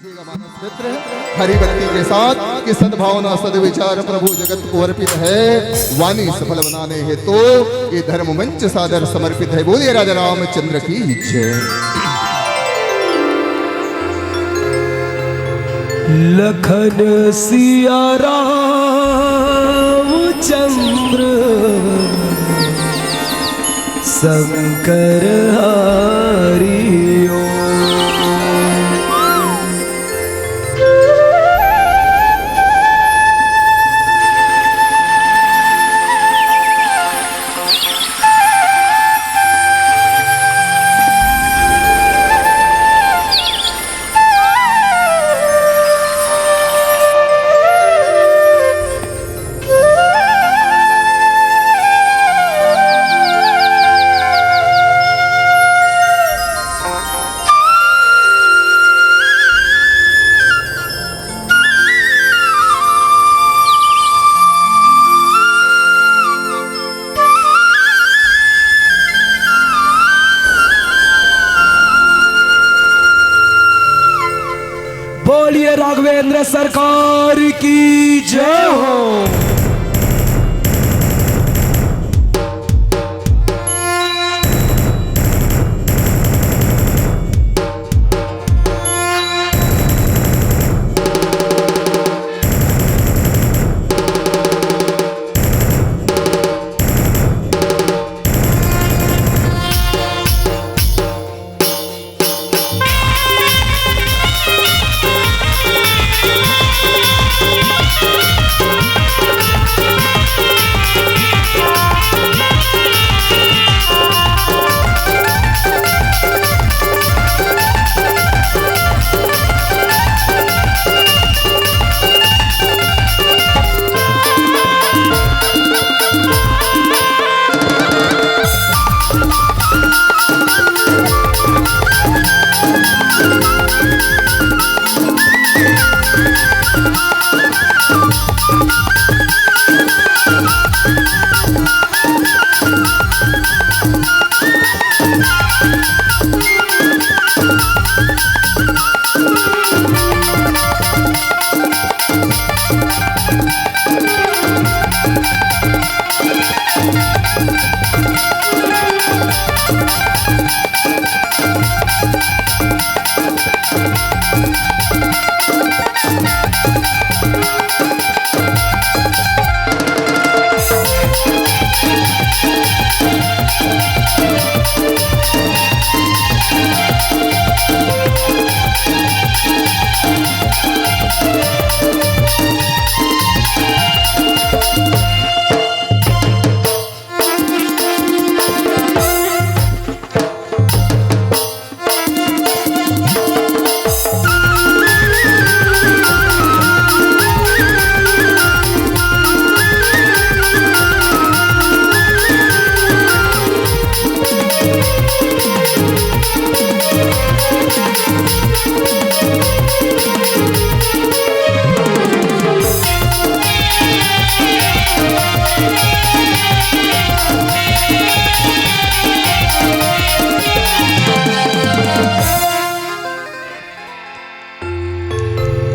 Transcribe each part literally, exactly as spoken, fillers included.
मित्र, हरि भक्ति के साथ कि सद्भावना सद्विचार प्रभु जगत को अर्पित है। वाणी सफल बनाने हेतु ये धर्म मंच सादर समर्पित है। बोलिए राजा रामचंद्र की जय। लखन सिया रामचंद्र शंकर हरि ओम। बोलिए राघवेंद्र सरकार की जय हो।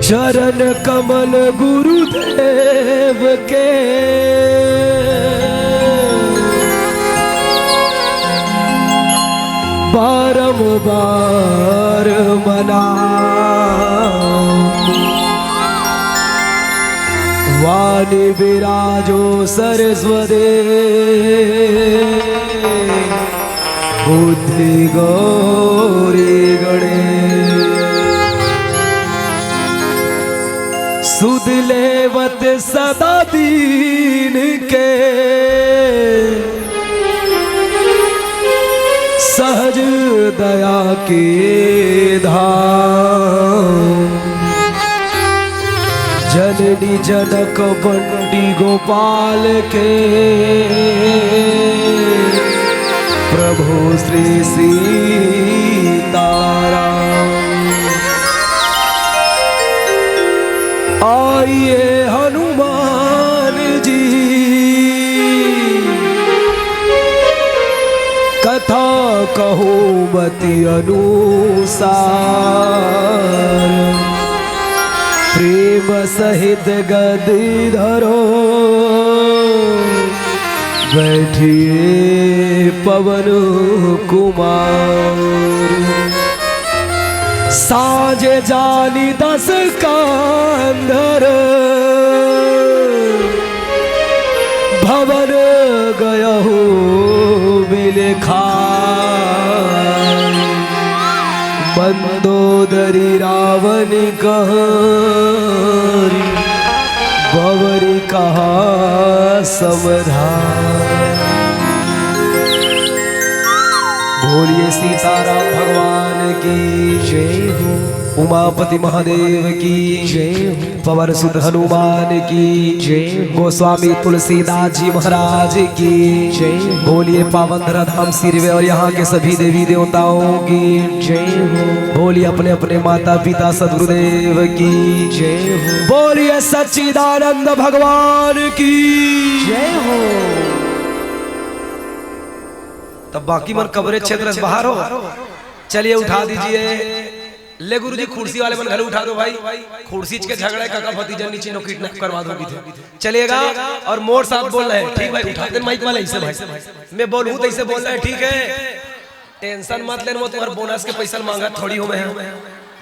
चरण कमल गुरुदेव के बारंबार मना। वाणी विराजो सरस्वती बुद्धि गौरी गणेश। सुध लेवत सदा दीन के सहज दया के धाम। जननी जनक बंटी गोपाल के प्रभु श्री सीताराम। आइए हनुमान जी, कथा था कहूँ मति अनुसार। प्रेम सहित गद धरो, बैठिए पवन कुमार। साँझ जानी दस कांधर, भवन गयहु बिलखाय। मंदोदरी रावण कहरि, बवरी कहा समधाय। बोलिए सीताराम भगवान की जय हो, उमापति महादेव की जय हो, पवन सुत हनुमान की जय हो, गोस्वामी तुलसीदास जी महाराज की जय हो। बोलिए पावन धरा धाम सिरवे और यहाँ के सभी देवी देवताओं की जय हो। बोलिए अपने अपने माता पिता सदगुरुदेव की जय हो। बोलिए सच्चिदानंद भगवान की जय हो। तब बाकी मन कवरेज क्षेत्र से बाहर हो, चलिए उठा दीजिए। ले गुरुजी, कुर्सी वाले मन घरे उठा दो भाई। कुर्सी के झगड़ा है, काका भतीजा नीचे नो किडनैप करवा दो थे। चलिएगा। और मोर साथ बोल रहे हैं, ठीक भाई, उठा दे माइक वाले, ऐसे भाई मैं बोलूँ तो ऐसे बोल रहे हैं, ठीक है। टेंशन मत लेना, वो तुम्हारे बोनस के पैसा मांगा थोड़ी हूँ मैं।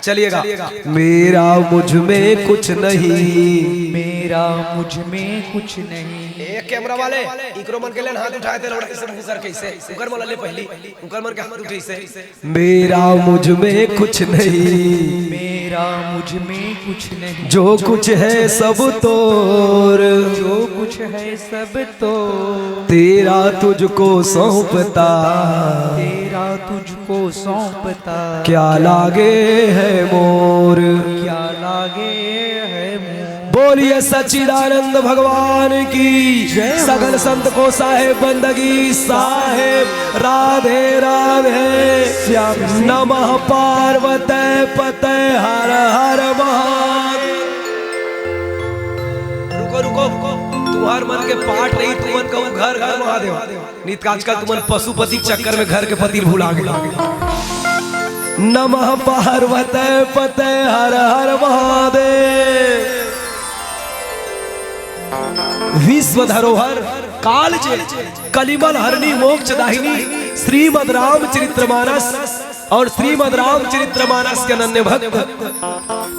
चलिएगा। मेरा मुझ में कुछ नहीं। मेरा मुझ में कुछ नहीं। ए कैमरा वाले, इकरो मन के लेन हाथ उठाए थे, लौड़ा ऐसे मुंह करके, ऐसे उकर मन ले पहली, उकर मन के हाथ उठे ऐसे। मेरा मुझ में कुछ नहीं। मेरा मुझ में कुछ नहीं। जो कुछ है सब तोर। जो कुछ है सब तोर। तेरा तुझको सौंपता। तेरा तुझको सौंपता। क्या लागे है मोर। क्या लागे है मोर। बोलिए सच्चिदानंद भगवान की जय हो। सगल संत को साहेब बंदगी साहेब। राधे राधे। श्याम सिंह। नमः पार्वते पते हर हर महादेव। रुको, रुको, रुको। तुम्हार मन के पाठ नहीं, तुमन कहू घर घर महादेव। नित आजकल तुमन पशुपति के चक्कर में घर के पति भुला गए। नमः पार्वते पते हर हर महादेव। विश्व धरोहर काल जे कलिमल हरणी मोक्ष दाहिनी श्रीमद रामचरित्र मानस और श्रीमद रामचरित्र मानस के अनन्य भक्त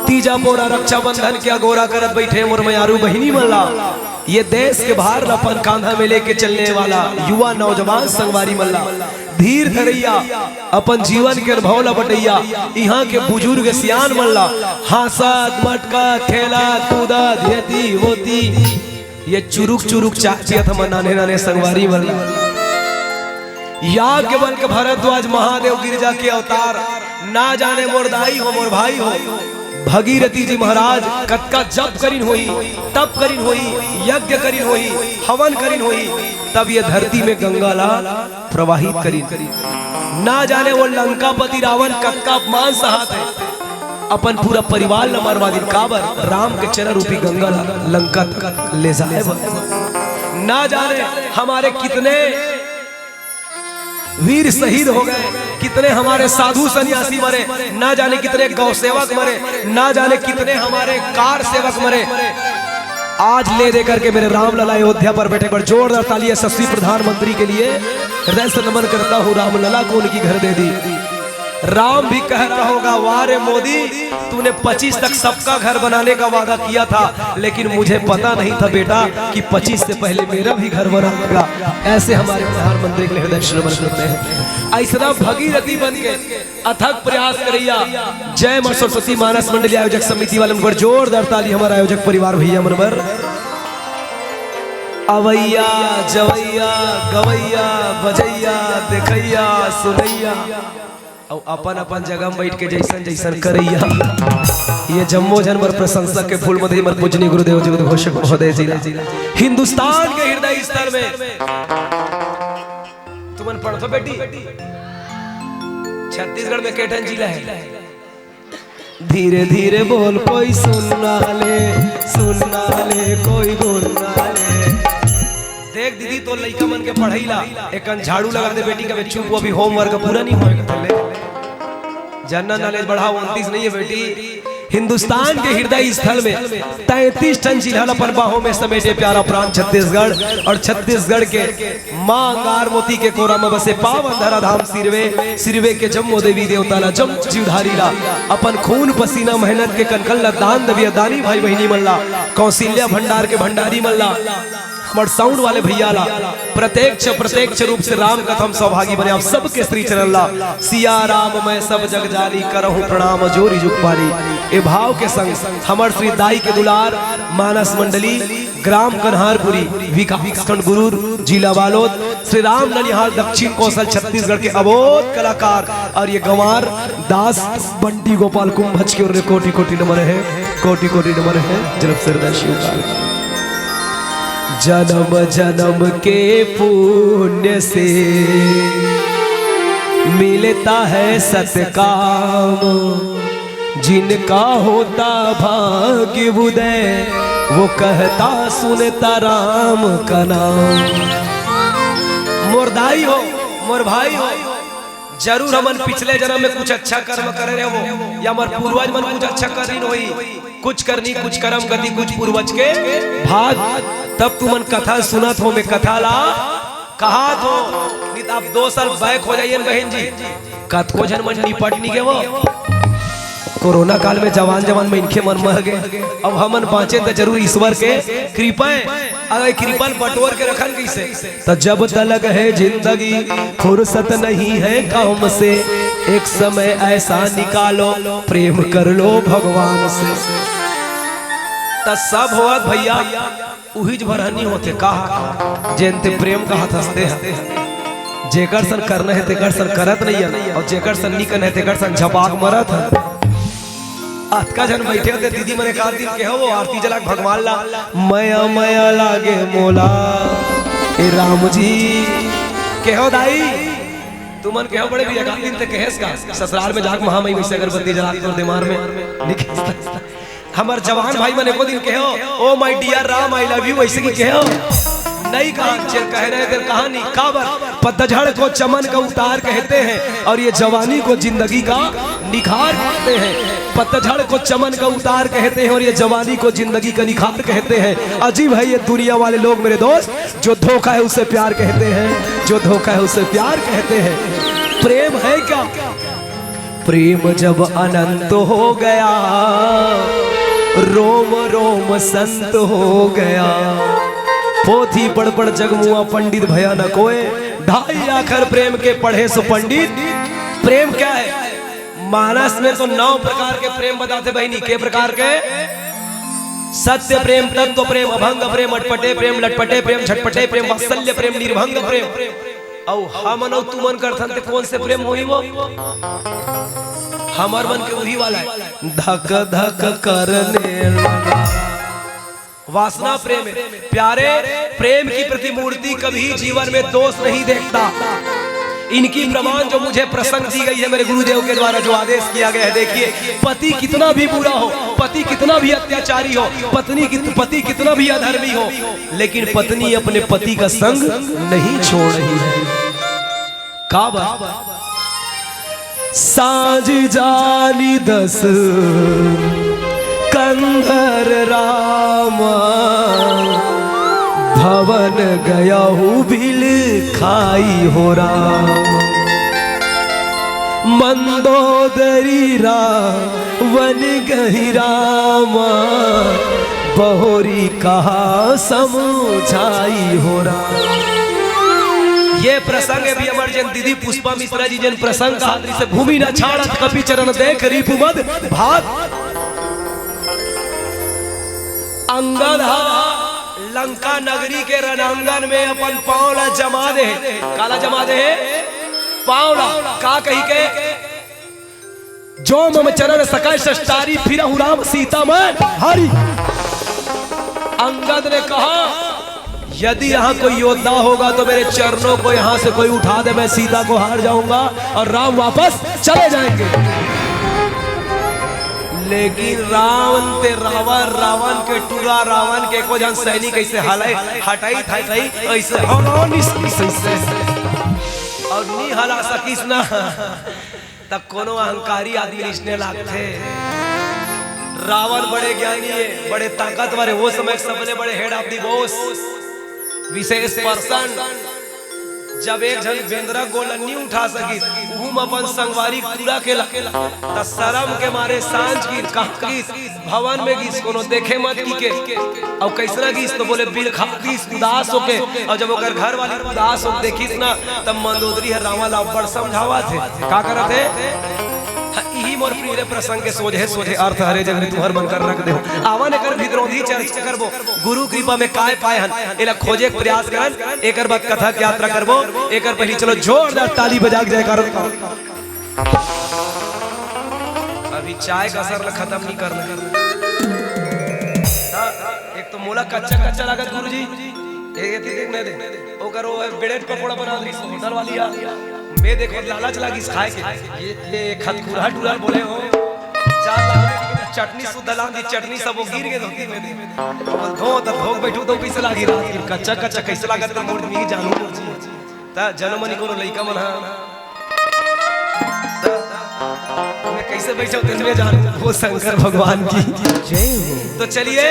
तीजा पोरा रक्षाबंधन के अगोरा करत बैठे मोर मयारू बहिनी मन ला, ये देश के भार ला अपन कांधा में लेके चलने वाला युवा नौजवान संगवारी मन ला, धीर धरैया, अपन जीवन के अनुभव ला बटैया, इहाँ के बुजुर्ग सियान मन ला हाँसत, मटकत, खेलत, कूदत, हेती, होती, ये चुरुक चुरुक चाचियत हमर नान्हे नान्हे संगवारी मन ला। याज्ञवल्क्य भरद्वाज महादेव गिरजा के अवतार, ना जाने मोर दाई हो, मोर भाई हो, भगीरथी जी महाराज कतका जप करिन होही, तप करिन होही, यज्ञ करिन होही, हवन करिन होही, तब ये धरती में गंगा ला प्रवाहित करिन। ना जाने वो लंकापति रावण कतका अपमान सहत हे, अपन पूरा परिवार ला मरवा दिन। काबर? राम के चरण रूपी गंगा ला लंका तक ले जाए बर। ना जाने हमारे कितने वीर शहीद हो गए, कितने हमारे साधु सन्यासी मरे, ना जाने कितने गौ सेवक मरे, ना जाने कितने हमारे कार सेवक मरे। आज ले दे करके मेरे रामलला अयोध्या पर बैठे, एक बार जोरदार ताली यशस्वी प्रधानमंत्री के लिए। हृदय से नमन करता हूँ रामलला को उनकी घर दे दी। राम भी कह रहा होगा, "वाह रे मोदी, तूने पच्चीस तक सबका घर बनाने का वादा किया था, लेकिन मुझे पता नहीं था बेटा कि पच्चीस से पहले मेरा भी घर बना होगा।" ऐसे हमारे प्रधानमंत्री के लिए हृदय से नमन करते हैं। ऐसा भगीरथी बन के अथक प्रयास करैया जय माँ सरस्वती मानस मंडली आयोजक समिति वाले मन बर जोरदार ताली, हमारा आयोजक परिवार भैया मन बर। अवैया, जवैया, गवैया, बजैया, देखैया, सुनैया, अउ अपन अपन जगह में बैठ के जैसन जैसन करैया, ये जम्मो झन बर प्रशंसक के फूल मदई मर पूजनीय गुरुदेव जी उद्घोषक महोदय जी ला। हिंदुस्तान के हृदय स्तर में तुमन पढ़थो बेटी, छत्तीसगढ़ में के ठन जिला हे? धीरे धीरे बोल कोई सुन ना ले, सुन ना ले कोई गुन ना ले। एक दीदी, तो लइका मन के पढ़ई ला एकन झाड़ू लगा दे बेटी, कबे चुप, वो अभी होमवर्क पूरा नहीं होएगा। ले, जनरल नॉलेज बढ़ाओ, उनतीस नहीं है बेटी। हिंदुस्तान के हृदय स्थल में तैंतीस टन जिला ल अपन बाहों में समेटे प्यारा प्रांत छत्तीसगढ़, और छत्तीसगढ़ के माँ अंगार मोती के कोरा में बसे पावन धरा धाम सिरवे। सिरवे के जम्मो देवी देवता ला, जम्मो जीवधारी ला, अपन खून पसीना मेहनत के कनकन ला दान देवइया दानी भाई बहिनी मन ला, कौशल्या भंडार के भंडारी मन ला, हमर साउंड वाले भैया ला, प्रत्यक्ष प्रत्यक्ष रूप से राम कथा म सौभागी बने आप सबके श्री चरण ला। सिया राम मैं सब जग जानी, करहु प्रणाम जोरि जुग पानी। ए भाव के संग हमर श्री दाई के दुलार, मानस मंडली, ग्राम कन्हारपुरी, विकास खंड गुरूर, जिला बालोद, श्री राम ननिहाल, दक्षिण कौशल, छत्तीसगढ़ के अबोध कलाकार और ये गंवार दास बंटी गोपाल कुंभज के ओर ले कोटि कोटि नमन हे, कोटि कोटि नमन हे। जन्म श्रद्धा शिव का। जन्म जन्म के पुण्य से मिलता है सतकाम, जिनका होता भाग्य उदय, वो कहता सुनता राम का नाम। मोर दाई हो, मोर भाई हो, जरूर हमन पिछले जन्म में कुछ अच्छा कर्म करे रहे हो, या हमर पूर्वज मन कुछ अच्छा करिन होही, कुछ करनी, कुछ करम गति, कुछ पूर्वज के भाग। तब तुमन कथा सुनत हो, मैं कथा ला कहात हो, नहीं तो आप दो साल बैक हो जाइए न बहन जी। कतको झन मन निपट नहीं गे वो। कोरोना काल में जवान जवान मनखे मन मर गे, अब हमन बाँचे त जरूर ईश्वर के कृपा हे। अगर कृपा ल बटोर के रखन कइसे? तो जब तलक है जिंदगी, फुर्सत नहीं है काम से, एक समय ऐसा निकालो, प्रेम कर लो भगवान से। त सब होवत भैया, उहीच भर ह नी होथे। का जेन ते प्रेम कहत हस ते ह, जेकर सन करना हे तेकर सन करत नइ हन, अउ जेकर सन नी करना हे तेकर सन झपाक मरत हन। अतका झन बइठे होते दीदी मन, एक आध दिन केहो वो आरती जला के भगवान ला, मया मया लागे मोला, ए राम जी, केहो दाई, तुमन केहो बड़े भी, एक आध दिन ते कहेस का, ससुराल में जाके महामई वइसे अगरबत्ती जला के तोर दिमाग में निकल। हमर जवान भाई मन एको दिन केहो, "Oh my dear Ram, I love you," वइसे कि केहो? नइ कहा, जेन कहना हे तेन कहानी। काबर? पतझड़ को चमन का उतार कहते हैं और ये जवानी को जिंदगी का निखार कहते हैं। पतझड़ को चमन का उतार कहते हैं और ये जवानी को जिंदगी का निखार कहते हैं। अजीब है ये दुनिया वाले लोग मेरे दोस्त, जो धोखा है उसे प्यार कहते हैं, जो धोखा है उसे प्यार कहते हैं। प्रेम है क्या? प्रेम जब अनंत हो गया, रोम रोम संत हो गया। पोथी पढ़ पढ़ जगमुआ पंडित भया न कोय, ढाई आखर प्रेम के पढ़े सो पंडित। प्रेम क्या है? मानस में तो नौ प्रकार के प्रेम बताथे बहिनी। के प्रकार के? सत्य प्रेम, तत्व प्रेम, अभंग प्रेम, अटपटे प्रेम, लटपटे प्रेम, झटपटे प्रेम, वात्सल्य प्रेम, निर्भंग प्रेम। अउ हमन अउ तुमन करथन ते कोन से प्रेम होही वो? हमर मन के उही वाला हे, धक धक करने लगा। वासना प्रेम हे। प्यारे, प्रेम की प्रतिमूर्ति कभी जीवन में दोष नहीं देखता। इनकी प्रमाण जो मुझे प्रसंग दी गई है मेरे गुरुदेव के द्वारा, जो आदेश किया गया है, देखिए, पति कितना भी बुरा हो, पति कितना भी अत्याचारी हो, पत्नी की, पति कितना भी अधर्मी हो, लेकिन पत्नी अपने पति का संग नहीं छोड़ रही है। का बात? साँझ जानी दस कंधर रामा, भवन गयहु बिल खाई हो राम। मंदोदरी रावण गहि रामा, बहुरी कहा समुझाई हो राम। ये प्रसंग हे भी हमर जेन दीदी पुष्पा मिश्रा जी जेन प्रसंग कहा, जइसे भूमि न छाड़त कपि चरण देख रिपु मद भाग। अंगद हा लंका नगरी के रणांगन में अपन पाँव ला जमा दे हे। काला जमा दे हे? पाँव ला। का कहिके? जो मम चरण सकय सस्टारी, फिरहु राम सीता मैं हारी। अंगद ने कहा, यदि यहाँ कोई योद्धा होगा तो मेरे चरणों को यहाँ से कोई उठा दे, मैं सीता को हार जाऊंगा और राम वापस चले जाएंगे। लेकिन रावण ते रावण, रावण के टूरा, रावण के एको झन सैनिक अइसे हलय, हटई, हटई, अइसे हलानिस, अइसे, अइसे। अउ नी हला सकिस ना, त कोनो अहंकारी आदमी अइसने लागथे। रावण बड़े ज्ञानी हे, बड़े ताकतवर हे, वो समय सबले बड़े head of the boss, विशेष person। जब एक झन बेंदरा गोला नी उठा सकिस, उहू म अपन संगवारी टूरा के ला, त शरम के मारे सांझ गिस, कहाँ गिस, भवन में गिस, कोनो देखे मत कहिके। अउ कइसना गिस तो बोले बिलखा गिस, उदास होके। अउ जब ओकर घर वाली उदास होके देखिस ना, तब मंदोदरी ह रावण ला अब्बड़ समझावत हे। का करत हे? हाँ, इही मोर प्रिय प्रसंग के सोझे सोझे अर्थ हरे, जब तुहर मन कर रख देहूं। आवन एकर भीतरोधी चर्चा करबो। गुरु कृपा में काय पाए हन, एला खोजे के प्रयास करन, एकर बाद कथा के यात्रा करबो। एकर पहिली चलो जोरदार ताली बजा के जयकारा। अभी चाय का असर ला खत्म नहीं करना। हाँ, एक तो मोला कच्चा कच्चा लागत गुरुजी, एक, एक, एक नहीं दे, ओकर वो ब्रेड पकौड़ा बना दी होटल वाली आ। मैं देखो लालच लागिस खाए के, ये, ये खतखुरहा टूरा बोले हो, चार लाख चटनी सुद्धा लान दी, चटनी सब वो गिर गए धोती में दे। बोल धो त धो बैठू तो कैसे लागी रात के कच्चा कच्चा कैसे लागत त मोर नहीं जानू। त जनमनी कोनो लइका मन हा। त मैं कैसे बैठा तेन में जानू, वो शंकर भगवान की जय हो। तो चलिए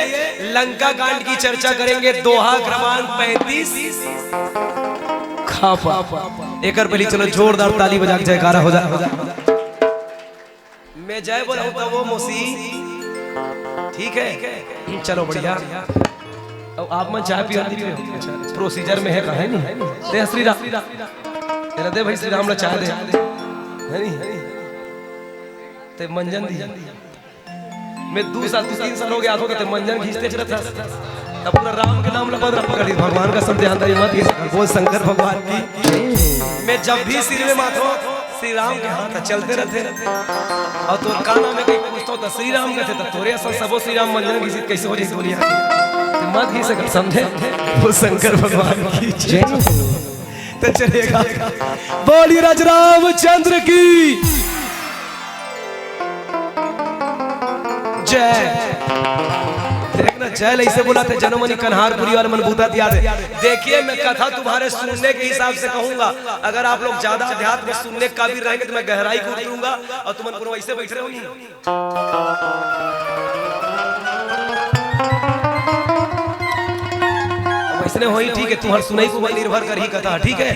लंका कांड की चर्चा करेंगे, दोहा क्रमांक पैंतीस। खापा। एकर पहली चलो जोरदार ताली बजा के जयकारा हो जा। मैं जय बोलूं तो वो मौसी, ठीक है, चलो बढ़िया। अब आप मन चाय पियो, नहीं पियो? अच्छा, प्रोसीजर में है, कहा है नहीं? दे श्री राम, तेरा दे भाई श्री राम ला चाय दे, है नहीं? ते मंजन दी, मैं दू साल, दू तीन साल हो गया, आतो ते मंजन घींचते चलत हस। तब पूरा राम के नाम ला बंद रख पकड़ी, भगवान का सब ध्यान दे, मत घींच, बोल शंकर भगवान की। मैं जब भी सिर में माथो, श्री राम के हाथ चलते रहते। और तोर का नाम है, कहीं पूछतो तो श्री राम कहते, तो तोरे असन सबो श्री राम मंजन घींचित कैसे हो जाई दुनिया? मत घींच सकत, समझे? वो शंकर भगवान की जय। तो चलेगा, बोली राज रामचंद्र की जय। देख ना, जय ऐसे बोला थे, जनमनी कन्हारपुरी वाले मन बूता दिया दे। देखिए, मैं कथा तुम्हारे सुनने के हिसाब से कहूंगा, अगर आप लोग ज्यादा अध्यात्म सुनने के काबिल रहेंगे तो मैं गहराई को उतरूंगा और तुम मन पूरा वैसे बैठ रहे हो नहीं। अब वैसने होई, ठीक है, तुम्हार सुनई के ऊपर निर्भर करही कथा, ठीक है?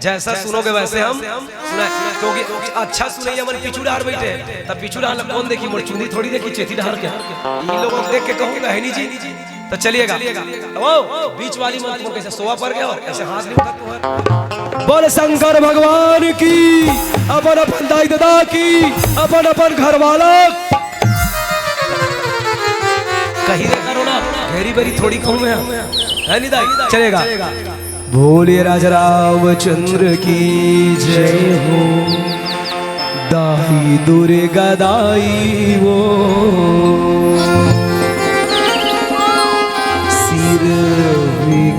जैसा सुनोगे वैसे हम सुनाए, क्योंकि अच्छा सुनैया मन पीछू डार बैठे, तब पीछू डार ला कौन देखी, मोर चुंदी थोड़ी देखी, चेती डार के। इन लोगों को देख के कहूंगा, है नहीं जी? तो चलिएगा। ओ, बीच वाली मन तुम कैसे सोवा पर गया हो? ऐसे हाथ नहीं उठा तुम्हारा। बोल शंकर भगवान की, अपन अपन दाई ददा की, अपन अपन घर वाला। कही रे करो ना, घेरी बेरी थोड़ी कहूँ मैं, है नहीं दाई? चलेगा। बोले राजा रामचंद्र की जय हो। दाई दुर्गा दाई वो, सिर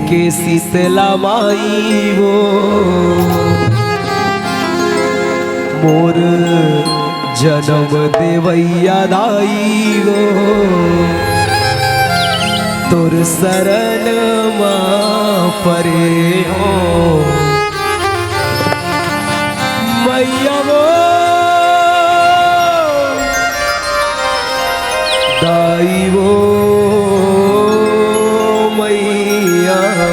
के शीतला माई वो, मोर जनम देवैया दाई वो, तोर शरण मा परे हो। मैया वो, दाई वो, मैया वो।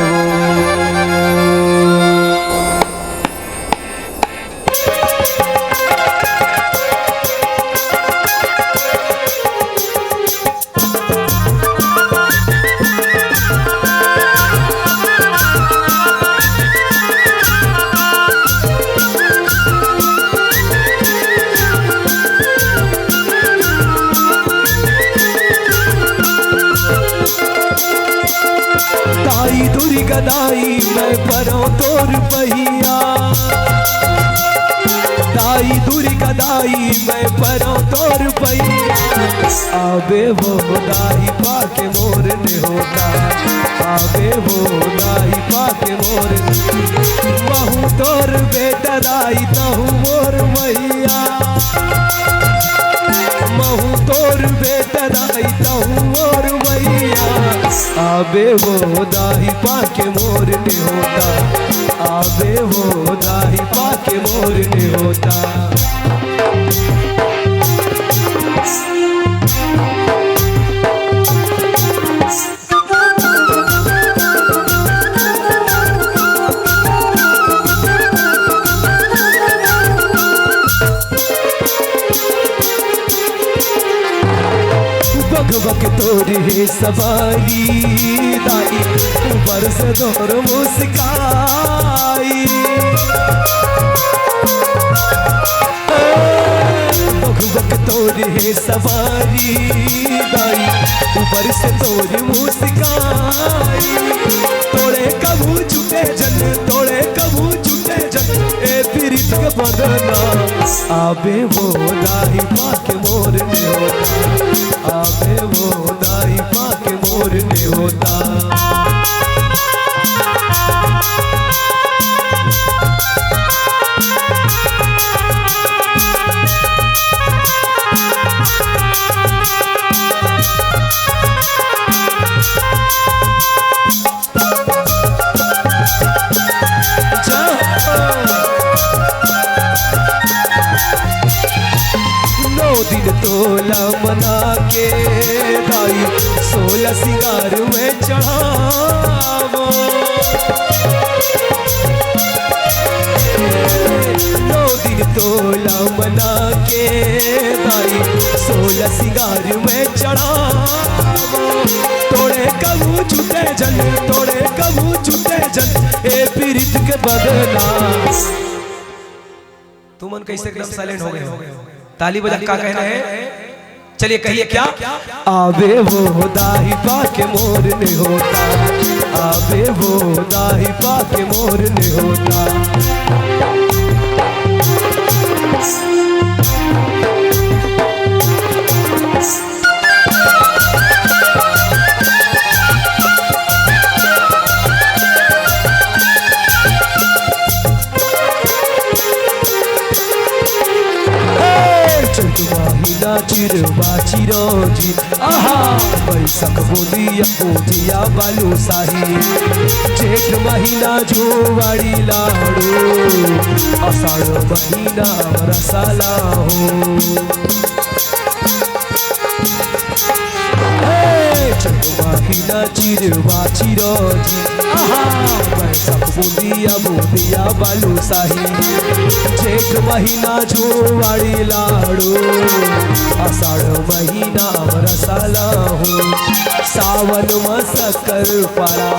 दाई दुर्गा दाई, मैं परो तोर पहिया। दाई दुर्गा दाई, मैं परो तोर पहिया। आबे वो दाई पाके मोर नेहोता, आबे वो दाई पाके मोर। महू तोर बेटा दाई, तहू मोर मैया। महू तोर आबे वो दाई पाके मोर नेहोता, आबे वो दाई पाके मोर नेहोता। बक बक तोर हे सवारी दाई, ऊपर से तोर मुस्काई। बक बक तोर हे सवारी दाई, ऊपर से तोर मुस्काई। तोरे कभू छूटे झन, तोरे कभू छूटे झन, ए पीरित के बंधना। आबे वो दाई पाके मोर नेहोता, आबे वो दाई पाके मोर नेहोता। नौ दिन तोला मना के दाई, सोलह सिंगार में चढ़ावो। नौ दिन तोला मना के दाई, सोलह सिंगार में चढ़ावो। तोरे कभू छूटे झन, तोरे कभू छूटे झन, ए पीरित के बंधना। तुमन कैसे एकदम साइलेंट हो गए हो? ताली बजा, का कहना है? चलिए कहिए क्या? आबे वो दाई पाके मोर नेहोता, आबे वो दाई पाके मोर नेहोता। चैत महीना चिरवा चिरौंजी, आहा, बैसाख बोलिया बोलिया बालूशाही, जेठ महीना जुवाड़ी लाड़ू, आषाढ़ महीना रसाला हो। हे, चैत महीना चिरवा चिरौंजी, आहा, बैसाख बोलिया बोलिया बालूशाही, जेठ महीना जुवाड़ी लाड़ू, आषाढ़ महीना रसाला हो। सावन म सक्कर पारा,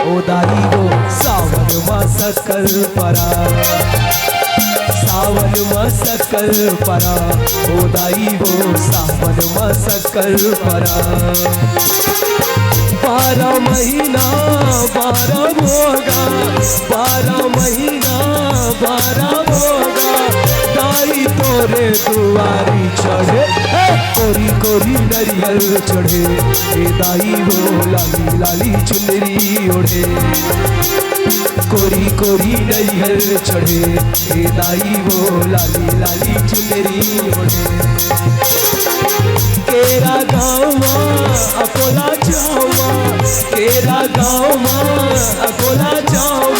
ओ दाई वो, सावन म सक्कर पारा, सावन म सक्कर पारा, ओ दाई वो, सावन म सक्कर पारा। बारह महीना बारह भोगा, बारह महीना बारह भोगा, दाई तोरे दुआरी चढ़े, हे, कोरी कोरी नरियर चढ़े, ए दाई वो लाली लाली चुनरी ओढ़े। कोरी कोरी नरियर चढ़े, ए दाई वो लाली लाली चुनरी ओढ़े। केरा गाँव म अकोला जाँव म, केरा गाँव म अकोला जाँव म,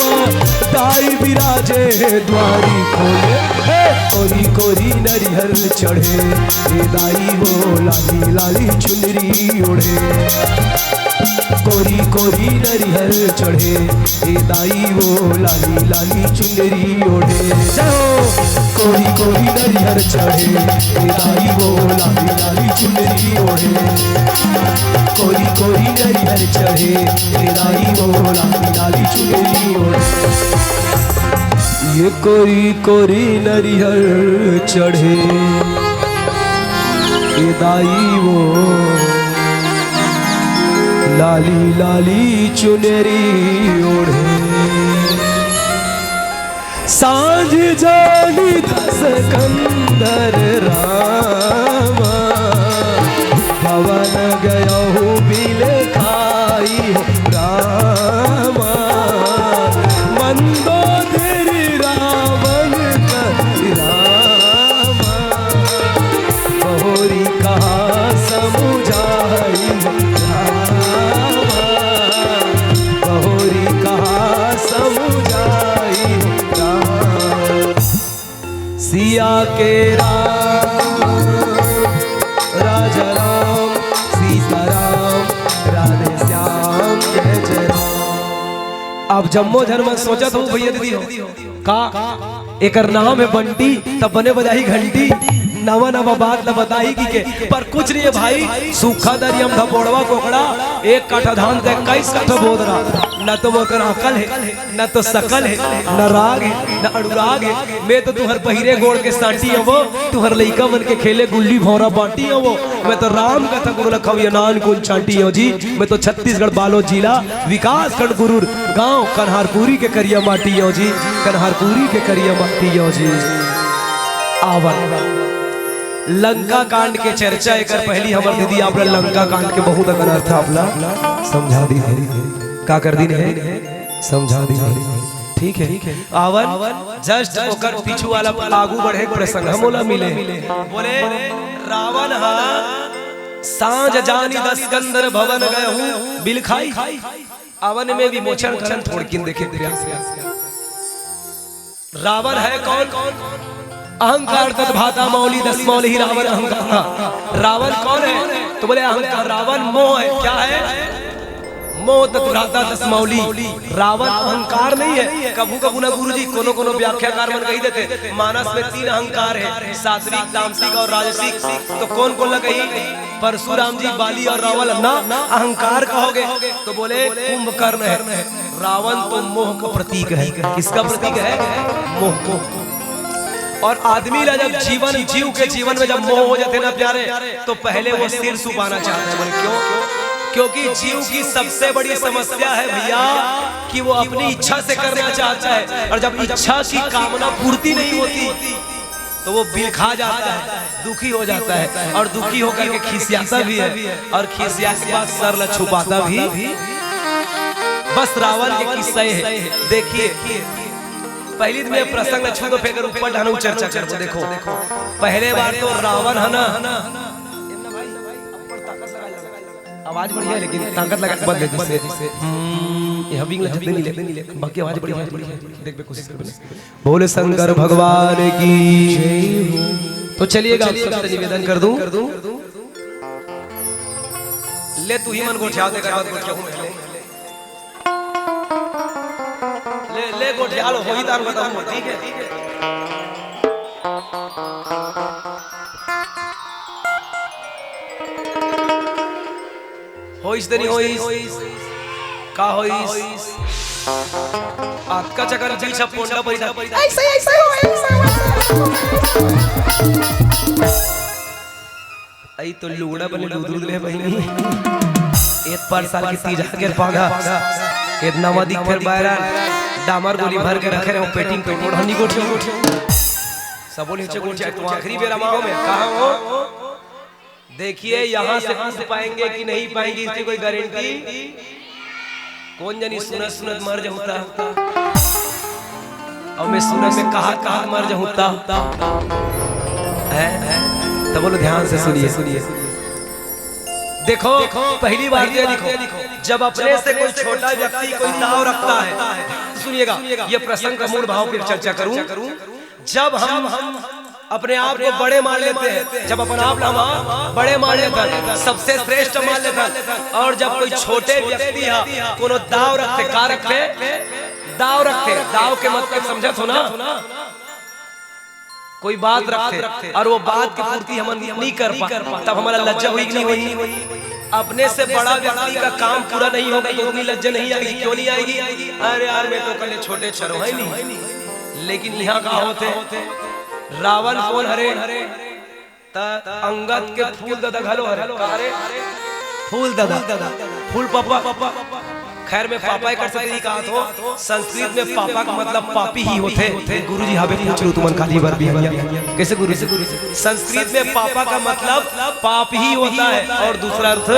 दाई बिराजे दुआरी खोले। हे, कोरी कोरी नरियर चढ़े, ए दाई वो लाली लाली चुनरी ओढ़े। कोरी कोरी नरियर चढ़े, ए दाई वो लाली लाली चुनरी ओढ़े। जय हो। कोरी कोरी नरियर चढ़े, ए दाई वो लाली लाली चुनरी ओढ़े। कोरी कोरी नरियर चढ़े, ए दाई वो लाली लाली चुनरी ओढ़े। ये कोरी कोरी नरियर चढ़े, ए दाई वो लाली लाली चुनरी ओढ़े। सांझ जानी दस कंदर रामा, भवन गयहु बिल खाई हो रामा। मंदोदरी रावण कहि रामा, बहुरी कहा समुझाई रामा। सिया के राम, राजा राम, सीता राम, राधे श्याम, जय जय राम। अब जम्मो झन मन सोचत हो भैया दीदी हो, का एकर नाम है बंटी, तब बने बजाही घंटी, नवा नवा बात ल बताही कि के, पर कुछ नहीं है भाई। सूखा दरिया म धपोड़वा कोकड़ा, एक काठा धान ते इक्कीस काठा बोदरा, न तो मोर कर अकल है, न तो सकल है, न राग है, न अनुराग है। मैं तो तुहर पहिरे गोड़ के सांटी हवो, तुहर लइका मन के खेले गुल्ली भौंरा बांटी हवो। मैं तो राम कथा गुरु लखविया नान कुन चांटी हवो जी। मैं तो छत्तीसगढ़ बालोद जिला, विकासखंड गुरूर, गांव कन्हारपुरी के करिया माटी हवो जी, कन्हारपुरी के करिया माटी हवो जी। आवन लंका कांड के चर्चा एकर पहली हमर दीदी आप ला लंका कांड के बहुत अकन अर्थ आप ला समझा दी है। का कर दी है? समझा दी है। ठीक है, आवन जस्ट ओकर पीछू वाला आगू बढ़े प्रसंग हम ओला मिले। बोले, रावण हा सांझ जानी दस कंदर भवन गए हूँ बिलखाई। आवन में विमोचन करन थोड़किन देखे प्रयास कर। रावण है कौन? अहंकार तद्भाता मौली दस मौली ही रावण अहंकार। रावण कौन है? तो बोले अहंकार, रावण मोह है। क्या है? मोह तद्भाता दस मौली। रावण अहंकार नहीं है। कभू कभू ना गुरुजी कोनो कोनो व्याख्याकार मन कही देते, मानस में तीन अहंकार है, सात्विक, तामसिक और राजसिक। तो कौन कौन ला कही? परशुराम जी, बाली और रावण ना अहंकार कहोगे। तो बोले कुंभकर्ण है। रावण तो मोह का प्रतीक है। किसका प्रतीक है? मोह को। और आदमी ला जब जीवन, जीव के जीवन में जब मोह हो जाते ना प्यारे, तो पहले वो सिर सुपाना चाहता है। बोले क्यों? क्योंकि जीव की सबसे बड़ी समस्या है भैया कि वो अपनी इच्छा से करना चाहता है, और जब इच्छा की कामना पूर्ति नहीं होती तो वो बिलखा जाता है, दुखी हो जाता है, और दुखी होकर के खिसियाता भी है, और खिसिया के बाद सर ला छुपाता भी। बस रावण के किस्सा ये है। देखिए, पहली दिन में प्रसंग ला छू दो, फिर ऊपर ढानू चर्चा करबो। देखो, पहले बार तो रावण है ना, आवाज बढ़िया है लेकिन ताकत लगा बंद है जिससे। हम्म, ये हविंग ला जल्दी नहीं ले, बाकी आवाज बढ़िया है, बढ़िया है। देख बे कोशिश कर बे। बोले शंकर भगवान की। तो चलिएगा, आप सबसे निवेदन कर दूं, ले तू ही मन गोठिया दे, कर गोठिया हूं मैं। ले, ले गोठिया लो, वही तार बताऊं, ठीक है? होइस ते नहीं होइस? का होइस? अतका चकन पीछा पोंडा परी था। ऐसे, ऐसे हो, ऐसे हो, ऐसे हो। आई तो लुगड़ा बने लुदरू ले बहिनी। एक पर साल की तीजा के पागा। एक नवा दिख फिर बायरा। डामर गोली भर के रखे रहे हो, पेटिंग, पेटिंग, हनी गोठियो। सबो नीचे गोठिया, तू आखिरी बेरा माहो में, कहाँ हो? देखिए, यहाँ से कूद पाएंगे कि नहीं पाएंगे, इसकी कोई गारंटी? कौन जानी, सुनत सुनत मर जाहूं ता। और मैं सुनत में कहा कहा मर जाहूं ता। हैं? तो बोलो, ध्यान से सुनिए, सुनिए। देखो, पहली बार ये देखो, जब अपने से कोई छोटा व्यक्ति कोई दाव रखता है, सुनिएगा, ये प्रसंग का मूल भाव पर चर्चा करूं। जब हम अपने आप को बड़े मान लेते हैं, जब अपन आप ला हम बड़े मान लेते हैं, सबसे श्रेष्ठ मान लेते हैं, और जब कोई छोटे व्यक्ति हा कोनो दाव रखते, का रखते? दाव रखते। दाव के मतलब समझत हो ना? कोई बात रखते और वो बात की पूर्ति हमन नहीं कर पा, तब हमारा लज्जा होई कि नहीं होई? अपने से बड़ा व्यक्ति का काम पूरा नहीं होगा तो उतनी लज्जा नहीं आएगी। क्यों नहीं आएगी? अरे यार, मैं तो कल छोटे छरो है नहीं, लेकिन यहाँ का होते, रावण कौन हरे? त अंगद के फूल ददा घलो हरे। का हरे? फूल ददा, फूल पापा। खैर, मैं पापा एकर से नहीं कहा तो, संस्कृत में पापा का मतलब पापी ही होते। गुरुजी हवे पूछ लो तुमन काली बर बिहनिया। कैसे गुरुजी? संस्कृत में पापा का मतलब पाप ही होता है और दूसरा अर्थ,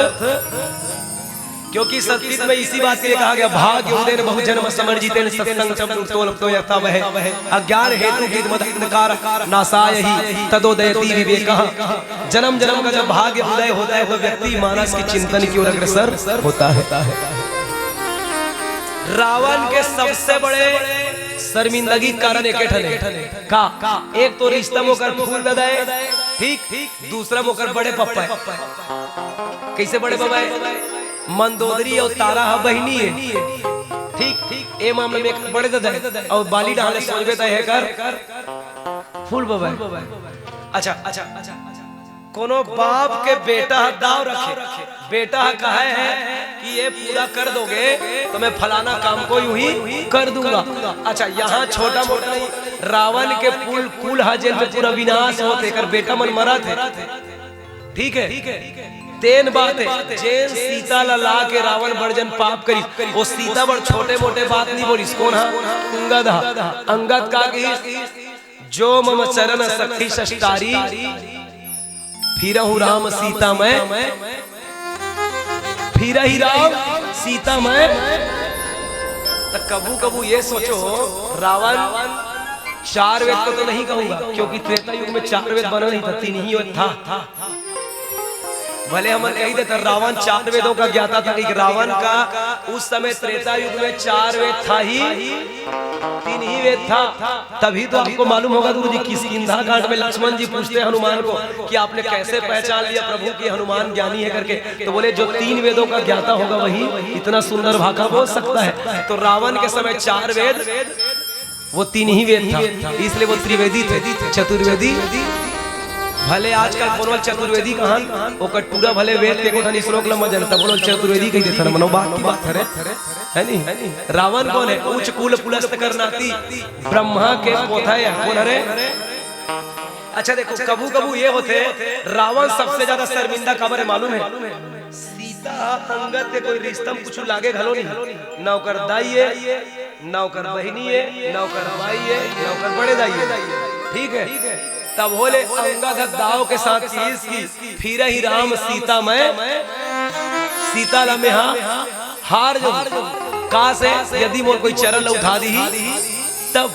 क्योंकि संस्कृत में इसी बात के लिए कहा गया, भाग्य उदय बहुजन्म समर्जित सत्संग चम तो लपतो यथा वह। अज्ञान हेतु विद्मद अंधकार नाशाय ही तदोदयति विवेकः। जन्म जन्म का जब भाग्य उदय होता है, वो व्यक्ति मानस के चिंतन की ओर अग्रसर होता है। रावण के सबसे बड़े शर्मिंदगी के कारण एके ठन हे। का? एक तो रिश्ता म ओकर फूल ददा हे, ठीक? दूसरा म ओकर बड़े पप्पा हे। कइसे बड़े पप्पा हे? मंदोदरी अउ तारा ह बहिनी हे, ठीक? ए मामला म एकर बड़े ददा हे, अउ बाली डहर ले सोचबे त एकर फूल पप्पा हे। अच्छा, अच्छा, अच्छा, अच्छा। कोनो बाप के बेटा ह दाव रखे, बेटा ह कहे हे कि ये पूरा कर दोगे तो मैं फलाना काम को यूं ही कर दूंगा। अच्छा, यहाँ छोटा मोटा नहीं, रावण के कुल, कुल ह जेन पे पूरा विनाश होत हे, एकर बेटा मन मरत हे, ठीक हे? तेन बात हे, जेन सीता ला ला के रावण बड़ जन पाप करिस, ओ सीता बड़ छोटे मोटे बात नहीं बोलिस। कोन ह? अंगद ह। अंगद का कहिस, जो मम चरण सखी सस्टारी, फिरहु राम सीता मैं, फिरहि राम सीता मैं। त कभू कभू ये सोचो, रावण चार वेद को तो नहीं कहूंगा, क्योंकि त्रेता युग में चार वेद बना नहीं था, तीन ही वेद था। भले हमन कहि देथन रावण चार वेदों का ज्ञाता था, लेकिन रावण का उस समय त्रेता युग में चार वेद था ही, तीन ही वेद था। तभी तो आपको मालूम होगा गुरु जी, किष्किंधा कांड में लक्ष्मण जी पूछते हैं हनुमान को कि आपने कैसे पहचान लिया प्रभु कि हनुमान ज्ञानी है करके, तो बोले जो तीन वेदों का ज्ञाता होगा वही इतना सुंदर भाखा बोल सकता है। तो रावण के समय चार वेद, वो तीन ही वेद था, इसलिए वो त्रिवेदी थे, चतुर्वेदी। भले आजकल कोनो ल चतुर्वेदी कहन, ओकर टूरा भले वेद के एको ठन श्लोक ल मत जानय, तब कोनो ल चतुर्वेदी कहि देथन, मनो बात की बात हरे, है नी? रावण कोन हे? उच्च कुल पुलस्त कर नाती, ब्रह्मा के पोता हे, कोन हरे? अच्छा देखो, कभू कभू ये होथे, रावण सबसे ज्यादा शर्मिंदा काबर हे मालूम हे? सीता अंगद के कोई रिश्ता म कुछ लागे घलो नहीं, ना ओकर दाई हे, ना ओकर बहिनी हे, ना ओकर माई हे, ना ओकर बड़े दाई हे। ठीक हे, तब होले अंगद ह दाव के साथ कहिस कि फिरहि राम सीता मैं, सीता ला मेहा हार जाहूं। काश हे यदि मोर कोई चरण ला उठा दिही, तब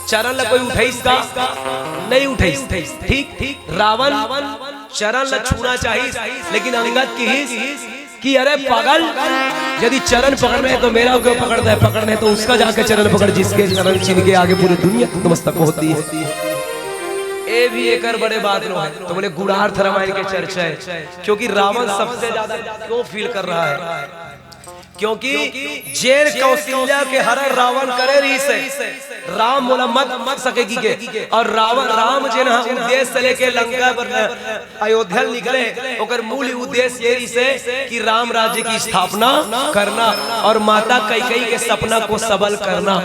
चरण ला कोई उठाइस का? नहीं उठाइस। ठीक, रावण चरण ला छूना चाहिस, लेकिन अंगद कहिस कि अरे पागल, यदि चरण पकड़ना है तो मेरा क्यों पकड़ता है, पकड़ना है तो उसका जाके चरण पकड़ जिसके चरण चिन्ह के आगे पूरी दुनिया नतमस्तक होती है। ए भी एकर बड़े बात नो हे। तो बोले गुणार्थ रामायण के चर्चा हे, क्योंकि रावण सबसे ज्यादा क्यों फील कर रहा हे, क्योंकि जेन कौशल्या के हरण रावण करे रहिस हे, राम मोला मत, मत सके कहिके, अउ रावण, राम जेन ह उद्देश्य लेके लंका बर अयोध्या ले निकले, ओकर मूल उद्देश्य ये रहिस हे कि राम राज्य की स्थापना करना अउ माता कैकेयी के सपना को सबल करना।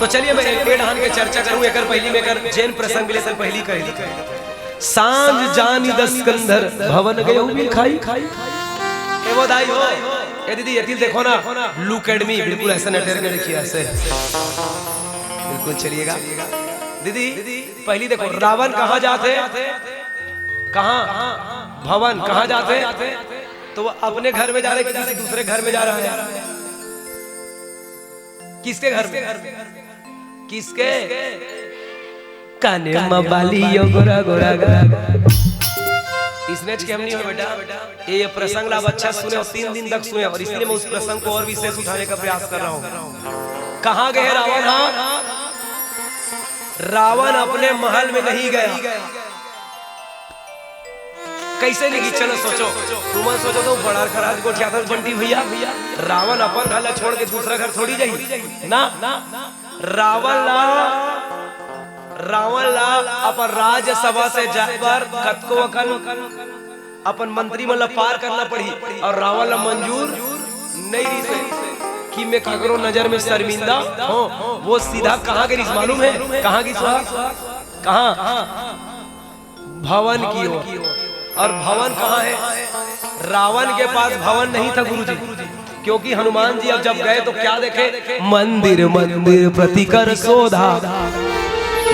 तो चलिए मैं ए डहन के चर्चा करूं, एकर पहिली में एकर जेन प्रसंग मिले तेन पहिली कहि दूं। सांझ जानि दस कंधर भवन गयो बिल खाई। ए वो दाई हो, ए दीदी, एती ल देखो ना, लुक एट मी, बिल्कुल ऐसा नटर के देखिए, ऐसे। बिल्कुल चलिएगा। दीदी, पहिली देखो, रावण कहाँ जाथे? कहाँ? भवन, कहाँ जाथे? तो वो अपने घर में जा रहे कि किसी दूसरे घर में जा रहा है? किसके घर में? किसके? काने म बाली यो गोरा गोरा गा। इसने के हम नहीं हो बेटा, ये, ये प्रसंग ला अब अच्छा सुने अउ तीन दिन तक सुने, अउ इसलिए मैं उस प्रसंग को अउ विशेष उठाने का प्रयास कर रहा हूँ। कहाँ गए रावण? हाँ, रावण अपने महल में नहीं गया। कइसे नहीं? चलो सोचो, तुमन सोचो तो बड़ा खराब गोठियाथस बंटी भैया। रावण अपन घर ला छोड़ के दूसरा घर थोड़ी जाही ना। रावण ला, रावण ला अपन राज्यसभा से जाए बर कतको अकन अपन मंत्री मन ला पार करना पड़ही, अउ रावण ला मंजूर नहीं रहिस हे कि मैं काकरो नजर में शर्मिंदा हों। वो सीधा कहाँ गे रहिस मालूम हे? कहाँ गिस? कहाँ? भवन की ओर। अउ भवन कहाँ हे? रावण के पास भवन नहीं था गुरुजी, क्योंकि हनुमान जी अब जब गए तो क्या देखे? मंदिर मंदिर प्रति कर शोधा,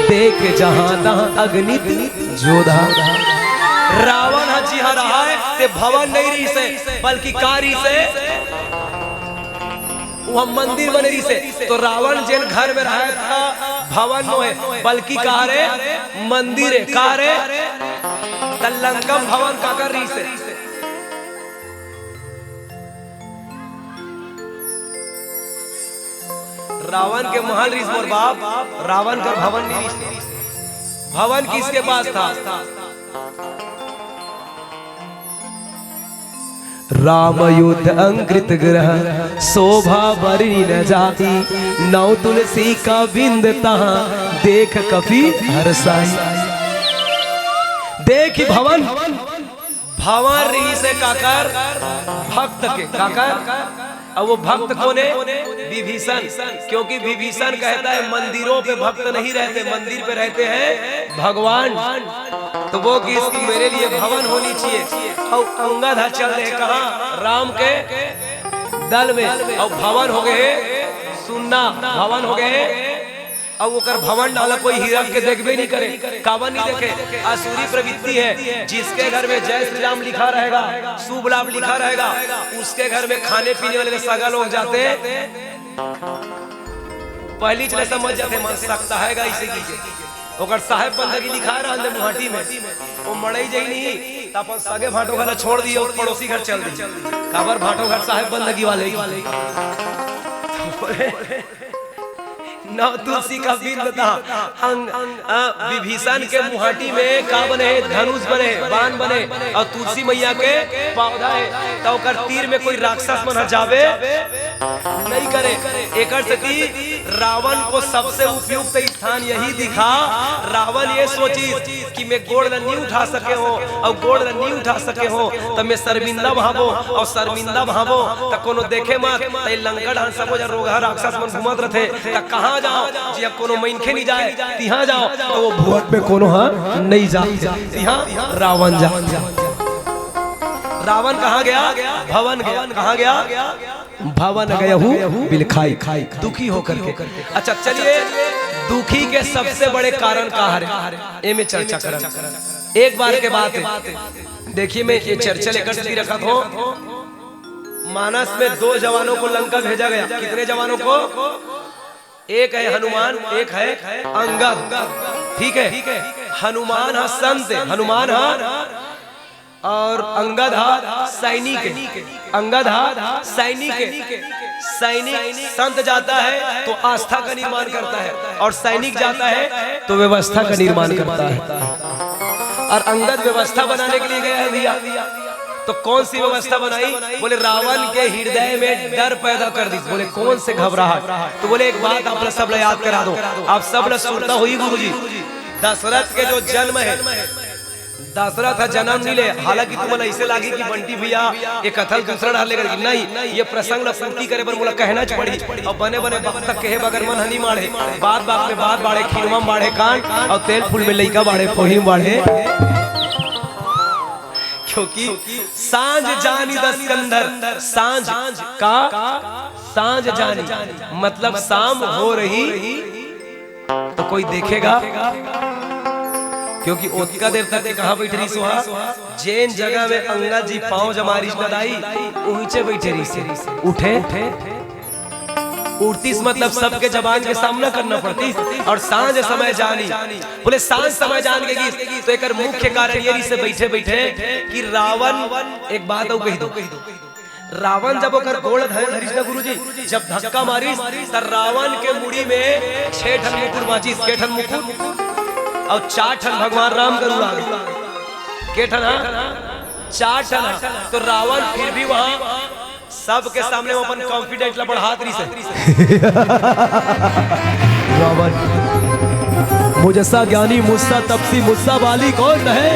देखे जहाँ तहाँ अगणित जोधा। रावण ह जिहाँ रहय ते भवन नहीं रहिस हे, बल्कि का रहिस हे? वो मंदिर बने रहिस हे। तो रावण जेन घर में रहय था, भवन नोहे, बल्कि का रे? मंदिर हे। का रे? त लंका म भवन काकर रहिस हे? रावण के महल रिहिस मोर बाप, रावण कर भवन नहीं रिहिस। भवन किसके पास था? राम युद्ध अंकृत गृह, शोभा बरनि न जाई, नौ तुलसी का बिंद तहाँ, देख कपि हरसाई। देख भवन, भवन रिहिस हे काकर? भक्त के। काकर? अब वो भक्त कोन हे? विभीषण। क्योंकि विभीषण कहता है, मंदिरों पे भक्त नहीं रहते, मंदिर पे रहते हैं भगवान। तो वो किहिस कि मेरे लिए भवन होनी चाहिए। और अंगद हा चल दे कहाँ? राम के दल में। और भवन हो गए सुन्ना, भवन हो गए। अब ओकर भवन डाला कोई हीरा के देखबे नहीं करे, काबर नहीं देखे? आसुरी प्रवृत्ति है। जिसके घर में जय श्री राम लिखा रहेगा, शुभ लाभ लिखा रहेगा, उसके घर में खाने पीने वाले सगा लोग जाते, पहली चले समझ जाते, मन सकता है गा इसे कीजिए। ओकर साहेब बंदगी लिखा रहा अंदर मुहाटी में, वो मड़ई जाई नहीं, तो अपन सगे भांटो घर छोड़ दिए और पड़ोसी घर चल दिए। काबर? भांटो घर साहेब बंदगी वाले की। नौ तुलसी का बिंद था। अंग-, अ, विभीषण के मुहाटी में का बने हे? धनुष बने, बाण बने, और तुलसी मैया के पौधा है। तो ओकर तीर में कोई राक्षस मन ह जाबे नहीं करे। एकर सेती रावण को सबसे उपयुक्त स्थान यही दिखा। रावण ये सोचिस कि मैं गोड़ ला नहीं उठा सके हो, और गोड़ ला नहीं उठा सके हो, तो मैं शर्मिंदा भाबो, और शर्मिंदा भाबो, तो कोनो देखे मत, तो ये लंका डाहन सबो जन रोगहा राक्षस मन घूमत रथे, तो कहाँ जाओ? जी, अब कोनो मनखे नहीं जाए, तिहाँ जाओ, तो वो भुवन में कोनो हा नहीं जाते, तिहाँ रावण जा। रावण कहाँ गया? भवन गया। कहाँ गया? भवन गयहु बिलखाई, दुखी होकर के। अच्छा, चलिए, दुखी के सबसे बड़े कारण का हरे, एमे चर्चा करन। एक बार के बात है, देखिए, मैं ये चर्चा लेकर भी रखा था। मानस में दो जवानों को लंका भेजा गया। कितने जवानों को? एक है हनुमान, एक है अंगद। ठीक है, हनुमान हा संत, हनुमान हा, और अंगद हा सैनिक। अंगद हा सैनिक। सैनिक, संत जाता है तो आस्था का निर्माण करता है, और सैनिक जाता है तो व्यवस्था का निर्माण करता है। और अंगद व्यवस्था बनाने के लिए गया है भैया। तो कौन सी व्यवस्था बनाई? बोले, रावण के हृदय में डर पैदा कर दी। बोले, कौन से घबराहट? तो बोले, एक बात आप सब ला याद करा दो, आप सब ला सुरता हुई गुरुजी, दशरथ के जो जन्म है, दशरथ ह जन्म नहीं ले। हालांकि तुमन ऐसे लागी कि बंटी भैया ये कथा ल दूसरा डहर लेकर, नहीं, ये प्रसंग ला पूर्ति करे बर मोला कहना च पड़ी। और बने बने वक्त कहे बगैर मन ह नहीं माढ़े। बात बात में बात बाढ़े, खीरमा में बाढ़े कान, और तेल फूल में लइका बाढ़े, फोही में बाढ़े। क्योंकि सांझ जानी दस कंधर, सांझ का सांझ जानी, मतलब शाम हो रही तो कोई देखेगा, क्योंकि ओतका देर तक के कहाँ बैठ रही सुहा? जेन जगह में अंगद जी पाँव जमा रही न दाई, उहिंचे बैठे रही से। उठे, उठतीस मतलब सबके जबान के सामना करना पड़तीस। और सांझ समय जानी, बोले सांझ समय जान के गीस, तो एकर मुख्य कारण ये रही से बैठे बैठे कि रावण, एक बात और कही दो, रावण जब ओकर गोड़ धरे धरिस ना गुरुजी, जब धक्का मारिस, त रावण के मुड़ी में छह ठन मुकुट बांचिस। के ठन मुकुट? और चार ठन भगवान राम गरुड़ा में। के ठन हा? चार ठन हा। तो रावण फिर भी वहां सबके सामने वो अपन कॉन्फिडेंट ला बढ़ात रहिस हे। रावण, मुझसा ज्ञानी, मुझसा तपसी, मुझसा बाली कौन है?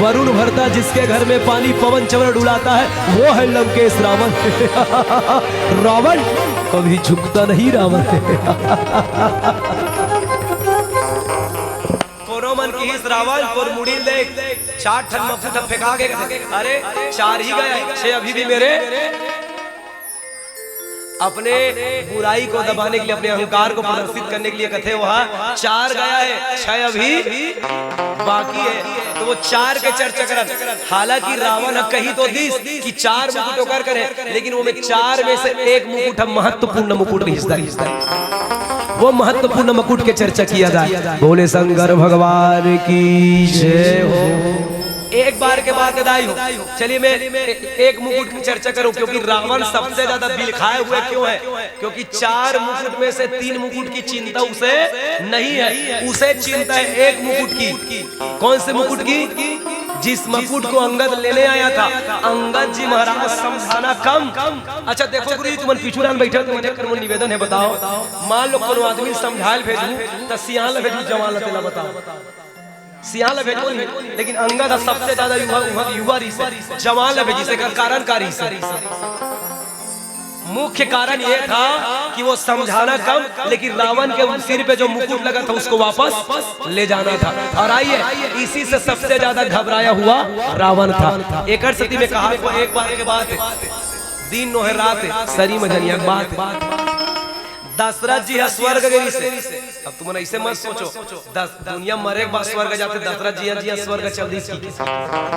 वरुण भरता जिसके घर में पानी पवन चंवर डुलाता है, वो है लंकेश रावण। रावण कभी झुकता नहीं, रावण। कोनो मन किहिस रावण तोर मुड़ी ल देख, चार ठन मुकुट फेंका के, अरे चार ही गए, छह अभी भी मेरे। अपने बुराई को दबाने के लिए, अपने अहंकार को प्रदर्शित करने के लिए कथे, वह चार गया है, छह अभी बाकी है। तो वो चार के चर्चा करत। हालांकि रावण ह कही तो दिस कि चार मुकुट ओकर करे, लेकिन वो में चार में से एक मुकुट ह महत्वपूर्ण मुकुट रिहिस हे। वो महत्वपूर्ण मुकुट के चर्चा किया जाए। बोले शंकर भगवान की जय हो। एक बार के बात दाई हो। चलिए, मैं ए-, एक मुकुट की चर्चा करूं, क्योंकि रावण सबसे ज्यादा बिलखाए हुए क्यों है? क्योंकि चार मुकुट में से तीन मुकुट की चिंता उसे नहीं है, उसे चिंता है एक मुकुट की। कौन से मुकुट की? जिस मुकुट को अंगद लेने आया था। अंगद जी महाराज समझाना कम। अच्छा देखो गुरु जी, तुमन पीछू डान बैठे हो, तुमन एक निवेदन है, बताओ, मान लो कोनो आदमी समझाए ल भेजू, त सियान ल भेजू, जवान ल तेला बताओ। सियान ल भेजो नहीं, लेकिन अंगद ह सबसे ज्यादा युवा, युवा, युवा रहिस हे, जवान ल भेजिस हे, एकर कारण का रहिस हे? मुख्य कारण ये था कि वो समझाना कम, लेकिन रावण के सिर पे जो मुकुट लगा था, उसको वापस ले जाना था। और आइए, इसी से सबसे ज्यादा घबराया हुआ रावण था। एकर सेती में कहा, एक बार के बात, दिन नोहे रात, सरी मजनिया बात। दशरथ जी ह स्वर्ग गे रिहिस हे। अब तुमन ऐसे मत सोचो, दस, दुनिया मरे के बाद स्वर्ग जाथे, दशरथ जी ह, जी ह स्वर्ग चल दिस कि।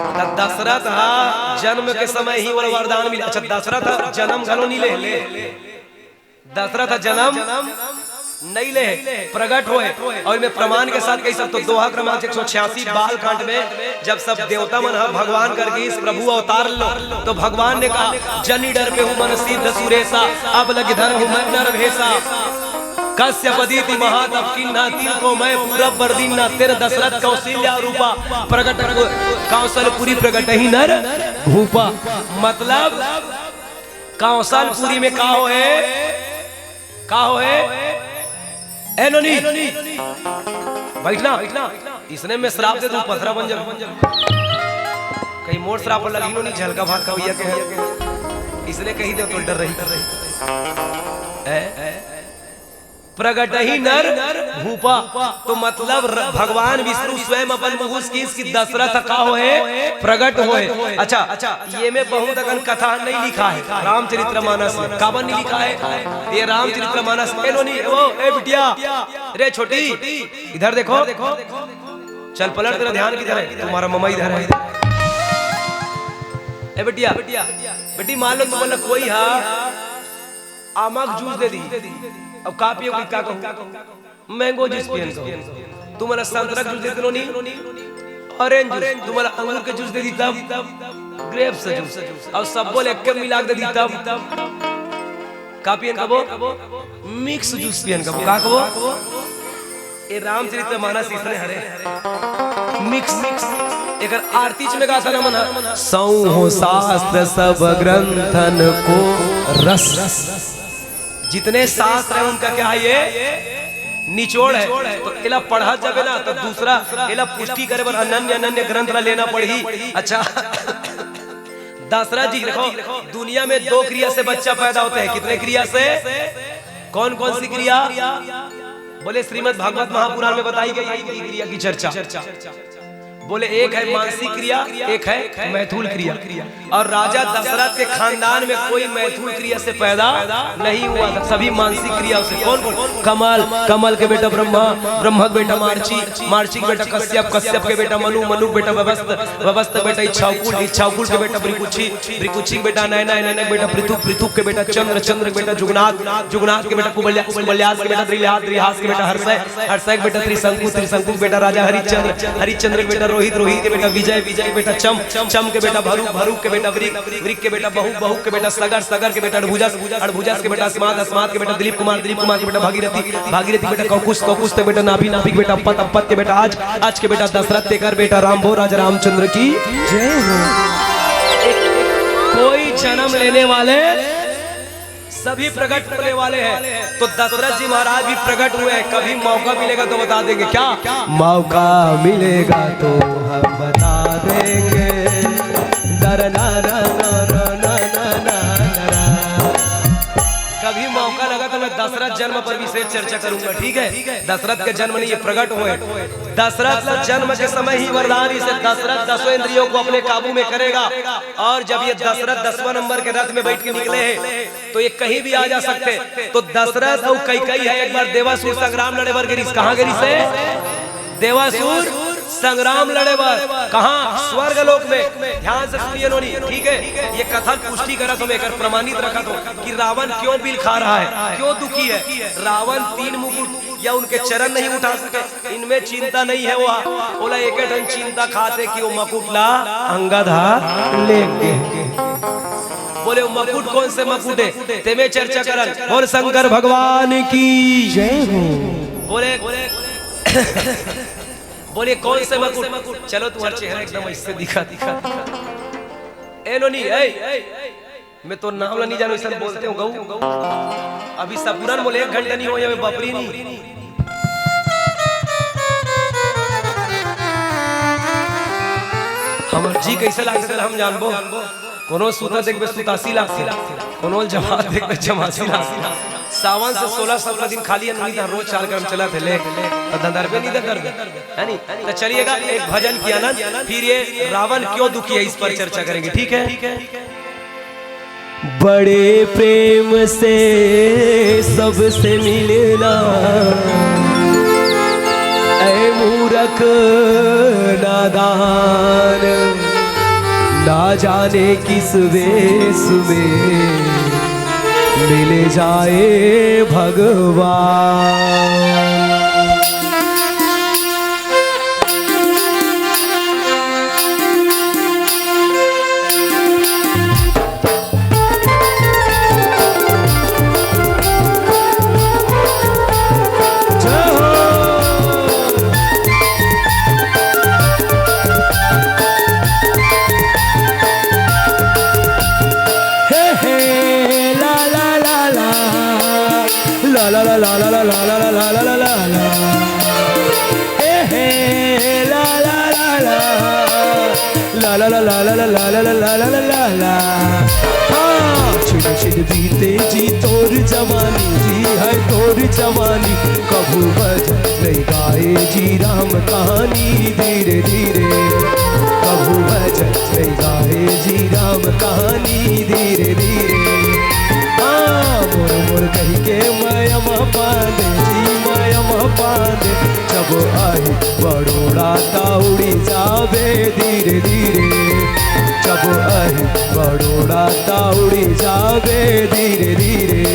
त दशरथ ह जन्म के समय ही ओला वरदान मिले। अच्छा, दशरथ ह जन्म घलो नहीं ले, ले। दशरथ ह जन्म नहीं ले, प्रगट होए। और मैं प्रमाण के साथ कही सकत हों, दोहा क्रमांक एक सौ छियासी बाल कांड में जब सब देवता मन ह भगवान कर गिस, प्रभु अवतार लो, तो भगवान ने कहा, "जनि डरबे हूँ मन सिद्ध सुरेसा, अब लग धरहु मैं नर भेसा। कश्यप अदिति महातप कीन्हा, तिनको मैं पूरब बर दीन्हा, तें दशरथ कौशल्या रूपा, प्रगट कौशलपुरी प्रगटही नर भूपा।" मतलब कौशलपुरी में का होहे? का होहे? ए नोनी, बैठना। इसने मैं श्राप दे दूं, पथरा बन जाऊं। कहीं मोर श्राप लगी नोनी, झलका भात खवैया के है। इसने कही दे तो डर रही, डर रही। ए? प्रगटही नर भूपा। तो मतलब र-, भगवान विष्णु स्वयं अपन मुंह से किस कि दशरथ का होहे, प्रगट होहे। अच्छा, ये में बहुत अकन कथा नहीं लिखा है रामचरित्र मानस में। काबर नहीं लिखा है? ये रामचरित्र मानस में। ए नोनी, ओ, ए बिटिया, रे छोटी, इधर देखो। चल पलट, तेरा ध्यान किधर है? तुम्हारा ममा इधर है। ए बिटिया, बेटी, मान लो तुमन ला कोई हा आमा के जूस दे दी, अब का पियोगी, का कहूँ? मैंगो जूस पियन कहूँ। तुमन ला संतरा के जूस दे दी नोनी, ऑरेंज जूस। तुमन ला अंगूर के जूस दे दी तब, ग्रेप्स जूस। और सब बोले एक मिला के दे दी तब, का पियन कबो? मिक्स जूस पियन कबो। का कबो? ए रामचरित मानस इसने हरे मिक्स, मिक्स। एकर आरती में गाथा नमन ह। सौ हो शास्त्र सब ग्रंथन को रस। जितने शास्त्र है उनका क्या है, ये निचोड़ है। तो एला पढ़त जाबे ना तो दूसरा एला पुष्टि करे बर अनन्य अनन्य ग्रंथ ला लेना पड़ही। अच्छा, दशरथ जी देखो, दुनिया में दो क्रिया से बच्चा पैदा होते हैं। कितने क्रिया से? कौन कौन सी क्रिया? बोले श्रीमद् भागवत महापुराण में बताई गई है इनकी क्रिया की चर्चा। बोले एक है मानसिक क्रिया, एक है मैथुल क्रिया। और राजा दशरथ के खानदान में कोई मैथुल क्रिया से पैदा नहीं हुआ था, सभी मानसिक क्रिया से। कौन कौन? कमल, कमल के बेटा ब्रह्मा, ब्रह्मा के बेटा मार्ची, मार्ची के बेटा कश्यप, कश्यप के बेटा मनु, मनु के बेटा ववस्त, ववस्त के बेटा इच्छाकुल, इच्छाकुल के बेटा भृगुची, भृगुची के बेटा नैना, नैना के बेटा पृथु, पृथु के बेटा चंद्र, चंद्र के बेटा जुगनाथ, जुगनाथ के बेटा कुबल्या, कुबल्यास के बेटा द्रिलहास, द्रिलहास के बेटा हर्षय, हर्षय के बेटा त्रिशंकु, त्रिशंकु के बेटा राजा हरिश्चंद्र, हरिश्चंद्र के बेटा रोहित, रोहित के बेटा विजय, विजय के बेटा चम, चम के बेटा भरुक, भरुक के बेटा वृक, वृक के बेटा बहुक, बहुक के बेटा सगर, सगर के बेटा अड़भुजस, अड़भुजस के बेटा अस्मात, अस्मात के बेटा दिलीप कुमार, दिलीप कुमार के बेटा भागीरथी, भागीरथी के बेटा कौकुस, कौकुस के बेटा नाभि, नाभि के बेटा अप्पत, अप्पत के बेटा आज, आज के बेटा दशरथ, तेकर बेटा राम भो राजा रामचंद्र की जय हो। कोई जन्म लेने वाले सभी प्रकट होने वाले हैं। तो दशरथ जी महाराज भी प्रकट हुए हैं। कभी मौका मिलेगा तो बता देंगे क्या? मौका मिलेगा तो हम बता देंगे। दर ना ना ना ना ना ना ना ना। कभी मौका लगा तो मैं दशरथ जन्म पर विशेष चर्चा करूंगा, ठीक है? दशरथ के जन्म नहीं, ये प्रकट हुए। दशरथ ला जन्म के समय ही वरदान, इसे दशरथ दसों इंद्रियों को अपने काबू में करेगा। और जब ये दशरथ दसवां नंबर के रथ में बैठ के निकले हैं, तो ये कहीं भी आ जा सकते हैं। तो दशरथ और कैकई है, एक बार देवासुर संग्राम लड़े बर गे रिहिस। कहाँ गे रिहिस हे? देवासुर संग्राम लड़े बर। कहाँ? स्वर्ग लोक में। ध्यान से सुनिए नोनी, ठीक है? ये कथा पुष्टि करत हों, एकर प्रमाणित रखत हों कि रावण क्यों बिलखा रहा है, क्यों दुखी है। रावण तीन मुकुट या उनके चरण नहीं उठा सके, इनमें चिंता नहीं हे। वो ओला एके ठन चिंता खाथे कि वो मकुट ला अंगद हा लेगे। बोले, वो मकुट कौन से मकुट हे, तेमे चर्चा करन। बोल शंकर भगवान की जय हो। बोले, बोले, कौन से मकुट? चलो, तुम्हारा चेहरा एकदम ऐसे दिखा, दिखा, दिखा। ए नोनी, ए, मैं तो नाम ला नहीं जानूं, ऐसा बोलते हो गऊ। अभी सपुरन बोले एक घंटा नहीं हो, ये बपरी नहीं। हमर जी कैसे लागथे, हम जानबो। कोनो सूता देखबे, सुतासी लागथे। कोनो जमात देखबे, जमासी लागथे। सावन से सोलह सत्रह दिन खाली अनूरी रोज चार ग्राम चलत हे, ले। तो दंदरबे नहीं दंदरबे, है नी? तो चलिएगा, एक भजन के आनंद, फिर ये रावण क्यों दुखी है, इस पर चर्चा करेंगे, ठीक है? बड़े प्रेम से सबसे मिलना, ऐ मूरख नादान, ना जाने किस वेश में मिल जाए भगवान। हे, हे, ला, ला, ला, ला। ला, ला, ला, ला। हे, हे, ला, ला, ला, ला। ला, ला, ला, ला। हाँ, छिन छिन बीते जी तोर जवानी, जी है तोर जवानी। कभू बज नहीं गाए जी राम कहानी धीरे धीरे। कभू बज नहीं गाए जी राम कहानी धीरे धीरे। हाँ, मोर मोर कहि के मयमा पांदे जी, मयमा पांदे। जब आही बड़ोड़ा ता उड़ी जाबे धीरे धीरे। जब आही बड़ोड़ा ता उड़ी जाबे धीरे धीरे।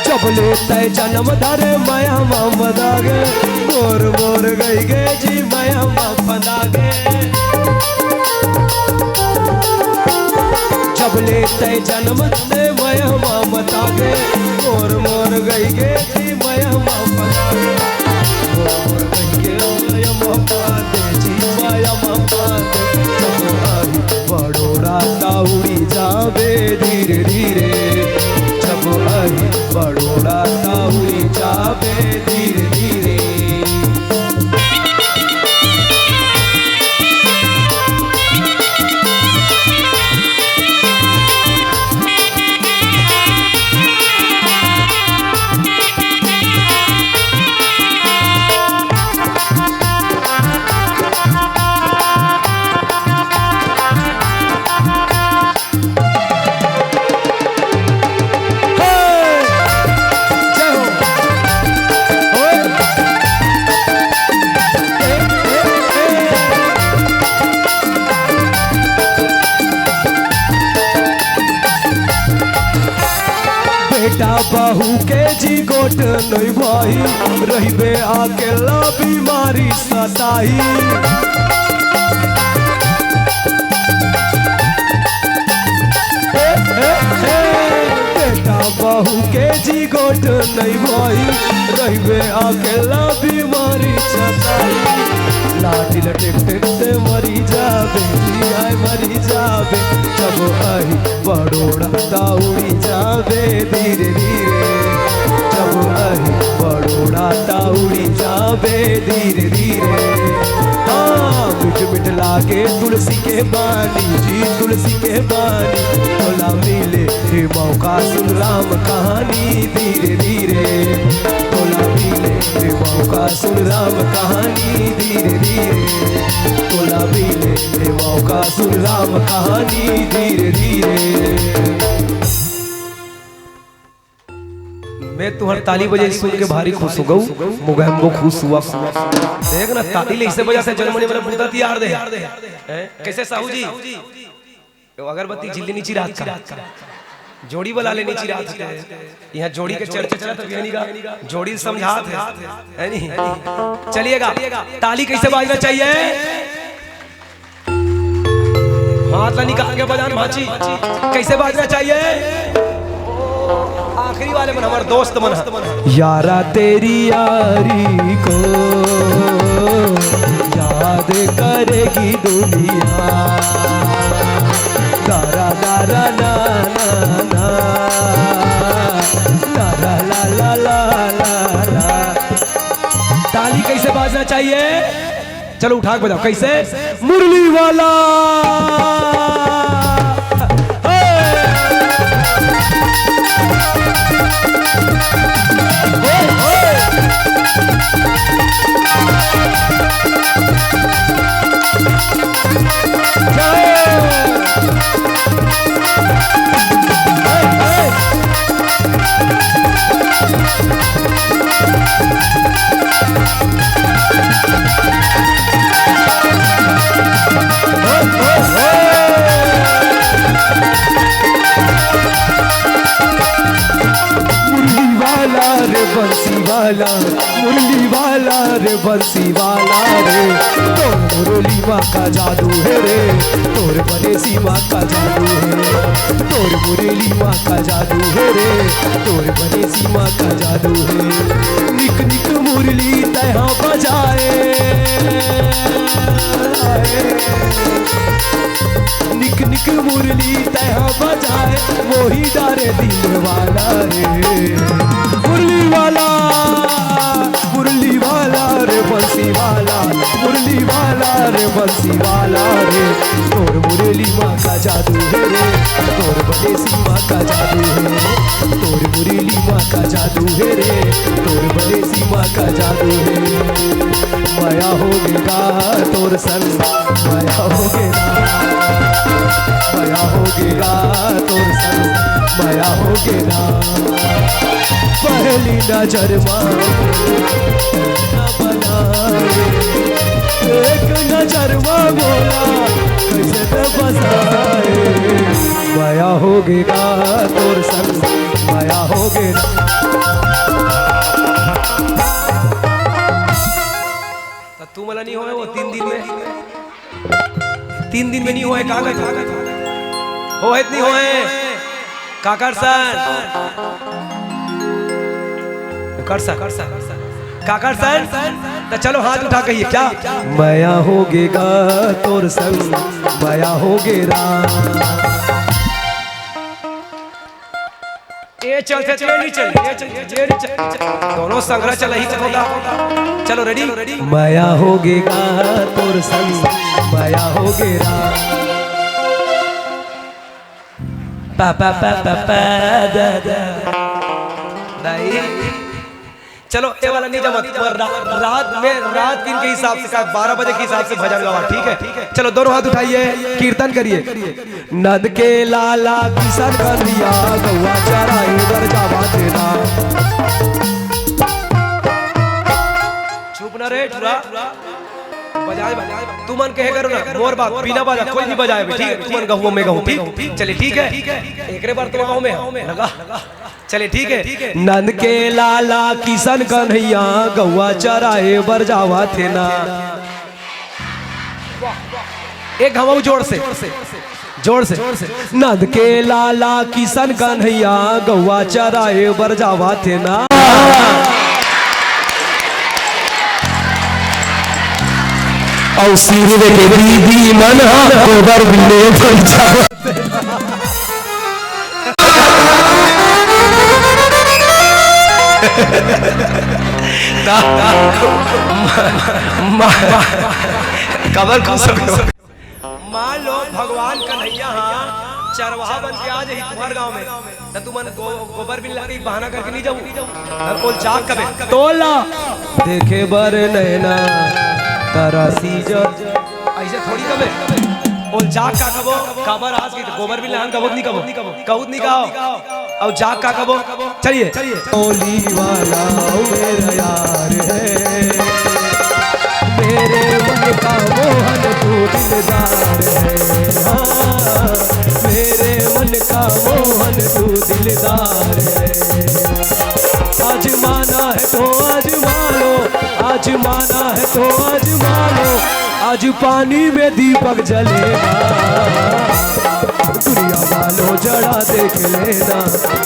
जब ले तय जन्म धरे मया माम दागे, मोर मोर गई गे जी मया माम दागे। जब ले तय जन्म धरे मया माम दागे, मोर मोर गई गे जी मया माम दागे। मोर मोर गई गे मया माम दागे जी मया माम दागे। जब आही बड़ोड़ा ता उड़ी जाबे धीरे धीरे। जब आही बड़ोड़ा ता उड़ी जाबे धीरे धीरे। बेटा बहू के जी गोठ नहीं भाई, रहिबे अकेला बीमारी सताई। हे, हे, हे, बेटा बहू के जी गोठ नहीं भाई, रहिबे अकेला बीमारी सताई। लाठी लटेक टेक ते मरी जाबे, आय मरी जाबे। जब आही बड़ोड़ा ता उड़ी जाबे धीरे धीरे। जब आही बड़ोड़ा ता उड़ी जा धीरे धीरे। हाँ, मीठ मीठ लागे तुलसी के बानी जी, तुलसी के बानी। तोला मिले हे मौका, सुन राम कहानी धीरे धीरे। तोला मिले हे मौका, सुन राम कहानी धीरे धीरे। तोला मिले हे मौका, सुन राम कहानी धीरे धीरे। मैं तुहर ताली बजे सुन के भारी खुश हो गऊ। मुगैम्बो खुश हुआ। देख ना, ताली ले इसे बजा से जर्मनी वाला बूता तैयार दे। हैं? कैसे साहू जी? तो अगरबत्ती झिल्ली नीची रात का। जोड़ी वाला ले नीची रात के। यहाँ जोड़ी के चर्चा चला तब यानी का जोड़ी समझात है। है नहीं? चलिएगा। ताली कैसे बाजना चाहिए? हाथ ला निकाल के बजान भांची। कैसे बाजना चाहिए? आखिरी वाले मन, हमारे दोस्त मन ह। यारा तेरी यारी को याद करेगी दुनिया। दारा दारा ना ना ना। दारा ला ला ला ला ला। ताली कैसे बाजना चाहिए? चलो उठा के बजाओ। कैसे? मुरली वाला। मुरली वाला रे बंसी वाला, मुरली वाला रे बंसी वाला रे। तोर मुरली माँ का जादू है रे, तोर बनेसी माँ का जादू है। तोर मुरली माँ का जादू है रे, तोर बनेसी माँ का जादू है। निक निक मुरली तैहा बजाए। निक निक मुरली तैहा बजाए, मोही डारे दिल वाला रे। मुरली वाला, मुरली वाला रे बंसी वाला, मुरली वाला रे बंसी वाला रे। तोर मुरली माँ का जादू है रे, तोर बनेसी माँ का जादू है। तोर मुरली माँ का जादू है रे, तोर बनेसी माँ का जादू है। मया होगे गा तोर संग, मया होगे ना, मया होगे गा तोर संग, मया होगे ना। पहली नजर मा ना बनाए, एक नजर मा बोला कैसे तो बसाए। मया होगे गा तोर संग, मया होगे ना। त तू मला नहीं होए वो तीन दिन में, तीन दिन में नहीं होए, कहाँ गए? होए त नहीं होए? काकर सन? काकर सन? काकर सन? त चलो हाथ उठा कहिए क्या? मया होगे गा तोर संग, मया होगे राम। ए चल, चल, चल, नहीं चल, ए चल, चल, चल, चल, चल। दोनों संगरा चल ही चल होता। चलो, रेडी? मया होगे गा तोर संग, मया होगे राम। पा, पा, पा, पा, पा, दा, दा। दाई। चलो, ये वाला नहीं जमत, पर रा-, रात में, रात दिन के हिसाब से, का बारह बजे के हिसाब से भजन गवा, ठीक है? चलो, दोनों हाथ उठाइए, कीर्तन करिए। नंद के लाला किशन कन्हैया, गौवा चराए बर जावा तेला। चुप ना रे, टुरा। बजाए, बजाए। तुमन कहे करो ना, मोर बात, बिना बाजा कोई नहीं बजाए, ठीक है? तुमन गहुओ में गहूँ, ठीक? चलिए, ठीक है? एकरे बार तो आओ में, लगा। चले, ठीक है। नंद के लाला किशन कन्हैया, गौवा चराए बर जावा थे ना। एक घमाऊ जोर से, जोर से। नंद के लाला किशन कन्हैया, गौवा चराए बर जावा थे ना। अउ सिर के दीदी मन ह गोबर बिने बन जावा। ता, ता, मा-, मा-, काबर खुश हो? मान लो भगवान कन्हैया ह चरवाहा बन के आ जाही तुम्हर गांव में, त तुमन गो-, गोबर बिल ला के बहाना करके नहीं जाहू। अउ ओला का कबे? तोला देखे बर नैना तरासी जब। अइसे थोड़ी कबे। ओला का कबो? काबर आज के गोबर बिल लान कबो नहीं कबो? कहूत नहीं कहो। अउ जाग का कबो? चलिए। टोली वाला ओ मेरा यार है, मेरे मन का मोहन तू दिलदार है। हाँ, मेरे मन का मोहन तू दिलदार है। आजमाना है तो आजमा लो, आजमाना है तो आजमा लो, आज पानी में दीपक जलेगा। दुनिया वालों जरा देख लेना,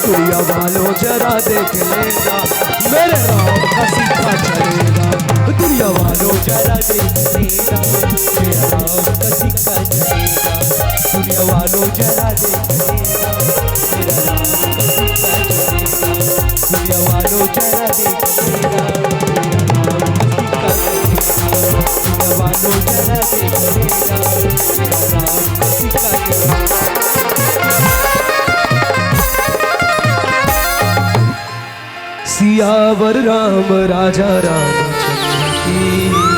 दुनिया वालों जरा देख लेना, मेरे राम का सिक्का चलेगा। दुनिया वालों जरा देख लेना, मेरे राम का सिक्का चलेगा। दुनिया वालों जरा देख लेना, मेरे राम का सिक्का चलेगा। दुनिया वालों जरा देख लेना, मेरे राम का सिक्का चलेगा। दुनिया वालों जरा देख लेना, मेरे राम का सिक्का चलेगा। सियावर राम राजा रामचंद्र की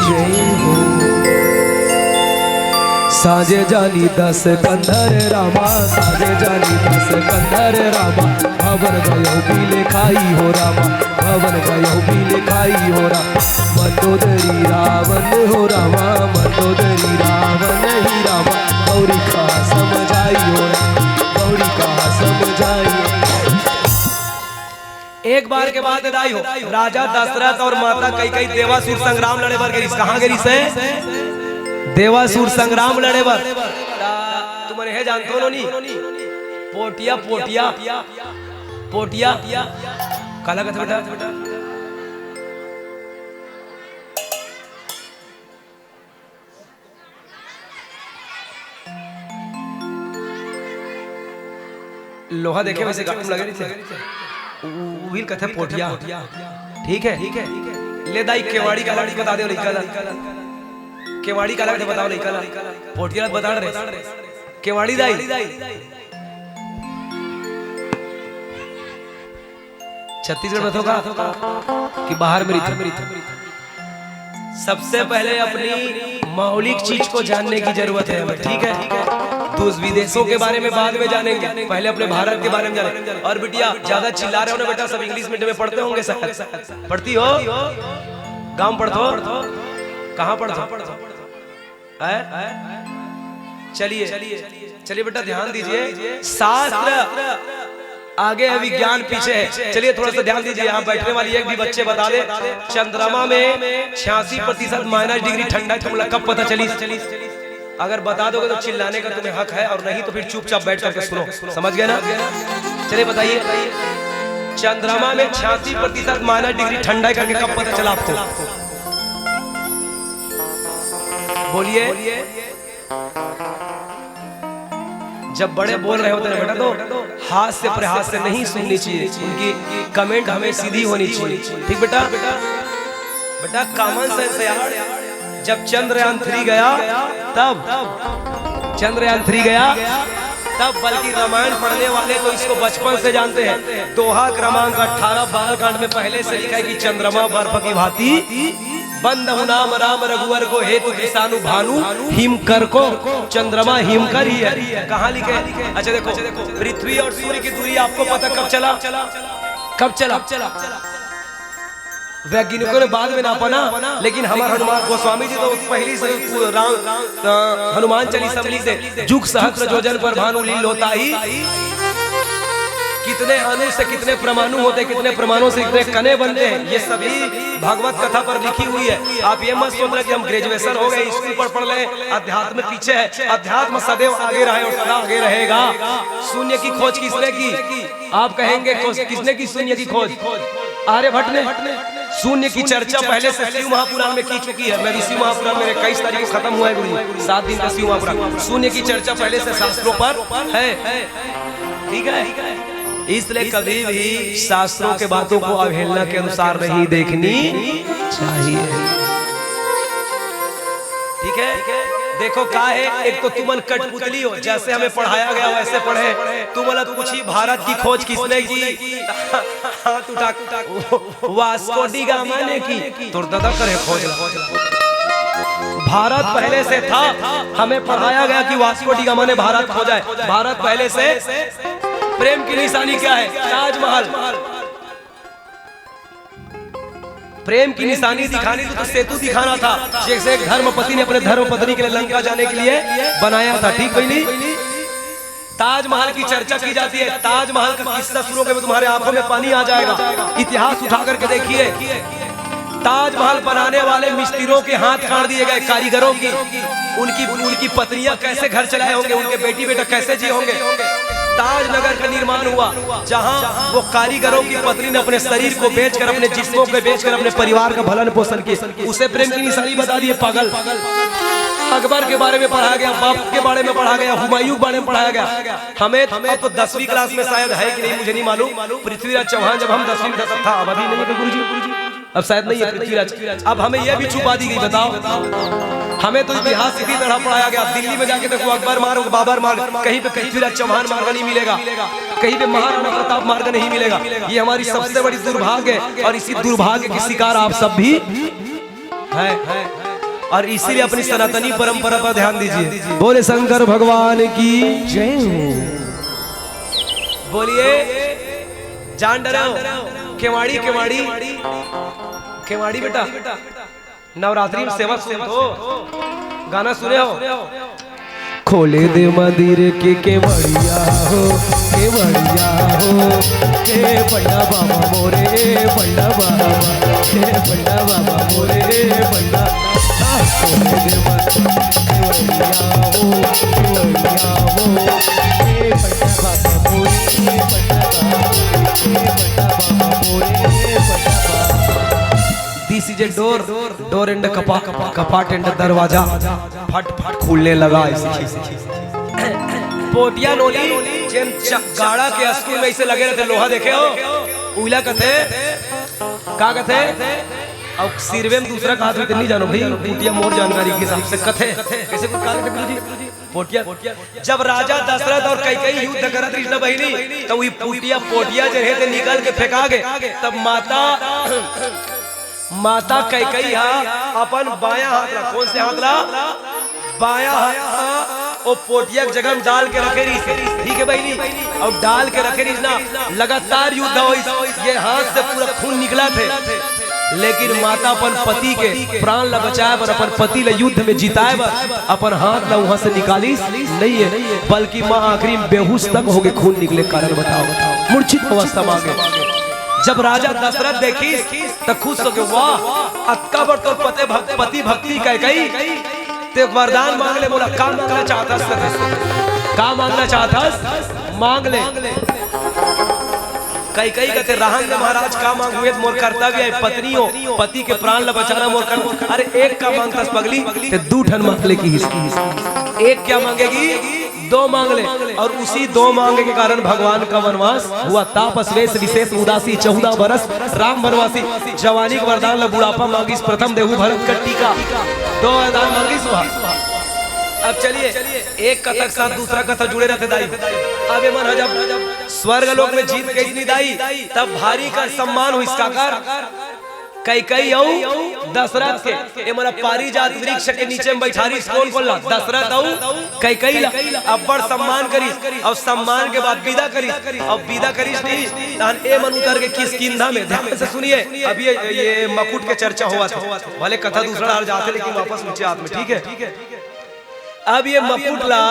जय हो। साजे जानी दस कंधर रामा, साजे जानी दस कंधर रामा, भवन गयो बिल खाई हो रामा, भवन गयो बिल खाई हो रामा। मंदोदरी रावण हो रामा, मंदोदरी रावण ही रामा, गौरी कहा समझाई हो रामा, गौरी कहा समझाई हो। एक बार के बात दाई हो, राजा दशरथ अउ माता कैकई देवासुर संग्राम लड़े बर गे रिहिस। कहाँ गे रिहिस हे? देवासुर संग्राम लड़े बर। तुमन हे जानथो नो नी? पोटिया, पोटिया, पोटिया। काला कथे बेटा? लोहा देखे वइसे गाड़ी में लगे रहिथे, उ-, उही ल कथे पोटिया। ठीक है, ठीक है। ले दाई, केवाड़ी काला कथे बता दे लइका ला। केवाड़ी काला कथे बताओ लइका ला। पोटिया ला बता रे। केवाड़ी दाई। छत्तीसगढ़ में तो का कि बाहर में रहिथे। सबसे पहले अपनी मौलिक चीज को जानने की जरूरत है हमें, ठीक है? दूस-, विदेशों के बारे में बाद में जानेंगे, पहले अपने भारत के बारे में जानें। और बिटिया, ज्यादा चिल्ला रहे हो ना बेटा, सब इंग्लिश मीडियम में पढ़ते होंगे शायद, पढ़ती हो? गांव पढ़ते हो? कहाँ पढ़ते हो? हैं? चलिए, चलिए बेटा, ध्यान दीजिए। शास्त्र आगे है, विज्ञान पीछे है। चलिए, थोड़ा सा ध्यान दीजिए, यहाँ बैठने वाली एक भी बच्चे बता दे, चंद्रमा में छियासी प्रतिशत माइनस डिग्री ठंडा है, तुमला कब पता चली? अगर बता दोगे तो चिल्लाने का तुम्हें हक है, और नहीं तो फिर चुपचाप बैठ करके सुनो। समझ गए ना? चलिए बताइए, चंद्रमा में छियासी प्रतिशत माइनस डिग्री ठंडा है करके कब पता चला आपको? बोलिए। जब बड़े बोल रहे होते हैं बेटा, तो हास्य प्रहास्य नहीं सुननी चाहिए, उनकी कमेंट हमें सीधी होनी चाहिए। ठीक बेटा? बेटा, कॉमन सेंस है यार। जब चंद्रयान थ्री गया, तब चंद्रयान थ्री गया, तब बल्कि रामायण पढ़ने वाले तो इसको बचपन से जानते हैं। दोहा क्रमांक अठारह बालकांड में पहले से लिखा है कि चंद्रमा बर्फ की भांति बंद हूँ नाम राम रघुवर को, हेतु कृशानु भानु हिमकर को। चंद्रमा हिमकर ही है। कहाँ लिखे? अच्छा देखो, पृथ्वी और सूर्य की दूरी आपको पता कब चला? कब चला? वैज्ञानिकों ने बाद में नापा ना, लेकिन हमारे हनुमान गोस्वामी जी तो पहले से राम, अ, हनुमान चालीसा में लिख दे, जुग सहस्त्र योजन पर भानु लील होता ही। कितने अणु से कितने परमाणु होते हैं, कितने परमाणु से कितने कणे बनते हैं, ये सभी भागवत कथा पर लिखी हुई है। आप ये मत सोचना कि हम ग्रेजुएशन हो गए, स्कूल पर पढ़ रहे, अध्यात्म पीछे है। अध्यात्म सदैव आगे रहे और सदा आगे रहेगा। शून्य की खोज किसने की? आप कहेंगे, "खोज किसने की शून्य की खोज?" आर्यभट्ट ने। शून्य की चर्चा पहले से शिव महापुराण में की चुकी है। मैं भी शिव महापुराण, मेरे इक्कीस तारीख को खत्म हुआ है गुरु, सात दिन का शिव महापुराण। शून्य की चर्चा पहले से शास्त्रों पर है। ठीक है, इसलिए कभी भी शास्त्रों के बातों को अवहेलना के अनुसार नहीं देखनी चाहिए। ठीक है, देखो का है, एक तो तुमन कठपुतली हो, जैसे हमें पढ़ाया गया वैसे पढ़े। तुमन ला पूछी भारत की खोज किसने की, हाथ उठा, वास्को डी गामा ने की। तोर दादा करे खोज ला। भारत पहले से था, हमें पढ़ाया गया कि वास्को डी गामा ने भारत खोजा है। भारत पहले से। प्रेम की निशानी क्या है? ताजमहल। प्रेम की निशानी दिखानी थी तो सेतु दिखाना था, जैसे एक धर्मपति ने अपने धर्म पत्नी के लिए लंका जाने के लिए बनाया था। ठीक बहिनी, ताजमहल की चर्चा की जाती है। ताजमहल का किस्सा सुनोगे तो तुम्हारे आंखों में पानी आ जाएगा। इतिहास उठा करके देखिए, ताजमहल बनाने वाले मिस्त्रियों के हाथ काट दिए गए, कारीगरों की, उनकी उनकी पत्नियां कैसे घर चलाए होंगे, उनके बेटी बेटा कैसे जिए होंगे। ताजनगर का निर्माण हुआ, जहां वो कारीगरों की पत्नी ने अपने शरीर को बेचकर, अपने जिस्मों को बेचकर अपने परिवार का भरण पोषण किए। उसे प्रेम की निशानी बता दिए पागल। अकबर के बारे में पढ़ा गया, बाबर के बारे में पढ़ा गया, हुमायूं के बारे में पढ़ाया गया। हमें अब तो दसवीं क्लास में शायद है कि नहीं, मुझे नहीं मालूम। पृथ्वीराज चौहान जब हम दसवीं में था, तब था, अब अभी नहीं है गुरुजी, अब शायद नहीं है पृथ्वीराज। अब हमें यह भी छुपा दी गई, बताओ। हमें तो इतिहास इसी तरह पढ़ाया गया। दिल्ली में जाके देखो, अकबर मार्ग, बाबर मार्ग, कहीं पे पृथ्वीराज चौहान मार्ग नहीं मिलेगा, कहीं पे महाराणा प्रताप मार्ग नहीं मिलेगा। ये हमारी सबसे बड़ी दुर्भाग्य है और इसी दुर्भाग्य की शिकार आप सब भी है। और इसीलिए अपनी सनातनी परंपरा पर ध्यान दीजिए। बोले शंकर भगवान की जय हो। बोलिए, जान डरे हो? केवाड़ी, केवाड़ी, केवाड़ी बेटा, नवरात्रि में सेवा सुन तो, गाना सुने हो? खोले दे मंदिर के केवड़िया हो, केवड़िया हो, हे बंडा बाबा मोरे, हे बंडा बाबा, हे बंडा बाबा मोरे, हे बंडा। आ, खोले दे मंदिर के केवड़िया हो, केवड़िया हो, हे बंडा बाबा मोरे, हे बंडा बाबा, हे बंडा बाबा मोरे, हे बंडा बाबा। This is a door, door and a कपा, कपाट and a दरवाजा। फट फट खुलने लगा ऐसे। पोटिया नोनी जेन च-, गाड़ा के स्कूल में ऐसे लगे रहते, लोहा देखे हो, उइला कथे, का कथे? अब सिरवे में दूसरा कहा तो नहीं जानो भाई, पोटिया मोर जानकारी के हिसाब से कथे। कैसे कुछ कहा कथे गुरुजी? पोटिया। जब राजा दशरथ और कैकई युद्ध करत रहिस ना बहिनी, तो वही पोटिया, पोटिया जगह से निकल के फेंका गए। तब माता माता कैकई हा अपन बायां हाथ ला, कौन से हाथ ला? बायां हाथ ला ओ पोटिया के जगह में डाल के रखे रहिस। ठीक है बहिनी, और डाल के रखे रहिस ना, लगातार युद्ध होइस, ये हाथ से पूरा खून निकला थे, लेकिन माता अपन पति के प्राण ला बचाए बर, अपन पति ला युद्ध में जिताए बर अपन हाथ ला वहां से निकालिस नहीं है, बल्कि माँ आखिरी में बेहोश तक हो गए, खून निकले कारण बताओ, मूर्छित अवस्था में आ गए। जब राजा दशरथ देखिस त खुश होके, "वाह, अतका बर तोर पते भक-, पति भक्ति कैकई, ते वरदान मांग ले, मोला का मांगना चाहत हस?" का मांगना चाहत हस? मांग ले। कैकई कथे, "रहन दे महाराज, का मांगहूं, मोर कर्तव्य है, पत्नी हो, पति के प्राण ल बचाना मोर कर्तव्य।" "अरे, एक का मांगथस पगली, ते दू ठन मांग ले," किहिस। एक क्या मांगेगी? दो मांग ले। और उसी दो मांगे के कारण भगवान का वनवास हुआ। तापस वेश विशेष उदासी, चौदह बरस राम वनवासी। जवानी के वरदान ला बुढ़ापा मांगिस, प्रथम देहू भरत का टीका। दो वरदान मांगिस हुआ। अब चलिए, एक कथा के साथ दूसरा कथा जुड़े रहते दाई। अब ये मन ह जब स्वर्ग लोक में जीत के इतनी दाई, तब भारी का सम्मान हुई। इसका कर कैकई अउ दशरथ के, ए मोला पारिजात वृक्ष के नीचे में बैठारिस। कौन कौन ला? दशरथ अउ कैकई ला अब्बड़ सम्मान करिस, और सम्मान के बाद विदा करिस, और विदा करिस नहीं, तहन ए मन उतर के किष्किंधा में, ध्यान से सुनिए, अब ये, ये मकुट के चर्चा होवत हे, भले कथा दूसरा डार जाथे, लेकिन वापस नीचे आत में, ठीक है? अब ये मकुट ला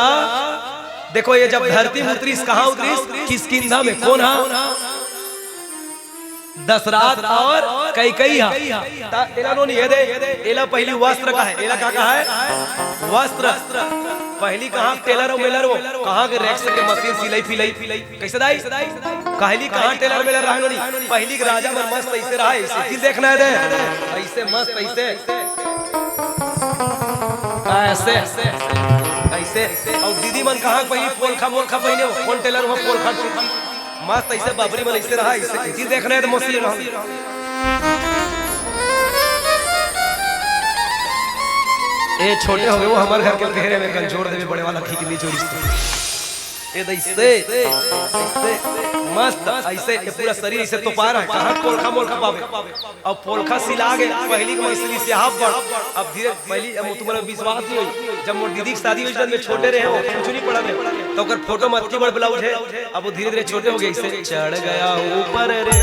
देखो, ये जब धरती में उतरिस, कहाँ उतरिस? किष्किंधा में। कौन हा? दशरथ और कैकई हा। त एला नोनी, ये दे, एला पहली वस्त्र कहा है। एला का कहा है? वस्त्र। पहली कहाँ टेलर और मेलर वो? कहाँ के रैक से के मशीन सिलाई फिलाई? कैसे दाई? कहली कहाँ टेलर मेलर रहा नोनी? पहली के राजा मन मस्त ऐसे रहा, ऐसे चीज देखना है दे। ऐसे मस्त, ऐसे। ऐसे। ऐसे। और दीदी मन कहाँ के पहली पोलखा मोलखा पहने हो? कौन टेलर हो पोलखा? मस्त ऐसे बाबरी मन ऐसे रहा, ऐसे, ऐसे देख रहे थे मौसी रहा। ए छोटे हो गए, वो हमर घर के पहरे में कंजोर देवे बड़े वाला खींच नी चोरी से। ए दैसे, ऐसे, मस्त, ऐसे, ये पूरा शरीर ऐसे तो पा रहा है, कहाँ पोलखा मोलखा पावे? अब पोलखा सिला गे, पहली के मन सिली से हाफ बढ़, अब धीरे, पहली, अब तुम्हारा विश्वास नहीं होई, जब मोर दीदी की शादी हुई, जब मैं छोटे रहे हो, कुछ नहीं पड़ा रहे, तो ओकर फोटो में अतकी बड़ ब्लाउज है, अब वो धीरे धीरे छोटे हो गए, इससे चढ़ गया ऊपर रे।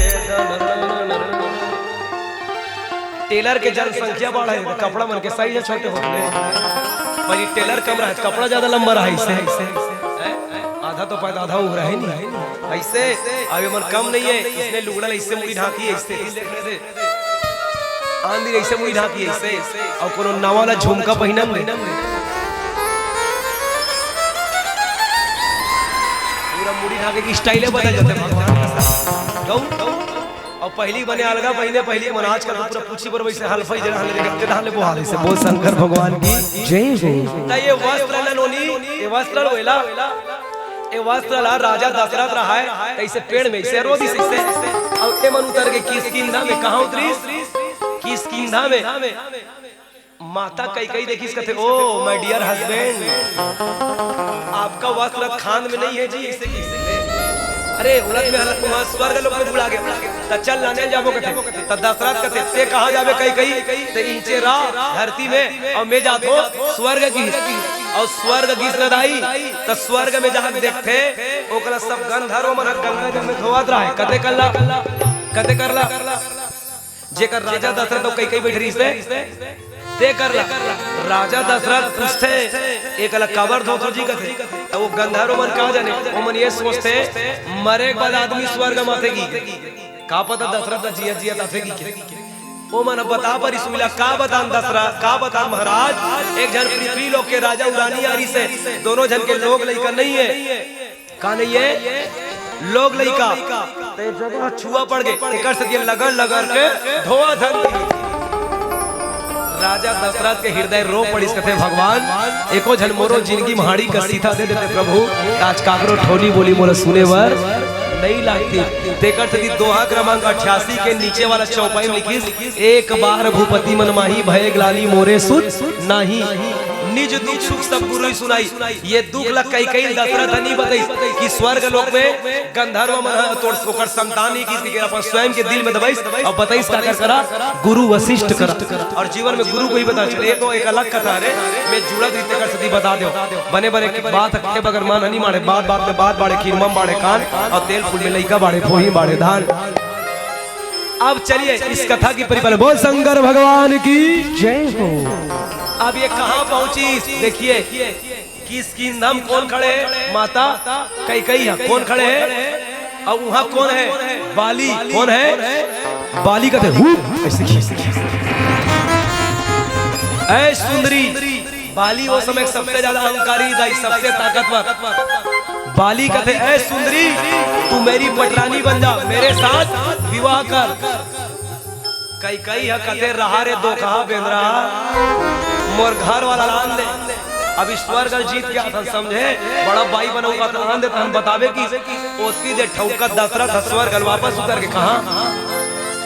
टेलर के जनसंख्या बढ़े, तो कपड़ा मन के साइज छोटे हो गए, पर ये टेलर कम रहा है, कपड़ा ज्यादा लंबा रहा है, इससे, इससे, हैं? आधा तो पैदा, आधा उभरा है नहीं, ऐसे। अब ये मन कम नहीं है, इसने लुगड़ा ऐसे मुड़ी ढांकी है, इससे, इससे, आंधी ऐसे मुड़ी ढांकी है, इससे, और कोनो नवा वाला झुमका पहिनन दे, पूरा मुड़ी ढांके की स्टाइले बदल जाते भगवान का। गौ, गौ। और पहली बने अलगा पहिने, पहली मन आजकल तो पूरा पूछी पर वैसे हल्फई जगह ले, जगह ले बोहाल से। बोल शंकर भगवान की जय हो। त ये वस्त्र ला नोनी, ये वस्त्र ला वेला, ये वस्त्र ला राजा दशरथ रहा है, त इसे पेड़ में इसे रो दी से, इसे। अब ये मन उतर के किसकिंधा में कहाँ उतरी? किसकिंधा में। माता कैकई देखिस कथे, "ओ, my dear husband, आपका वस्त्र खान में नहीं है जी, इसे किसे?" अरे, उलट में हल-, वहाँ स्वर्ग लोक में बुला गया। त चल लाने जाबो कथे। त दशरथ कथे, "ते कहाँ जाबे कैकई? ते नीचे रह धरती में, और मैं जात हो स्वर्ग की। और स्वर्ग की सदाई, त स्वर्ग में जाके देखते, ओकला सब गंधर्व मन गंगा जल में धोवत रहा है। कते करला, कते करला।" जेकर राजा दशरथ तो कैकई बैठ रही से, ते कर ला। राजा दशरथ पूछते, "एकला काबर धोथो जी?" कथे। तो वो गंधर्व मन का जाने, वो मन ये सोचते, "मरे के बाद आदमी स्वर्ग में आथे की?" का पता दशरथ ला जिया जिया आथे की के। वो मन बता परिस उइला, "का बतान दशरथ, का बतान महाराज, एक झन पृथ्वी लोक के राजा उरानी आ रही से, दोनों झन के लोग लइका नहीं है।" का नहीं है? लोग लइका। ते जगह छुआ पड़ गए, एकर से ये लगन लगन के धोआ धन। राजा दशरथ के हृदय रो पड़िस, कथे, "भगवान, एको झन मोरो जिंदगी में हाड़ी का सीता दे देते प्रभु, त आज काकरो ठोली बोली मोला सुने बर नहीं लागती।" तेकर सेती दोहा क्रमांक अट्ठासी के नीचे वाला चौपाई में लिखिस, "एक बार भूपति मन माही, भय ग्लानि मोरे सुत नाही।" निज दुख सुख सब गुरु ही सुनाई। ये दुख ला कैकई दशरथ नहीं बताइस कि स्वर्ग लोक में गंधर्व मन ह तोर ओकर संतान ही किस के अपन स्वयं के दिल में दबाइस और बताइस का कर करा गुरु वशिष्ठ करा। और जीवन में गुरु को ही बता चले, ये तो एक अलग कथा रे, मैं जुड़त रीते कर सदी बता दो। बने बने की बात है, बगर मान नहीं मारे, बात बात में बात बाड़े, खीर मम बाड़े कान और तेल फूल में लइका बाड़े, फोही बाड़े धान। अब चलिए इस कथा की परिपालन, बोल शंकर भगवान की जय हो। अब ये कहाँ पहुंची? देखिए, किसकिंधा में कौन खड़े है? माता कैकई है। कौन खड़े है? और वहां कौन है? बाली। कौन है? बाली कहते हूँ। ऐसे की, ऐसे की। ऐ सुंदरी, बाली वो समय सबसे ज्यादा अहंकारी दाई, सबसे ताकतवर। बाली कहते, "ऐ सुंदरी, तू मेरी पटरानी बन जा, मेरे साथ विवाह कर।" कैकई ह कथे, "रहा रे दोखहा बेंदरा, मोर घर वाला आन दे।" अभी स्वर्ग ल जीत के आथन समझे, बड़ा बाई बनऊंगा त आन दे, त हम बताबे कि ओतकी दे ठौका दशरथ ह स्वर्ग ल वापस उतर के कहाँ,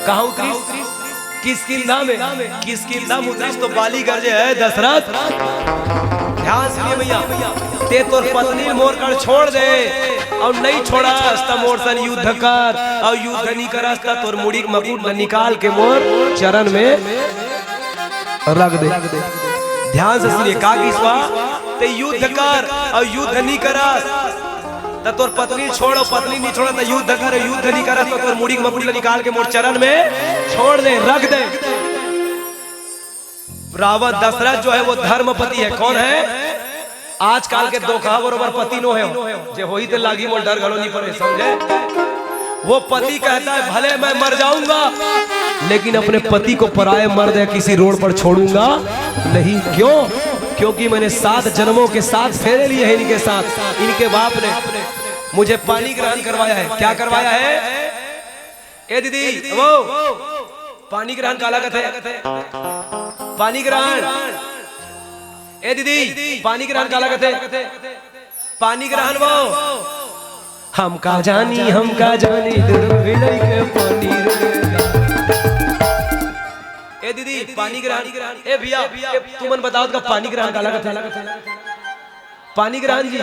कहाँ उतरिस? किसकिंधा में। किसकिंधा में उतरिस तो बाली गरजे, "हे दशरथ, ध्यान से लिए भैया, ते तोर पत्नी मोर कर छोड़ दे, और नहीं छोड़स त मोर सन युद्ध कर, और युद्ध नहीं करस त तोर मुड़ी के मकुट ल निकाल के मोर चरण में रख दे।" ध्यान से सुनिए, का किसवा, "ते युद्ध कर और युद्ध नहीं करस त तोर पत्नी छोड़, और पत्नी नहीं छोड़ त युद्ध कर, युद्ध नहीं करस त तोर मुड़ी के मकुट ल निकाल के मोर चरण में छोड़ दे, रख दे।" रावण दशरथ जो है वो धर्मपति है। कौन है? आजकल के दोखहा बरोबर पति नो है, जे होई ते लागी मोर डर घलो नहीं पड़े, समझे? वो पति कहता है, "भले मैं मर जाऊंगा, लेकिन अपने पति को पराए मर्द या किसी रोड पर छोड़ूंगा नहीं।" क्यों? क्योंकि मैंने सात जन्मों के सात फेरे लिए हैं इनके साथ। इनके बाप ने मुझे पानी ग्रहण करवाया है। क्या करवाया है? ए दीदी, वो पानी ग्रहण काला कथे? पानी ग्रहण। ए दीदी, पानी ग्रहण काला कथे? पानी ग्रहण वो। हम का जानी, हम का जानी, दूध मिलाई के पानी रे। ए दीदी, पानी ग्रहण। ए भैया, ए तुमन बताओ का पानी ग्रहण काला कथे? पानी ग्रहण जी।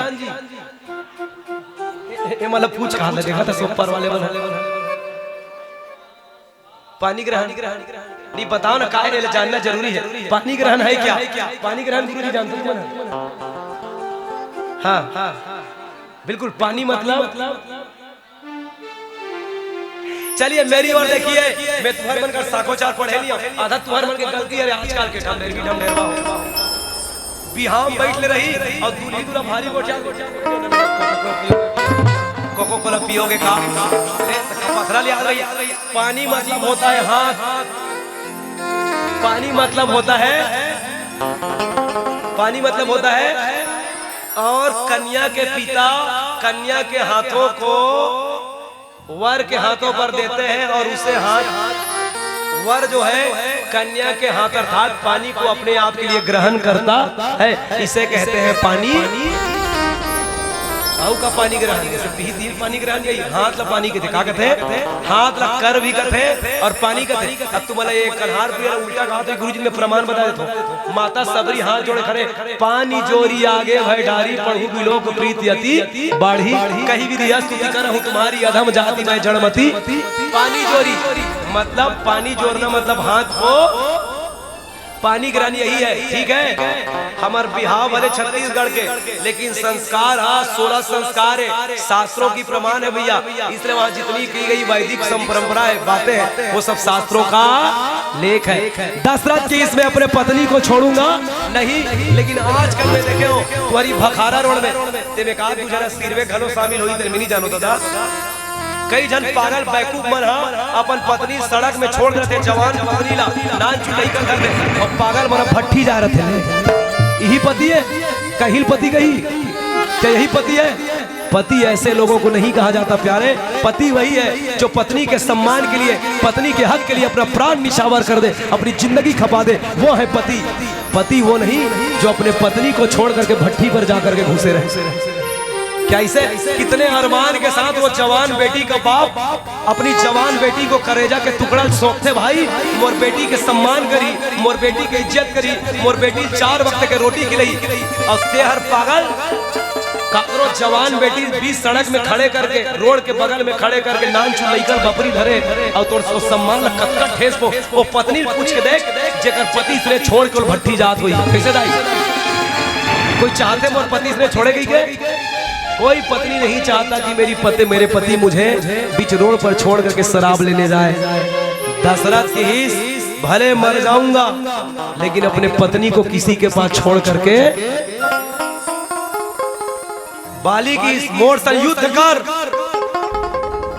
ए, ए, मतलब पूछ कहाँ ले देखा था, ऊपर वाले बना। पानी ग्रहण। नहीं, बताओ ना, काहे ले जानना जरूरी है। पानी ग्रहण है क्या? पानी ग्रहण गुरु जी जानते हो ना? हाँ, हाँ, बिल्कुल। पानी मतलब, चलिए मेरी ओर देखिए, मैं तुम्हारे मन का साखोचार पढ़े नहीं हूँ। आधा तुम्हारे मन की गलती है, आजकल के ढम ढेरवा हो। बिहाव बैठ ले रही और दूल्ही दूल्हा भारी गोठिया, कोको कोला पियोगे का? पथरा ले आ रही। पानी मतलब होता है हाथ, पानी मतलब होता है, पानी मतलब होता है। और कन्या के पिता कन्या के हाथों को वर के हाथों पर देते हैं और उसे हाथ, वर जो है कन्या के हाथ अर्थात पानी को अपने आप के लिए ग्रहण करता है, इसे कहते हैं पानी। आऊ का पानी ग्रहण, जैसे पीही तीन पानी ग्रहण, यही हाथ ला पानी के का कथे, हाथ ला कर भी कथे और पानी कथे। अब तुम्हारा ये कन्हार पिया उल्टा कहा तो गुरु जी ने प्रमाण बता देता हूँ। माता सबरी हाथ जोड़े खड़े, पानी जोरी आगे भय डारी, पढ़ू बिलोक प्रीति अति बाढ़ी, कही विधि स्तुति करहूँ तुम्हारी, अधम जाति मैं जड़मति। पानी जोरी मतलब पानी जोरना, मतलब हाथ को पानी ग्रहण यही है, ठीक है। हमार बिहाव भले छत्तीसगढ़ के, लेकिन संस्कार हा सोलह संस्कार है, शास्त्रों की प्रमाण है भैया। इसलिए वहाँ जितनी की गई वैदिक सम-, परंपरा है, बातें हैं, वो सब शास्त्रों का लेख है। दशरथ की इसमें अपने पत्नी को छोड़ूंगा नहीं, लेकिन आजकल मैं देखे हो तुम्हारी भखारा रोड में, ते में का गुजरा सिरवे घलो शामिल होई, ते में नहीं जानो दादा। कई झन पागल बैकूफ मन ह अपन पत्नी सड़क में छोड़ देथे, जवान पत्नी ला, नान चुटई कर देथे, और पागल मन भट्ठी जा रथे। यही पति है? कहिल पति कही, क्या यही पति है? पति ऐसे लोगों को नहीं कहा जाता प्यारे। पति वही है जो पत्नी के सम्मान के लिए, पत्नी के हक के लिए अपना प्राण निछावर कर दे, अपनी जिंदगी खपा दे, वो है पति। पति वो नहीं जो अपने पत्नी को छोड़ करके भट्ठी पर जा करके घुसे रहे। क्या इसे कितने अरमान के साथ वो जवान बेटी का बाप अपनी जवान बेटी को करेजा के टुकड़ा सौंपथे, भाई मोर बेटी के सम्मान करी, मोर बेटी के इज्जत करी, मोर बेटी चार वक्त के रोटी खिलाई। और ते हर पागल, काकरो जवान बेटी बीच सड़क में खड़े करके, रोड के बगल में खड़े करके नान चुलई कर बपरी धरे और तोर सम्मान ला कतका ठेस पो। वो पत्नी पूछ के देख, जेकर पति इसने छोड़ के भट्ठी जात हुई, कैसे दाई? कोई चाहते मोर पति इसने छोड़े गई के? कोई पत्नी नहीं चाहता कि मेरी पति, मेरे पति मुझे बीच रोड पर छोड़ करके शराब लेने जाए। दशरथ की हीस, भले मर जाऊंगा, लेकिन अपने पत्नी को किसी के पास छोड़ करके। बाली की हीस, मोर संग युद्ध कर।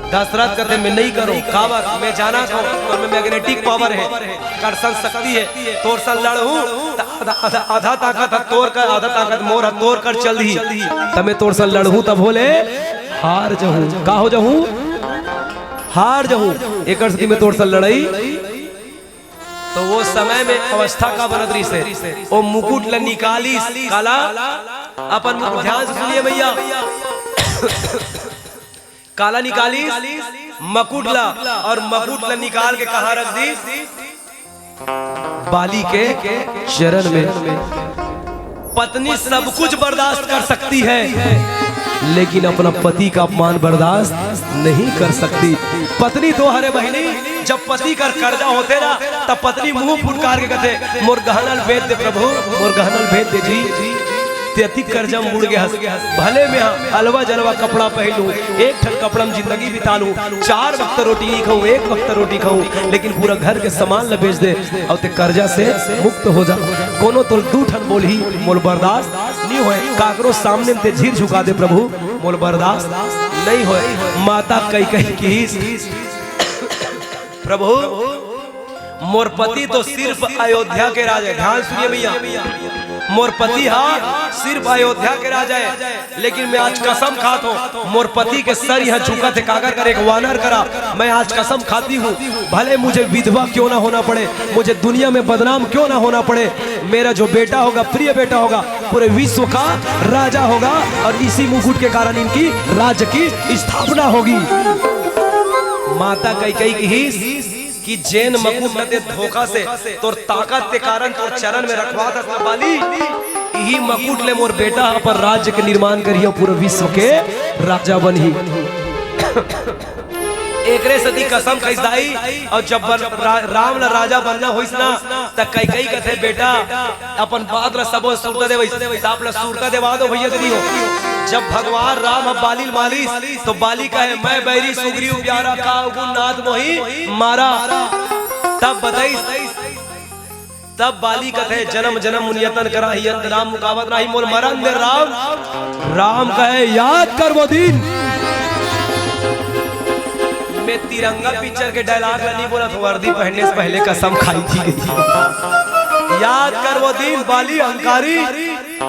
दशरथ कहते, मैं नहीं करूं। काबर? मैं जाना था, तो मैं मैग्नेटिक पावर है, कर्षण शक्ति है। तोर संग लड़हूं, त आधा, आधा, आधा ताकत ह तोर कर, आधा ताकत मोर ह, तोर कर चल दी। त मैं तोर संग लड़हूं, तब बोले हार जहूं। का हो जहूं? हार जहूं। एकर सेती मैं तोर संग लड़ई। तो वो समय में अवस्था का बनत रहिस हे, वो मुकुट ल निकालिस। काला? अपन मुकुट, ध्यान से सुनिए भैया। काला निकालिस? मकुट ला। और मकुट ला निकाल के कहाँ रख दिस? बाली के चरण में। पत्नी सब कुछ बर्दाश्त कर सकती है, लेकिन अपना पति का अपमान बर्दाश्त नहीं कर सकती। पत्नी तो हरे बहिनी, जब पति कर कर्जा होथे ना, तब पत्नी मुंह फुटकार के कथे, "मोर गहना ल भेज दे प्रभु, मोर गहना ल भेज दे जी।" ते अतिक कर्जा म बुड़ गे हस। भले मैं हा अलवा जलवा कपड़ा पहन लूं, एक ठन कपड़ा म जिंदगी बिता लूं, चार वक्त रोटी नहीं खाऊं, एक वक्त रोटी खाऊं, लेकिन पूरा घर के सामान ल बेच दे अउ ते कर्जा से मुक्त हो जा। कोनो तोल दू ठन बोलही, मोल बर्दाश्त नहीं होय। काकरो सामने म ते झिर झुका दे प्रभु, मोल बर्दाश्त नहीं होय। माता कैकई किहिस, प्रभु, मोर पति तो सिर्फ अयोध्या के राजा हे। ध्यान सुनिए भैया, मोर पति हा सिर्फ अयोध्या के राजा हे, लेकिन मैं आज कसम खात हूँ, मोर पति के सर यहाँ झुकत हे, काकर कर एक वानर करा। मैं आज कसम खाती हूँ, भले मुझे विधवा क्यों ना होना पड़े, मुझे दुनिया में बदनाम क्यों ना होना पड़े, मेरा जो बेटा होगा, प्रिय बेटा होगा, पूरे विश्व का राजा होगा और इसी मुकुट के कारण इनकी राज्य की स्थापना होगी। माता कैकेयी कहिस कि जेन मकुट ल ते धोखा से तोर ताकत के कारण तोर चरण में रखवात हस ना बाली, इही मकुट ले मोर बेटा अपन राज्य के निर्माण करिही, पूरे विश्व के राजा बनही। एकरे सेती कसम खाइस दाई, अउ जब बन, रा, राम ला राजा बनना होइस ना, त कैकेयी कथे, "बेटा, अपन बात ला सबो सुरता देवइस, त आप ला सुरता देवा दो भैया दीदी हो।" जब भगवान राम ह बाली ल मारिस, तो बाली कहे, "मैं बैरी सुग्रीव प्यारा, का गुण नाथ मोहि मारा।" तब बताइस, तब बाली कथे, "जन्म जन्म मुनि यतन करा ही अंत राम मुखावत नाही, मोल मरन दे राम।" राम कहे, "याद कर वो दिन।" मैं तिरंगा पिक्चर के डायलॉग ला नहीं बोला, तो वर्दी पहनने से पहले कसम खाई थी गई। "याद कर वो दिन बाली अहंकारी,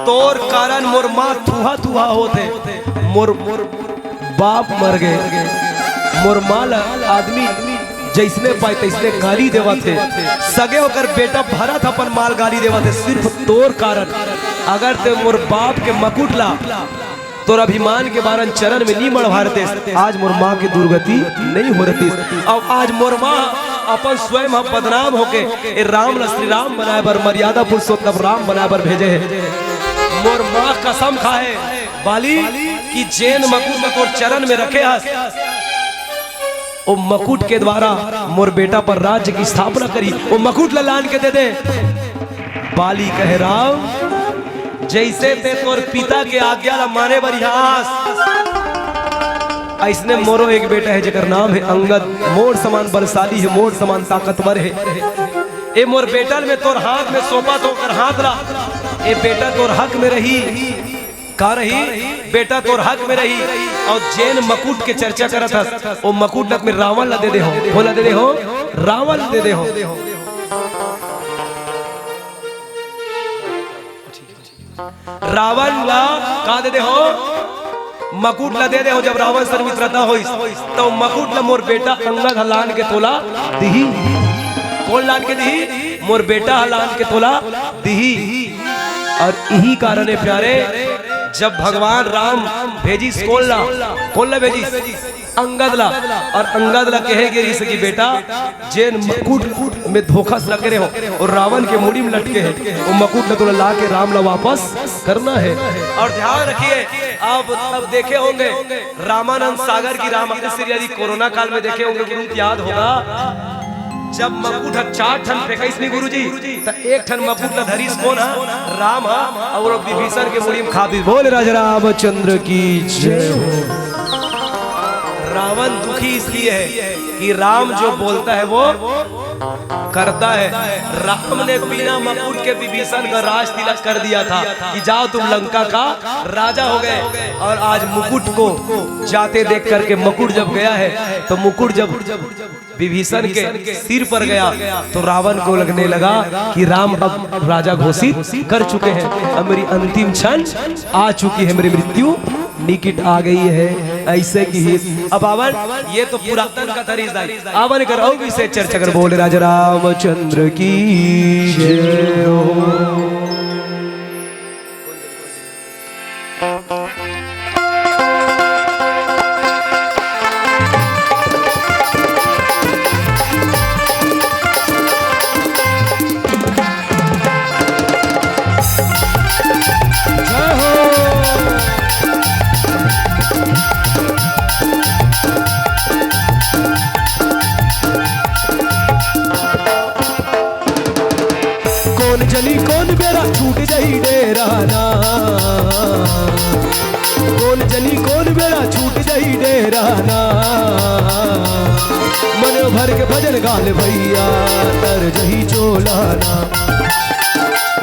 तोर कारण मोर माँ थुहा थुहा होथे, मोर मोर बाप मर गए, मोर माँ ला आदमी जइसने पाए तइसने गाली देवत हे, सगे ओकर बेटा भरत अपन माँ ल गाली देवत हे, सिर्फ तोर कारण। अगर ते मोर बाप के मकुट ला तोर अभिमान के बारन चरण में नी मढ़वा रहतेस, आज मोर माँ के दुर्गति नहीं हो रहतीस। अब आज मोर माँ अपन स्वयं ह बदनाम होके ए राम ला श्री राम बनाए बर, मर्यादा पुरुषोत्तम राम बनाए बर भेजे हे। मोर माँ कसम खाए बाली कि जेन मकुट ल तोर चरण में रखे हस, ओ मकुट के द्वारा मोर बेटा पर राज्य की स्थापना करी, ओ मकुट ला लान के दे दे। बाली कहे, "राम, जइसे ते तोर पिता के आज्ञा ला माने बर यहाँ आस, अइसने मोरो एक बेटा हे, जेकर नाम हे अंगद, मोर समान बलशाली हे, मोर समान ताकतवर हे। ए मोर बेटा ल मैं तोर हाथ में सौंपत हँव, ओकर हाथ ला, ए बेटा तोर हक में रही।" का रही? बेटा तोर हक में रही। अउ जेन मकुट के चर्चा करत हस, ओ मकुट ल मैं रावण ला दे दे हँव। कोन ला दे दे हँव? रावण ला दे दे हँव। रावण ला का दे दे हँव? मकुट ला दे दे हँव। जब रावण से मित्रता होइस, त मकुट ला मोर बेटा अंगद ह लान के तोला दिही। कोन लान के दिही? मोर बेटा ह लान के तोला दिही। अउ इही कारण हे प्यारे, जब भगवान राम भेजिस कोन ला, कोन ला भेजिस? अंगद ला। अउ अंगद ला कहे गे रिहिस कि बेटा, जेन मकुट में धोखा से रखे रहे हँव अउ रावण के मुड़ी में लटके हे, ओ मकुट ला तोला ला के राम ला वापस करना हे। अउ ध्यान रखिए, अब, अब देखे होंगे रामानंद सागर की रामायण serial, कोरोना काल में देखे होंगे, बहुत याद होगा। जब मकुट ह चार ठन फेंकइस नी गुरुजी, त एक ठन मकुट ल धरिस कोन ह? राम ह, अउ वो विभीषण के मुड़ी में खा दिस। बोल राजा रामचंद्र की जय हो। रावण दुखी इसलिए है कि राम जो बोलता है वो करता है। राम ने बिना मकुट के विभीषण का राज तिलक कर दिया था कि जाओ तुम लंका का राजा हो गए, और आज मुकुट को जाते देख करके मुकुट जब गया है, तो मुकुट जब विभीषण के सिर पर गया तो रावण को लगने लगा कि राम अब राजा घोषित कर चुके हैं, अब मेरी अंतिम क्षण आ चुकी है, मेरी मृत्यु निकट आ गई है। अइसे कहिस। अब आवन, ये तो पुरातन कथा रहिस दाई, आवन कर अउ विषय चर्चा कर। बोल राजा रामचंद्र की जय हो। कोन जनी कोन बेरा छूट जाही डेरा ना, कोन जनी कोन बेरा छूट जाही डेरा ना। मन भर के भजन गा ले भइया, तर जाही चोला ना।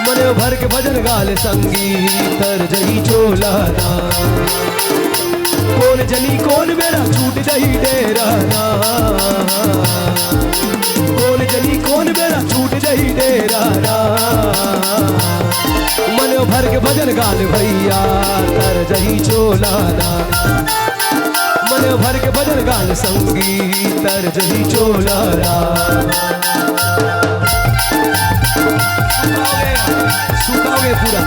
मन भर के भजन गा ले संगी, तर जाही चोला ना। कोन जनी कोन बेरा छूट जाही डेरा ना, कोन जनी कोन बेरा छूट जही डेरा ना। मन भर के भजन गा ले भैया, तर जही चोला ना। मन भर के भजन गा ले संगी, तर जही चोला ना। सुखाओगे, सुखाओगे पूरा।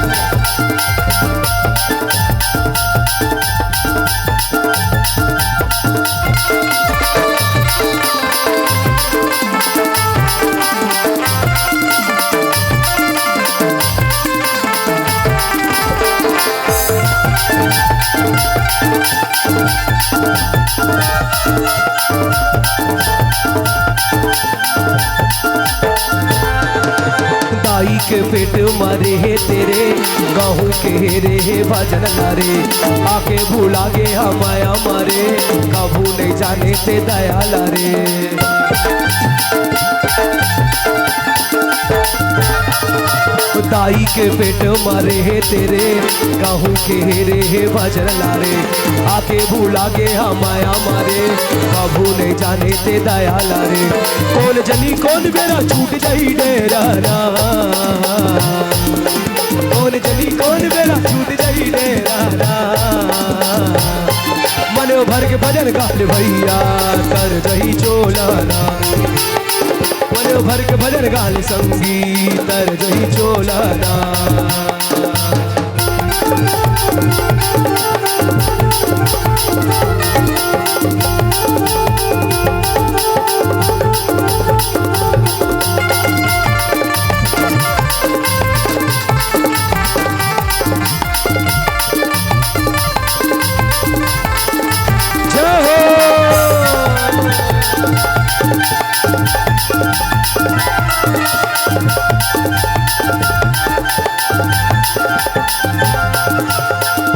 दाई के पेट म रेहे तेरे, गहूं के रेहे भजन ला रे। आके भुला गे हा माया मारे, कभू नइ जाने ते दया ला रे। दाई के पेट म रेहे तेरे, गहूं के रेहे भजन ला रे। आके भुला गे हा माया मारे, कभू नइ जाने ते दया ला रे। कोन जनी कोन बेरा छूट जही डेरा ना। कोन जनी कोन बेरा छूट जही डेरा ना। मन भर के भजन गा ले भैया, तर जही चोला ना। मन भर के भजन गा ले संगी, तर जही चोला ना। जय हो।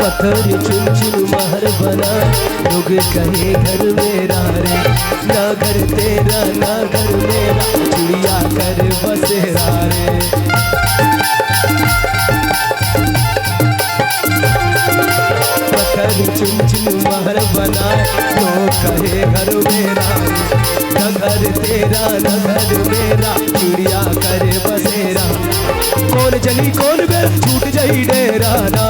पत्थर चुन चुन महल बना, लोग कहे घर मेरा रे। ना घर तेरा ना घर मेरा, चिड़िया कर बसेरा रे। पत्थर चुन चुन महल बनाए, लोग कहे घर मेरा रे। न घर तेरा न घर मेरा, चिड़िया करे बसेरा। कोन जनी कोन बेरा छूट जही डेरा ना।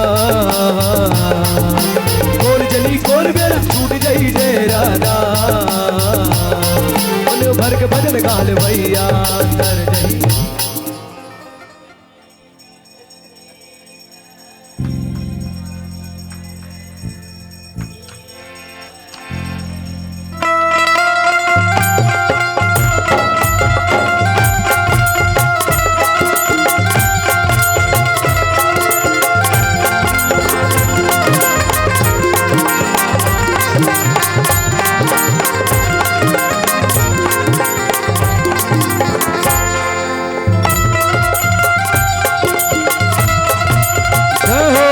कोन जनी कोन बेरा छूट जही डेरा ना। मन भर के भजन गा ले भैया, तर जही। जय हो।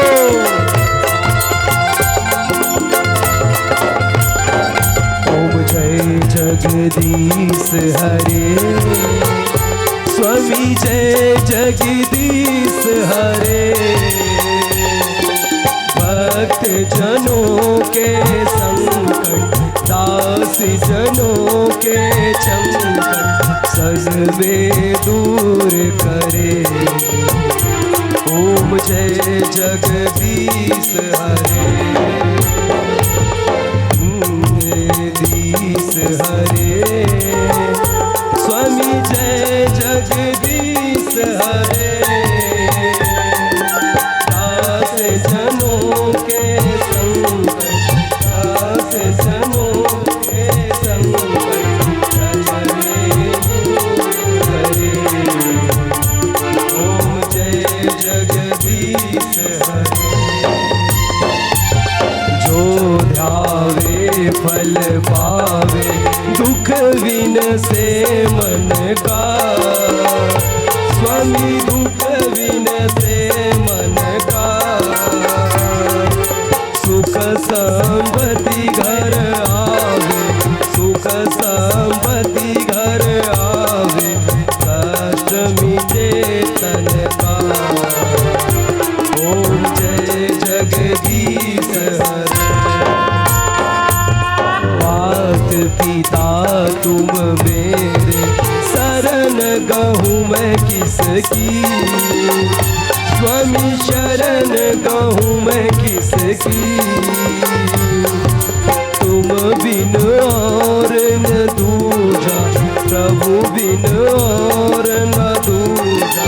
ओम जय जगदीश हरे, स्वामी जय जगदीश हरे। भक्त जनों के संकट, दास जनों के संकट, सब में दूर करे। ओम जय जगदीश हरे। हरे, स्वामी जय जगदीश हरे। दास जनों के संकट, दास जनों के संकट, हरे। ओम जय जगदीश हरे। जो ध्यावे फल पावे, दुख विनसे मन का। स्वामी दुख विनसे मन का। सुख संपत्ति घर आवे, सुख संपत्ति घर आवे, कष्ट मिटे तन का। ओम जय जगदीश हरे। मात पिता तुम मेरे, शरण की। स्वामी शरण कहूँ मैं किसकी, तुम बिन और न दूजा, प्रभु बिन और न दूजा,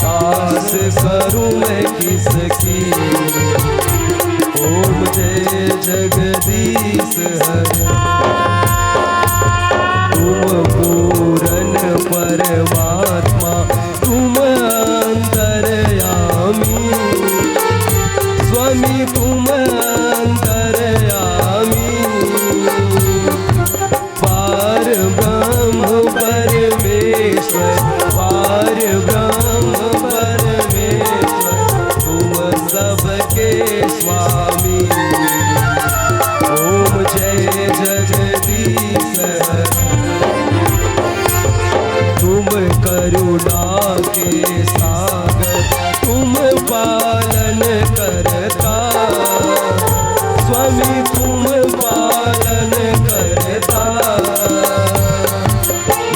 आस करूँ मैं किसकी। ओम जय जगदीश हरे। तुम पूर्ण परमात्मा, तुम अंतर्यामी, स्वामी तुम अंतर्यामी। पार ब्रह्म परमेश्वर, पार ब्रह्म परमेश्वर, तुम सबके स्वामी। ओम जय जगदीश हरे। तुम करुणा के सागर, तुम पालन करता, स्वामी तुम पालन करता।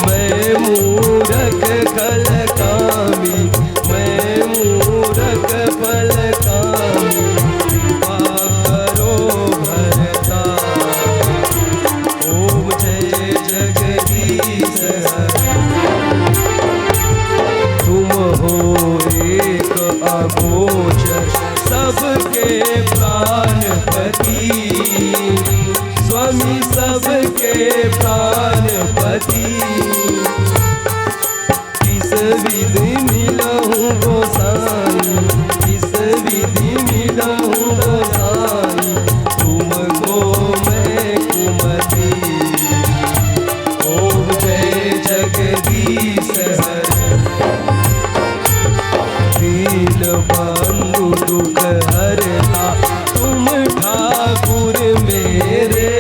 मैं मूरख कलकामी, मैं मूरख पलकामी, कृपा करो भरता। ओम जय जगदीश हरे। तुम हो एक अगोचर, सबके प्राणपति, स्वामी सबके प्राणपति। किस विधि मिलहूँ गोसाई, किस विधि मिलहूँ गोसाई, तुमको मैं कुमति। ओम जय जगदीश हरे। दीन बंधु दुख हरता, तुम ठाकुर मेरे,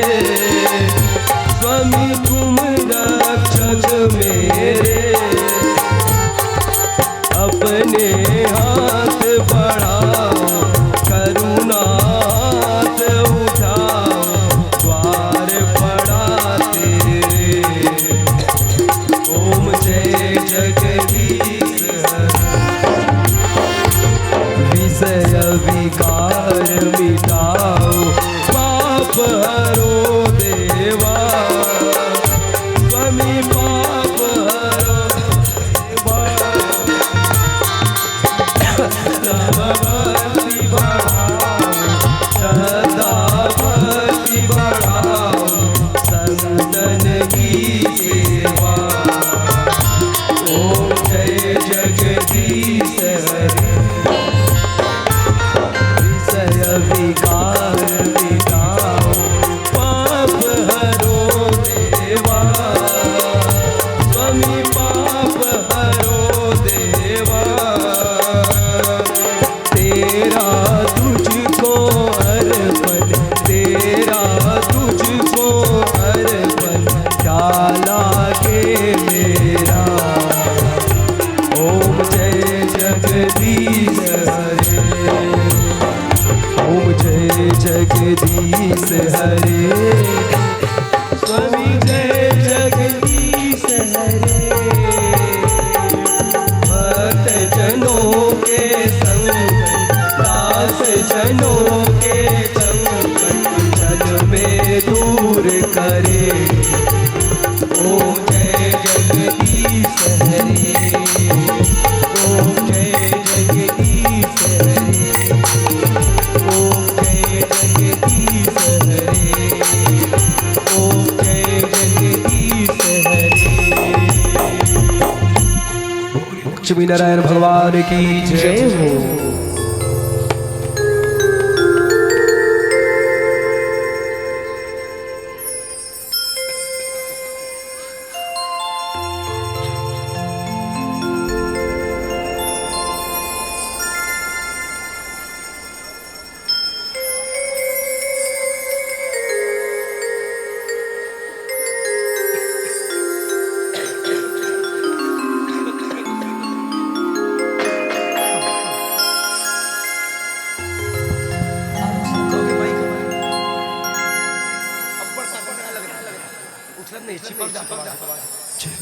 स्वामी तुम रक्षक मेरे। अपने हाथ बढ़ाओ, करुणा हाथ उठाओ, द्वार पड़ा तेरे। ओम जय जगदीश हरे। विषय विकार मिटाओ, पाप हरो देवा, स्वामी पाप हरो देवा। भक्ति बढ़ाओ, श्रद्धा भक्ति बढ़ाओ, संतन की सेवा। ओम जय जगदीश हरे। विषय विकार मिटाओ, पाप हरो देवा, स्वामी पाप हरो देवा। तेरा तुझको अर्पण, तेरा तुझको अर्पण, क्या लागे मेरा। ओम जय जगदीश हरे। ओम जय जगदीश हरे। स्वामी जय जगदीश हरे। भक्त जनों के संग, दास जनों के संग, जन में दूर करे। ओम जय जगदीश हरे। ओम जय जगदीश हरे। ओम जय जगदीश हरे। ओम जय जगदीश हरे। लक्ष्मी नारायण भगवान की जय हो।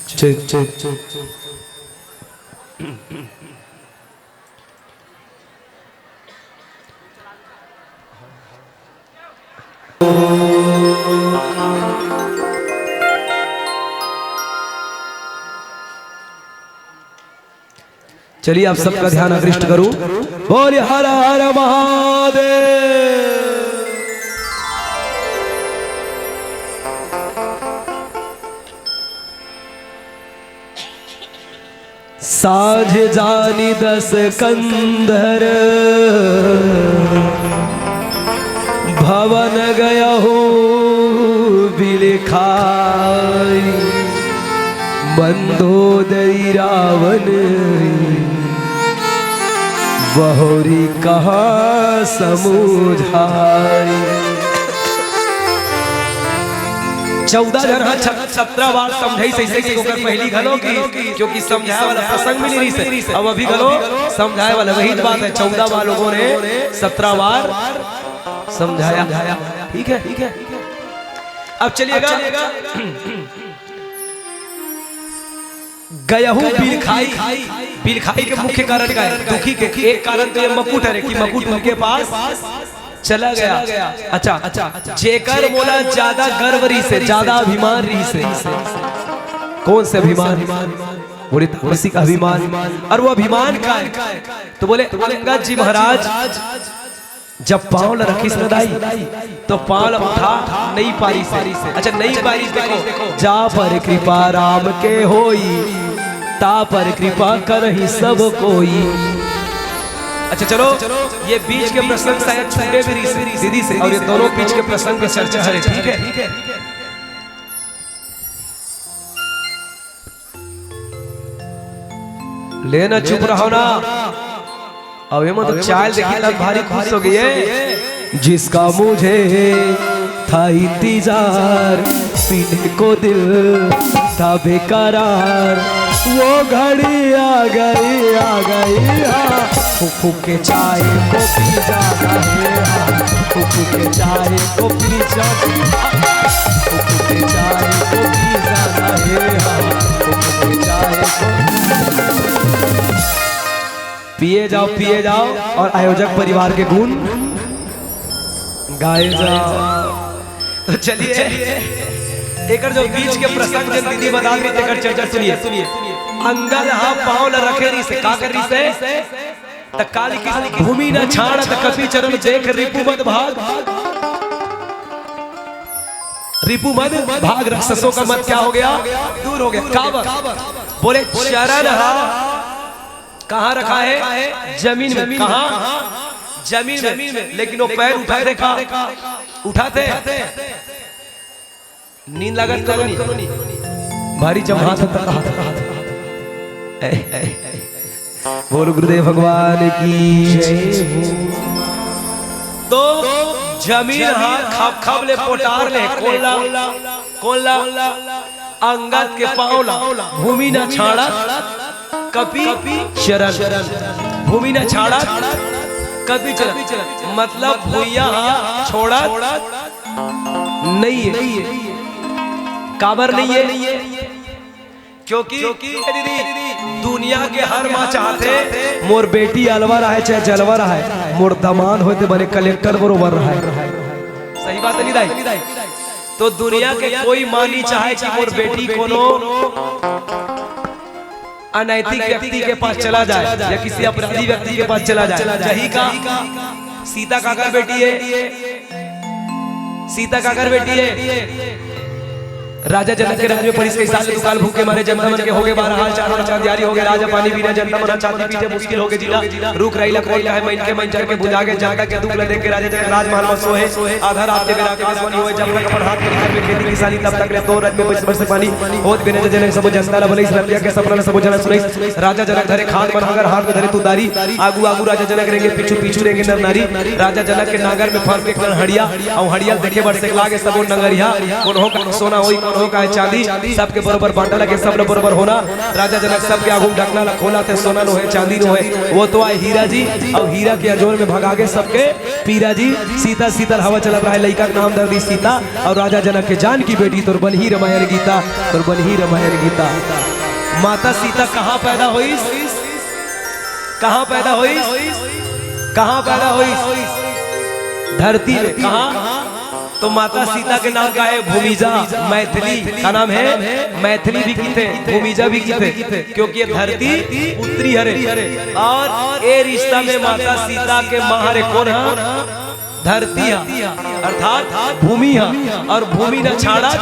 Check, check, check, check. चलिए, आप सबका ध्यान आकृष्ट करूं। बोलिए हर हर महादेव। साँझ जानी दस कंधर भवन गयहु बिलखाई, मंदोदरी रावण बहुरी कहा समुझाई। चौदह झन ह छत-, सतरा बार समझाइस अइसे कि ओकर पहिली घलो कि, क्योंकि समझाए वाला प्रसंग भी नहीं रहिस हे। अब अभी घलो समझाए वाला, वही बात है, चौदह बार लोगों ने सतरा बार समझाया। ठीक है, ठीक है। अब चलिएगा, गयहू बिलखाई। बिलखाई के मुख्य कारण का है? दुखी के एक कारण तो ये मकुट है कि मकुट उनके पास चला गया। अच्छा, अच्छा, जेकर मोला ज्यादा गर्व रहिस हे, ज्यादा अभिमान रहिस हे। कौन से अभिमान? बोले, तापसी का अभिमान। और वो अभिमान का है? तो बोले, अंगद जी महाराज जब पाँव ल रखिस न दाई, तो पाँव ल उठा नहीं पारिस हे। अच्छा, नहीं पारिस, देखो, जा पर कृपा राम के होई, ता पर कृपा करही सब कोई। अच्छा, चलो, ये बीच के प्रसंग शायद छूटे भी रहिस हे दीदी से, और ये दोनों बीच के प्रसंग पे चर्चा है, ठीक है? लेना, चुप रहो ना। अब ये मत, चाल देखी तब भारी खुश हो गई है। जिसका मुझे था इंतजार, पीने को दिल था बेकरार, वो घड़ी आ गई, आ गई, हाँ। फूक फूक के चाय को पी जाना है, हाँ। फूक फूक के चाय को पी जाना है, हाँ। फूक फूक के चाय को पी जाना है, हाँ। फूक फूक के चाय को पिए जाओ, पिए जाओ और आयोजक परिवार के गुण गाए जाओ। तो चलिए, एकर जो बीच के प्रसंग जन दीदी बता रही, तेकर चर्चा सुनिए। अंगद हा पाँव ल रखे रहिस हे, का कर रहिस हे? त काल की भूमि न छाड़ त कपि चरण देख रिपु मद भाग। रिपु मद भाग, राक्षसों का मद क्या हो गया? दूर हो गया। काबर? बोले चरण हा कहाँ रखा है? जमीन में। कहाँ? जमीन में। लेकिन वो पैर उठाथे का? उठाथे। नींद लागत करो नहीं। भारी जमात तक। बोल गुरुदेव भगवान की जय हो। तो जमीन हा खब खब ले पोटार ले, कोन ला? कोन ला? अंगद के पाँव ला भूमि न छाड़त कपि चरण, भूमि न छाड़त कपि चरण, मतलब भुइयां हा छोड़त नहीं है। काबर नहीं है? क्योंकि, क्योंकि दुनिया के हर माँ चाहथे, मोर बेटी अलवा रहे चाहे जलवा रहे, मोर दमांद होय ते बने कलेक्टर बरोबर रहे। सही बात है नी दाई? तो दुनिया के कोई माँ नहीं चाहे कि मोर बेटी कोनो अनैतिक व्यक्ति के पास चला जाए या किसी अपराधी व्यक्ति के पास चला जाए। जही का सीता काकर बेटी है, सीता काकर बेटी है। राजा जनक के राज में परिस कई साल दुकाल भूख के मारे जनता मन के होगे बारह हाल, चार हाल अंधियारी होगे, राज पानी बिना जनता मन छाती पीटे मुश्किल होगे जीना। रूख राई ला कोन खाए, मइन के मइन जर के भुंजा गे, जनता के दुख ला देख के राजा जनक राजमहल में सोहे। आधा रात के बेरा आकाशवाणी होए, जब तक अपन हाथ के खेत में खेती किसानी, तब तक ले दो रज में बरसे बरसे पानी। होत बेरा जनक सबो जनता ला बलइस, रतिया के सपना ला सबो जना सुनइस। राजा जनक धरे खाद म नांगर, हाथ में धरे तुतारी। आगू आगू राजा जनक रेंगे, पीछू पीछू रेंगे नर नारी। राजा जनक के नांगर में फंस गे एक ठन हड़िया, अउ हड़िया ल देखे बर सेकला गे सबो नंगरिहा। कोन्हो का सोना होई, कोन्हो का चांदी, सबके बरोबर बांटा लगे, सब ल बरोबर होना। राजा जनक सबके आगू म ढकना ल खोलथे, सोना नोहे, चांदी नोहे, वो तो आय हीरा जी। अउ हीरा के अजोर में भगा गे सबके पीरा जी। सीता सीतल हवा चलत रहे, लइका के नाम धर दी सीता। अउ राजा जनक के जानकी बेटी, तोर बनही रमायन गीता, तोर बनही रमायन गीता। माता सीता कहाँ पैदा होइस? कहाँ पैदा होइस? कहाँ पैदा होइस? धरती में। कहाँ? तो माता सीता के नाम का है भूमिजा, मैथिली। का नाम है? मैथिली भी किथे, भूमिजा भी किथे, क्योंकि ये धरती पुत्री हरे। और ये रिश्ता में माता सीता के माँ हरे कोन हा? धरती हा, अर्थात भूमि हा। और भूमि न छाड़ा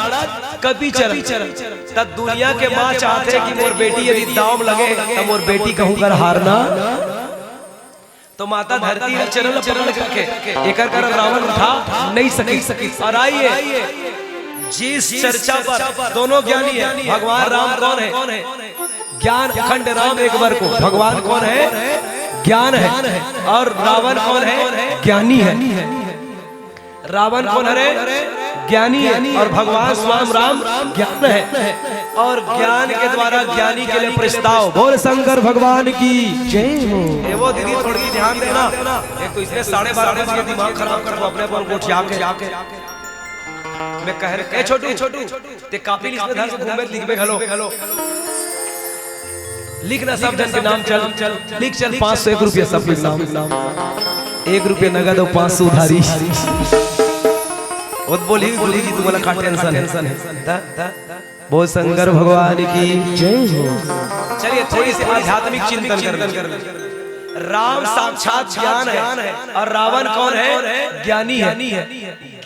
कपि चरण। त दुनिया के माँ चाहथे कि मोर बेटी यदि दाव म लगे, त मोर बेटी कहूँ कर हारना। तो माता धरती हर चरण ल पकड़ के रखे। एकर कारण रावण उठा नहीं सके। और आइए, जिस चर्चा पर दोनों ज्ञानी है, भगवान राम कौन है? ज्ञान अखंड राम एक बार को। भगवान कौन है? ज्ञान है। और रावण कौन है? ज्ञानी है। रावण कौन हरे? ज्ञानी है। और भगवान स्वयं राम ज्ञान है। और ज्ञान के द्वारा ज्ञानी के लिए प्रस्ताव। बोल शंकर भगवान की जय हो। ए वो दीदी, थोड़ी ध्यान देना। एक तो इसने साढ़े बारह बजे दिमाग खराब कर दो अपने पर गोठिया के। मैं कह रहे, ए छोटू, छोटू, ते कापी लिख में धर के घूमे, लिख में घलो। लिख ना सब जन के नाम, चल, चल, लिख चल, पाँच सौ एक रुपया सब के नाम। एक रुपया नगद और पाँच सौ उधारी। वो तो बोली, गुरु जी, तुम्हारा का टेंशन है? दा, दा, बोल शंकर भगवान की जय हो। चलिए, थोड़ी सी आध्यात्मिक चिंतन कर लें। राम साक्षात ज्ञान है और रावण कौन है? ज्ञानी है।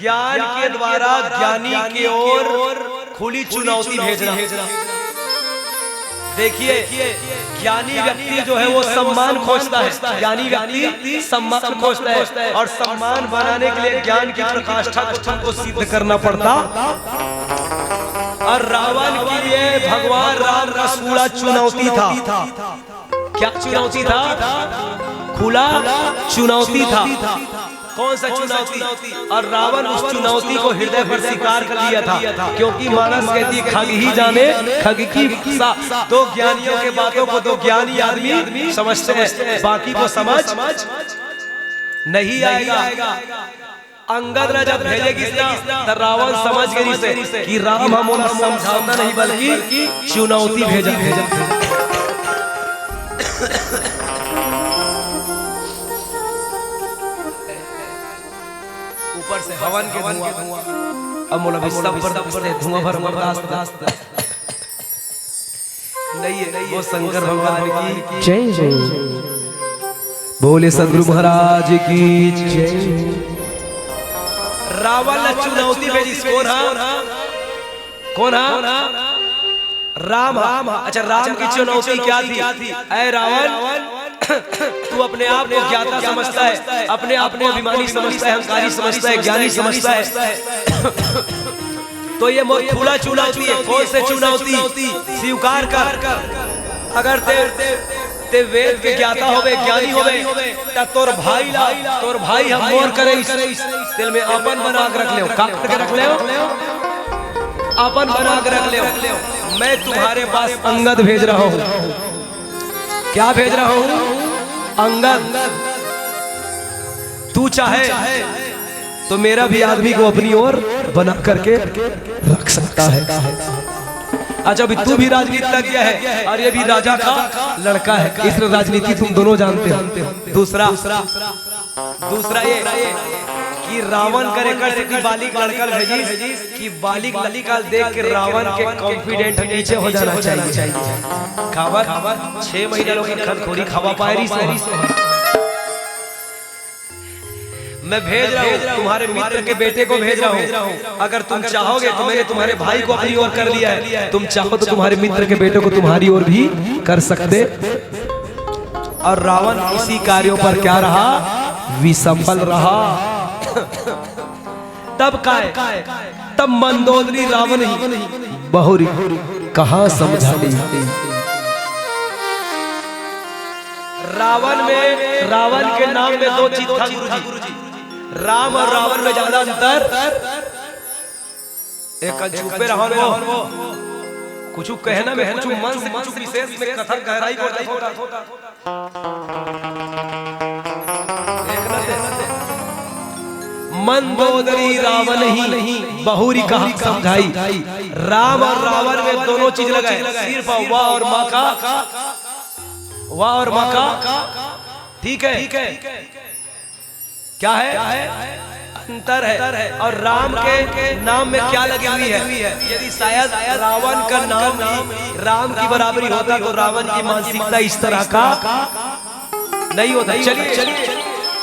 ज्ञान के द्वारा ज्ञानी के ओर खुली चुनौती भेजना। देखिए, ज्ञानी व्यक्ति जो है वो सम्मान खोजता है। ज्ञानी व्यक्ति सम्मान खोजता है और सम्मान बनाने के लिए ज्ञान की प्रकाष्ठा को तुमको सिद्ध करना पड़ता। और रावण के लिए भगवान राम का खुला चुनौती था। क्या चुनौती था? खुला चुनौती था। कौन सा चुनौती? और रावण उस चुनौती को हृदय पर स्वीकार कर लिया था, क्योंकि मानस कहती है, "खग ही जाने खग की भाषा।" दो ज्ञानियों के बातों को दो ज्ञानी आदमी समझते हैं, बाकी को समझ नहीं आएगा। अंगद ला जब भेजे गिस ना, त रावण समझ गे रिहिसे कि राम ह मोला समझावत नहीं, बल्कि चुनौती भेजत हे। ऊपर से हवन के धुआं, अब मोला भी सब बर्दाश्त हे, धुआं भर बर्दाश्त हे। नहीं है, वो शंकर भगवान की जय हो। बोले सदगुरु महाराज की जय। रावण ला चुनौती भेजिस, कोन हा? कोन हा? राम हा। अच्छा, राम की चुनौती क्या थी? ऐ रावण, तू अपने आप को ज्ञाता समझता है, अपने आप को अभिमानी समझता है, अहंकारी समझता है, ज्ञानी समझता है। तो ये मोर खुला चुनौती है। कौन से चुनौती? स्वीकार कर। अगर ते, ते वेद के ज्ञाता होवे, ज्ञानी होवे, त तोर भाई ला, तोर भाई हम मोर करे इस, तेल में अपन बना के रख लेव। का करके रख लेव? अपन बना के रख लेव। मैं तुम्हारे पास अंगद भेज रहा हूँ। क्या भेज रहा हूँ? अंगद। तू चाहे तो मेरा भी आदमी को अपनी ओर बना करके रख सकता है। अच्छा, अभी तू भी राजनीतिज्ञ है और ये भी राजा का लड़का है, इसलिए राजनीति तुम दोनों जानते हो। दूसरा, दूसरा ये कि रावण करे कर से कि बाली के लड़का भेजिस कि बाली के लड़का देख के रावण के कॉन्फिडेंट नीचे हो जाना चाहिए। काबर? छह महीना लोग खनखोरी खावा पाए रिहिस। मैं भेज रहा हूँ, तुम्हारे मित्र के बेटे को भेज रहा हूँ। अगर तुम चाहोगे तो मैंने तुम्हारे भाई को अपनी ओर कर लिया है, तुम चाहो तो तुम्हारे मित्र के बेटे को तुम्हारी ओर भी कर सकते। और रावण इसी कार्यों पर क्या रहा? विसफल रहा। तब काय? तब मंदोदरी रावण ही बहुरी कहाँ समझा दी। रावण में, रावण के नाम में दो चीज था गुरुजी। राम और रावण में ज्यादा अंतर। एक चुपे रहो वो। कुछ कहना में कुछ मन से कुछ विशेष में कथा गहराई को देखो। मंदोदरी रावण ही बहुरी कहा समझाई। राम और रावण में दोनों चीज लगाए, सिर्फ वाह और माँ का, वाह और माँ का। ठीक है, क्या है? अंतर है और राम के नाम में क्या लगी हुई है? यदि शायद रावण का नाम भी राम की बराबरी होता तो रावण की मानसिकता इस तरह का नहीं होता। चलिए, चलिए।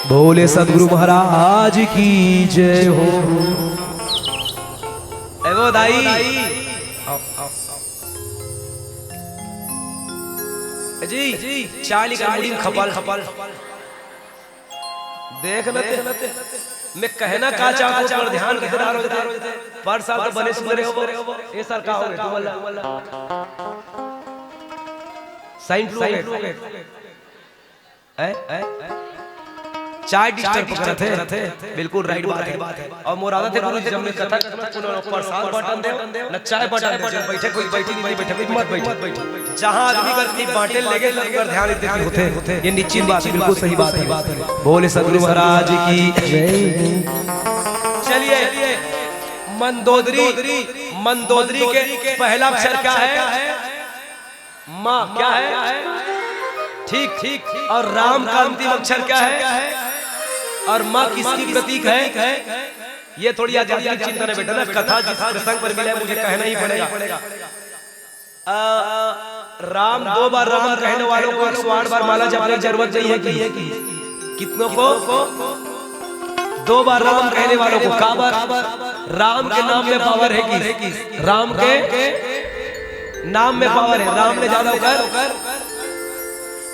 बोले सदगुरु महाराज की जय हो। ए वो दाई, ए जी, चाली का मुड़ी में खपल, खपल। देख न ते, मैं कहना का चाहत हूँ, पर ध्यान किधर आ रहे थे? पर साल तो बने सुधरे हो, ये साल का हो गए, तू बोला। साइन फ्लू हो गए। हैं? चाय डिस्टर्ब करत हे। बिल्कुल राइट बात है। और मोर आदत है गुरु जी, जब मैं कथा करता हूँ, ना प्रसाद बटन दे, ना चाय बटन दे। बैठे कोई बैठी नहीं, बैठे कोई मत बैठे। जहाँ आदमी कर अपनी बांटे लेगे, तब कर ध्यान देती होते। ये निश्चित बात है, बिल्कुल सही बात है। बोले सदगुरु महाराज की जय। चलिए, मंदोदरी, मंदोदरी के पहला अक्षर क्या है? माँ क्या है? ठीक, ठीक। और राम का अंतिम अक्षर क्या है? और माँ किसकी प्रतीक है? ये थोड़ी आध्यात्मिक चिंतन है बेटा ना, कथा जिस प्रसंग पर मिला है, मुझे कहना ही पड़ेगा। आ, राम, दो बार राम कहने वालों को एक सौ आठ बार माला जपने की जरूरत नहीं है कि? कितनों को? दो बार राम कहने वालों को। काबर? राम के नाम में पावर है कि? राम के नाम में पावर है। राम ने ज्यादा कर,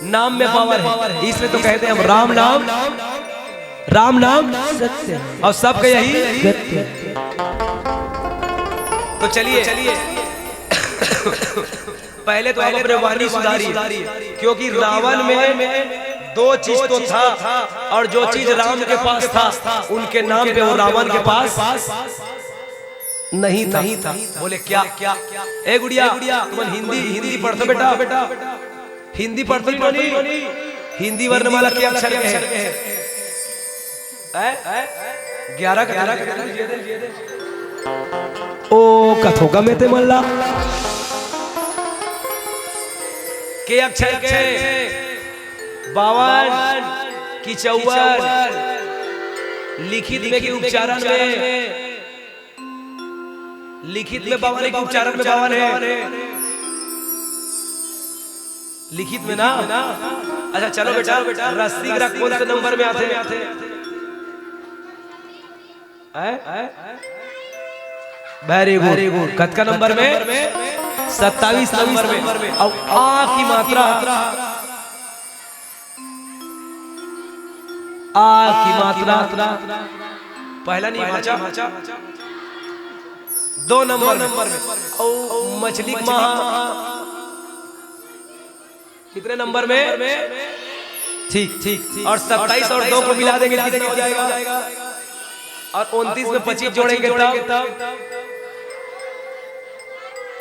नाम में पावर है, इसलिए तो कहते हैं हम राम नाम, राम नाम सत्य है। और सबके यही सत्य। तो चलिए, चलिए, पहले तो आप अपने वाणी सुधारिए, क्योंकि रावण में दो चीज तो था, और जो चीज राम के पास था, उनके नाम पे वो रावण के पास नहीं था। बोले, क्या? ए गुड़िया, तुम हिंदी, हिंदी पढ़ते बेटा? हिंदी पढ़ते नहीं? हिंदी वर्णमाला के अक्षर के है? हैं? ग्यारह का, ग्यारह का। ओ कथों का में ते मन ला। के अक्षर के? बावन कि चौवन? लिखित में कि उच्चारण में? लिखित में बावन है कि उच्चारण में बावन है? लिखित में ना। अच्छा, चलो बेटा, रसिक रा कौन से नंबर में आते हैं? वेरी गुड। कतका नंबर में? सत्ताईस नंबर में। अब आ की मात्रा, आ की मात्रा पहला नहीं, भाचा, दो नंबर में। और मछली के माँ कितने नंबर में? ठीक, ठीक। और सत्ताईस और दो को मिला देंगे, कितना हो जाएगा? और उनतीस में पच्चीस जोड़ेंगे तब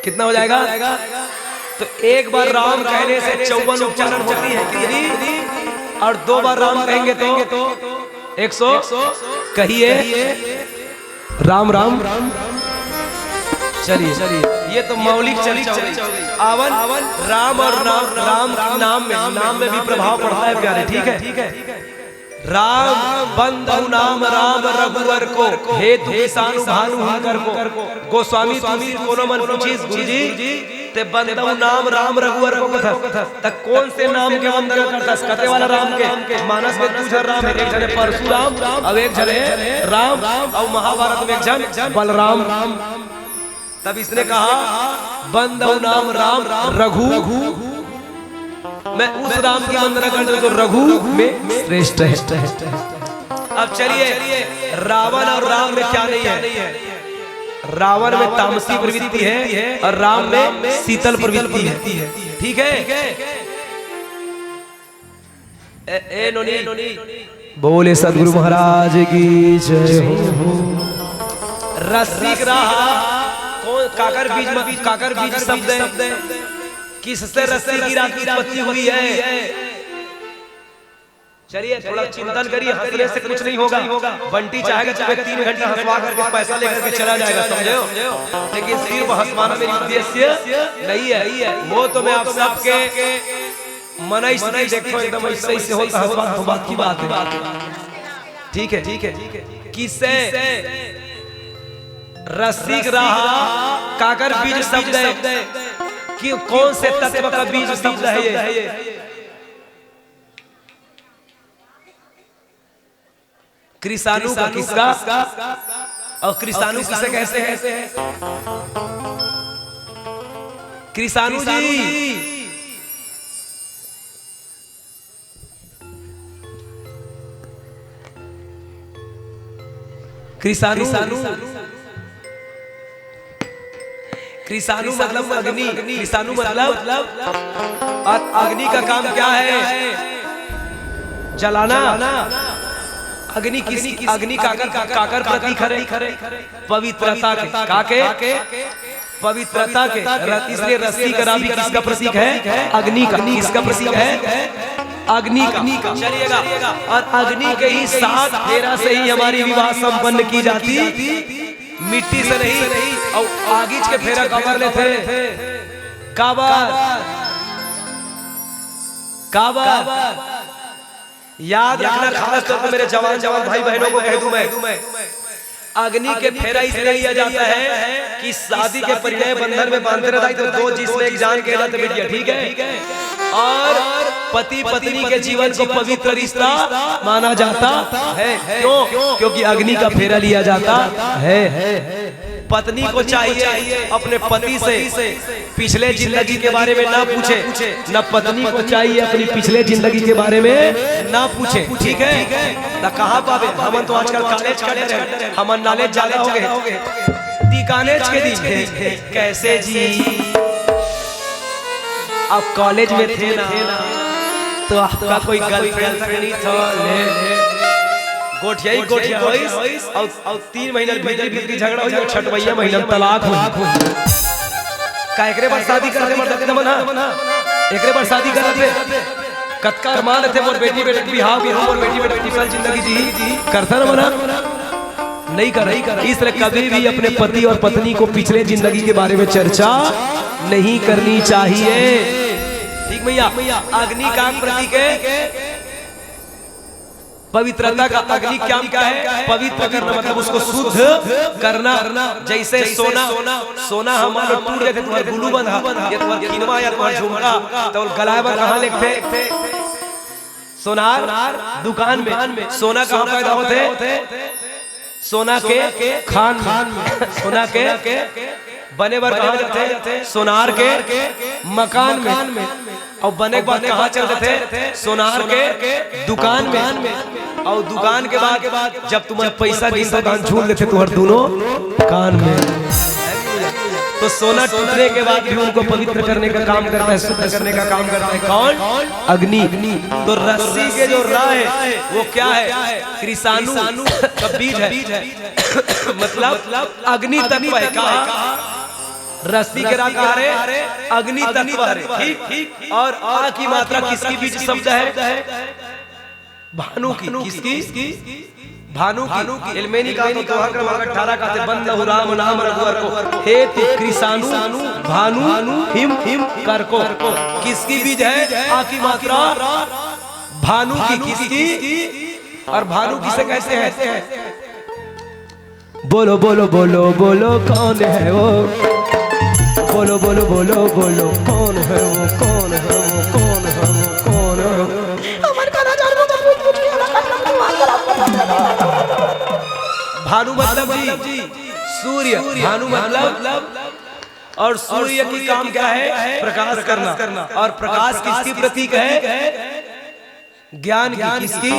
कितना हो जाएगा? तो एक बार राम कहने से चौवन उच्चारण होती है, कितनी? और दो बार राम कहेंगे तो एक सौ। कहिए, राम राम। चलिए, चलिए, ये तो मौलिक चर्चा हो गई। आवन, राम और नाम, राम के नाम में, नाम में भी प्रभाव पड़ता है प्यारे, ठीक है? राम बंदउ नाम राम रघुवर को, हेतु किसानु भानु हुनकर को। गोस्वामी तुलसी कोनो मन पूछिस, गुरुजी, ते बंदउ नाम राम रघुवर को कथस, त कौन से नाम के वंदना करथस? कते वाला राम के? मानस में दू झन राम है, एक झन है परशुराम, अब एक झन है राम, और महाभारत में एक झन बलराम। तब इसने कहा, बंदउ नाम राम रघु, मैं उस राम की वंदना करता हूं जो रघु में श्रेष्ठ है। अब चलिए, रावण और राम में क्या नहीं है? रावण में तामसी प्रवृत्ति है और राम में शीतल प्रवृत्ति है। ठीक है? ए, ए नोनी, बोले सदगुरु महाराज की जय हो। रसिक राह कौन, काकर बीज म-, काकर बीज शब्द है? किससे रसिक राह की उत्पत्ति हुई है? चलिए, थोड़ा चिंतन करिए, हंसने से कुछ नहीं होगा। बंटी चाहेगा तुम्हें तीन घंटा हंसवा करके पैसा लेकर के चला जाएगा, समझे हो? लेकिन सिर्फ हंसवाना मेरी उद्देश्य नहीं है। वो तो मैं आप सबके मनई स्थिति देखो, एकदम ऐसे, ऐसे होता, हंसवा, तो बात की बात है। ठीक है, ठीक है, ठीक है। किसे रसिक रहा, काकर बीज शब्द है कि कौन से तत्व का बीज शब्द है ये? कृषाणु का किसका? और कृषाणु किसे कहते हैं? कृषाणु जी, कृषाणु, कृषाणु मतलब अग्नि। कृषाणु मतलब, और अग्नि का काम क्या है? जलाना। अग्नि किस, अग्नि काकर, काकर प्रतीक हरे? पवित्रता के। काके? पवित्रता के। र-, इसलिए रस्सी का भी किसका प्रतीक है? अग्नि का। किसका प्रतीक है? अग्नि का। चलिएगा। और अग्नि के ही सात फेरा से ही हमारी विवाह संपन्न की जाती, मिट्टी से नहीं। और आगीच के फेरा काबर लेथे? काबर? काबर? याद रखना, खास तौर पर मेरे जवान, जवान भाई बहनों को कह दूं मैं, अग्नि के फेरा इसलिए लिया जाता है कि शादी के परिणय बंधन में बांधते रहता है, तो दो जिसम एक जान कहे जाते बिटिया, ठीक है? और पति पत्नी के जीवन को पवित्र रिश्ता माना जाता है। क्यों? क्योंकि अग्नि का फेरा लिया जाता है। पत्नी को चाहिए अपने पति से पिछले जिंदगी के बारे में ना पूछे, न पत्नी को चाहिए अपनी पिछले जिंदगी के बारे में ना पूछे, ठीक है? ना कहाँ पावे, हमन तो आजकल कॉलेज कर रहे हैं, हमन नॉलेज ज्यादा हो गए। टिकानेज के दिन कैसे जी, आप कॉलेज में थे ना, तो आपका कोई गर्लफ्रेंड नहीं था? ले, ले। गोठियाई, गोठिया होइस, और, और तीन महीना भीतरी भीतरी झगड़ा होई, और छठवैया महीना में तलाक होई। का एकरे बर शादी करत हे मर्द मन हा? एकरे बर शादी करत हे? कतका अरमान रथे मोर बेटी बेटा के बिहाव के, मोर बेटी बेटा के खुशहाल जिंदगी जी, करता ना मना? नहीं कर, नहीं कर। इसलिए कभी भी अपने पति और पत्नी को पिछले जिंदगी के बारे में चर्चा नहीं करनी चाहिए। ठीक भैया, अग्नि का प्रतीक है पवित्रता का। अग्नि क्या, क्या है? पवित्र करना, मतलब उसको शुद्ध करना। जैसे सोना, सोना हम मान लो टूट जाथे, तुम्हार गुलू बंधा या तुम्हार किनवा या तुम्हार झुमका, तो गलाए बर कहाँ लेगथे? सोनार दुकान में। सोना कहाँ पैदा होथे? सोना के खान में। सोना के बने बर कहाँ जाथे? सोनार के मकान में। और बने के बाद कहाँ चल देथे? सोनार के दुकान में। और दुकान के बाद जब तुम्हार पैसा गिनथे, तहान झूल देथे तुम्हार दोनों कान में। तो सोना टूटने के बाद भी उनको पवित्र करने का काम करता है, शुद्ध करने का काम करता है। कौन? अग्नि। तो रस्सी के जो रा है, वो क्या है? कृषाणु का बीज है। मतलब अग्नि तत्व है। कहा? रस्सी के रा कहा रे? अग्नि तत्व है। ठीक। और आ की मात्रा किसकी बीज शब्द है? भानु की। किसकी? भानु की। एलमेनी का तो दोहा क्रमांक अठारह का थे, "बंद लहु राम नाम रघुवर को, हेतु कृषाणु भानु हिम हिम कर को।" किसकी बीज है? आ की मात्रा भानु की। किसकी? और भानु किसे कहते हैं? बोलो बोलो बोलो बोलो, कौन है वो? बोलो बोलो बोलो बोलो, कौन है वो? कौन है वो? कौन है वो? कौन है वो? भानु मतलब जी, सूर्य। भानु मतलब, और सूर्य की काम क्या है? प्रकाश करना। और प्रकाश किसकी प्रतीक है? ज्ञान की। किसकी?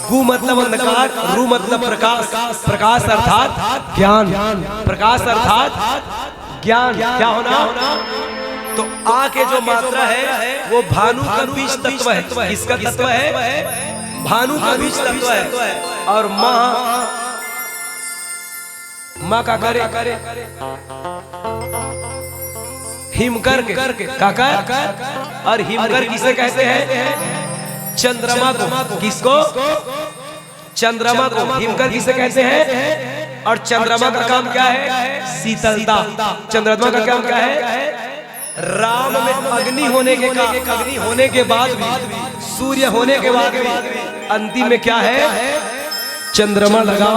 गु मतलब अंधकार, रु मतलब प्रकाश। प्रकाश अर्थात ज्ञान। प्रकाश अर्थात ज्ञान। क्या होना? तो आ के जो मात्रा है, वो भानु का बीज तत्व है। किसका तत्व है? भानु का बीज तत्व है। और माँ, माँ का करे? हिमकर के। काकर? और हिमकर किसे कहते हैं? चंद्रमा को। किसको? चंद्रमा को। हिमकर किसे कहते हैं? और चंद्रमा का काम क्या है? शीतलता। चंद्रमा का काम क्या है? राम में अग्नि होने के का-, अग्नि होने के बाद भी, सूर्य होने के बाद भी, अंतिम में क्या है? चंद्रमा लगा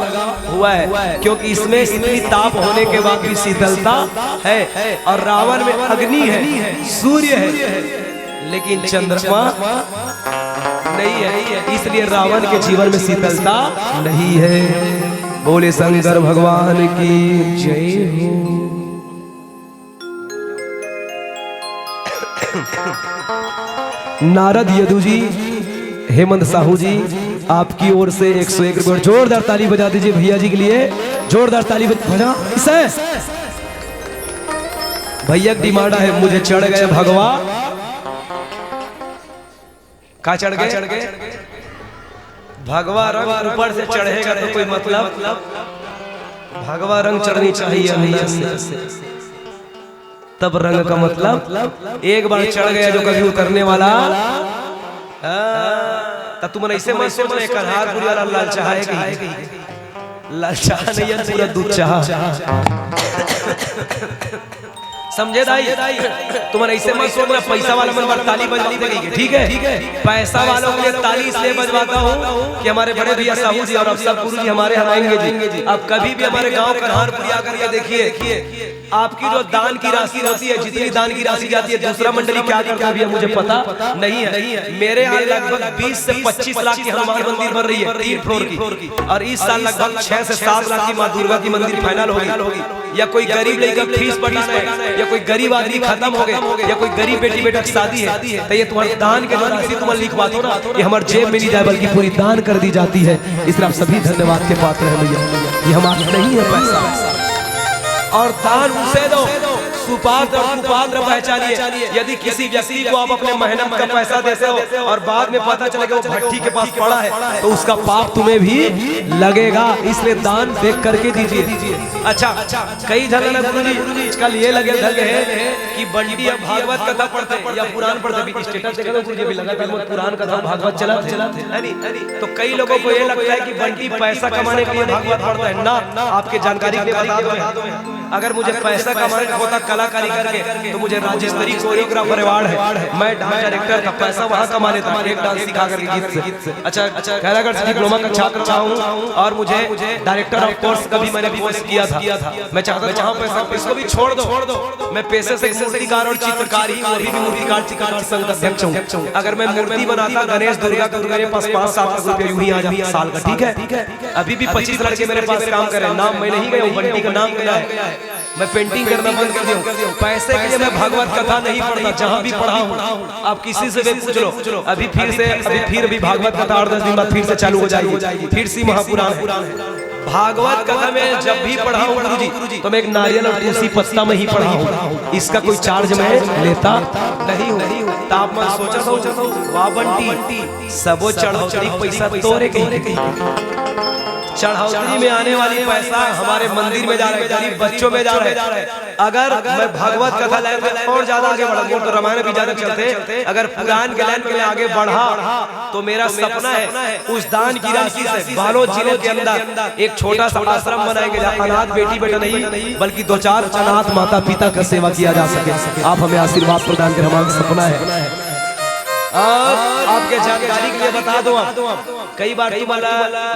हुआ है, क्योंकि इसमें इतनी ताप होने के बाद भी शीतलता है। और रावण में अग्नि है, सूर्य है, लेकिन चंद्रमा नहीं है, इसलिए रावण के जीवन में शीतलता नहीं है। बोले शंकर भगवान की जय हो। नारद यदु जी, हेमंत साहू जी, आपकी ओर से एक सौ एक रुपये, जोरदार ताली बजा दीजिए भैया जी के लिए, जोरदार ताली बज-, बजा इसे। भैया की डिमांड है, मुझे चढ़ गए भगवा। का चढ़ गए? भगवा रंग ऊपर से चढ़ेगा तो कोई मतलब, भगवा रंग चढ़नी चाहिए अंदर से, तब रंग का मतलब। एक बार चढ़ गया जो कभी उतरने वाला। हाँ, तो तुमन ऐसे मत सोच रहे, कन्हारपुरी वाला लाल चाह है कि लाल चाह नहीं है, पूरा दूध चाह। समझे दाई? तुमन ऐसे मत सोच रहे, पैसा वाला मन बर ताली बजवाते रहिए, ठीक है? पैसा वालों के लिए ताली इसलिए बजवाता हूँ कि हमारे बड़े भैया साहू जी और अफसर गुरु जी हमारे यहाँ आएंगे जी। आप कभी भी हमारे गांव कन्हारपुरी आकर के देखिए, आपकी जो दान की राशि होती है, जितनी दान की राशि जाती है, दूसरा मंडली क्या करता है, अभी मुझे पता नहीं है। मेरे यहाँ लगभग बीस से पच्चीस लाख की हनुमान मंदिर बन रही है, तीन फ्लोर की, और इस साल लगभग छह से सात लाख की माँ दुर्गा की मंदिर फाइनल होगी। या कोई गरीब लड़का फीस पढ़ाना है, या कोई गरीब आदमी खत्म हो गए, या कोई गरीब बेटी बेटा की शादी है, तो ये तुम्हारे दान के जो राशि तुम लिखवा दो ना, ये हमारे जेब में नहीं जाए, बल्कि पूरी दान कर दी जाती है। इसलिए आप सभी धन्यवाद के पात्र हैं भैया, ये हमारा नहीं है पैसा। और दान उसे दो, सुपात्र और कुपात्र पहचानिए। यदि किसी व्यक्ति को आप अपने मेहनत का पैसा देते हो और बाद में पता चला कि वो भट्टी के पास पड़ा है, तो उसका पाप तुम्हें भी लगेगा। इसलिए दान देख करके दीजिए। अच्छा, कई झन ना गुरुजी आजकल ये लगे धगे है कि बंटी अब भागवत कथा पढ़ते हैं या पुराण पढ़ते हैं। अभी स्टेटस देखा था गुरुजी, अभी लगातार वो पुराण कथा भागवत चला थे, है नहीं? तो कई लोगों को ये लगता है कि बंटी पैसा कमाने के लिए भागवत पढ़ता है। ना, आपके जानकारी के लिए बता दो, अगर मुझे पैसा कमाने का होता कलाकारी करके, तो मुझे राज्य स्तरीय कोरियोग्राफर अवार्ड है, मैं डांस डायरेक्टर था, पैसा वहां कमा लेता, एक डांस सिखा करके गीत से। अच्छा, खैरागढ़ से डिप्लोमा का छात्र रहा हूँ और मुझे डायरेक्टर ऑफ कोर्स का भी मैंने कोर्स किया था। मैं चाहता था वहाँ पैसा, इसको भी छोड़ दो। मैं पेशे से मूर्तिकार और चित्रकार ही हूँ, अभी भी मूर्तिकार चित्रकार संघ का अध्यक्ष हूँ। अगर मैं मूर्ति बनाता गणेश दुर्गा का, तो मेरे पास पाँच सात लाख रुपया यूं ही आ जाता साल का, ठीक है? अभी भी पच्चीस लड़के मेरे पास काम कर रहे हैं, नाम मैं नहीं गया हूँ, बंटी का नाम गया है। मैं पेंटिंग करना बंद कर दिया हूँ। पैसे के लिए मैं भागवत कथा नहीं पढ़ता, जहाँ भी पढ़ा हूँ, आप किसी से भी पूछ लो। अभी फिर से, अभी फिर भी भागवत कथा आठ दस दिन बाद फिर से चालू हो जाएगी, फिर से महापुराण है। भागवत कथा में जब भी पढ़ा हूँ गुरुजी, तो मैं एक नारियल और तुलसी पत्ता में ही पढ़ा हूँ, इसका कोई चार्ज मैं लेता नहीं हूँ। तो आप मन सोचा था, वाह बंटी, सबो चढ़ौतरी पैसा तोरे कहीं। चढ़ौतरी में आने वाली पैसा हमारे मंदिर में जा रहा है, गरीब बच्चों में जा रहा है। अगर मैं भागवत कथा लाइन में और ज्यादा आगे बढ़ गया तो रामायण भी ज्यादा चलते, अगर पुराण के लाइन में आगे बढ़ा तो मेरा सपना है उस दान की राशि से बालोद जिले के अंदर एक छोटा सा आश्रम बनाएंगे, जहाँ अनाथ बेटी बेटा नहीं बल्कि दो चार अनाथ माता पिता का सेवा किया जा सके। आप हमें आशीर्वाद प्रदान करें, हमारा सपना है। और आपके जानकारी के लिए बता दो, हम कई बार तुम्हारा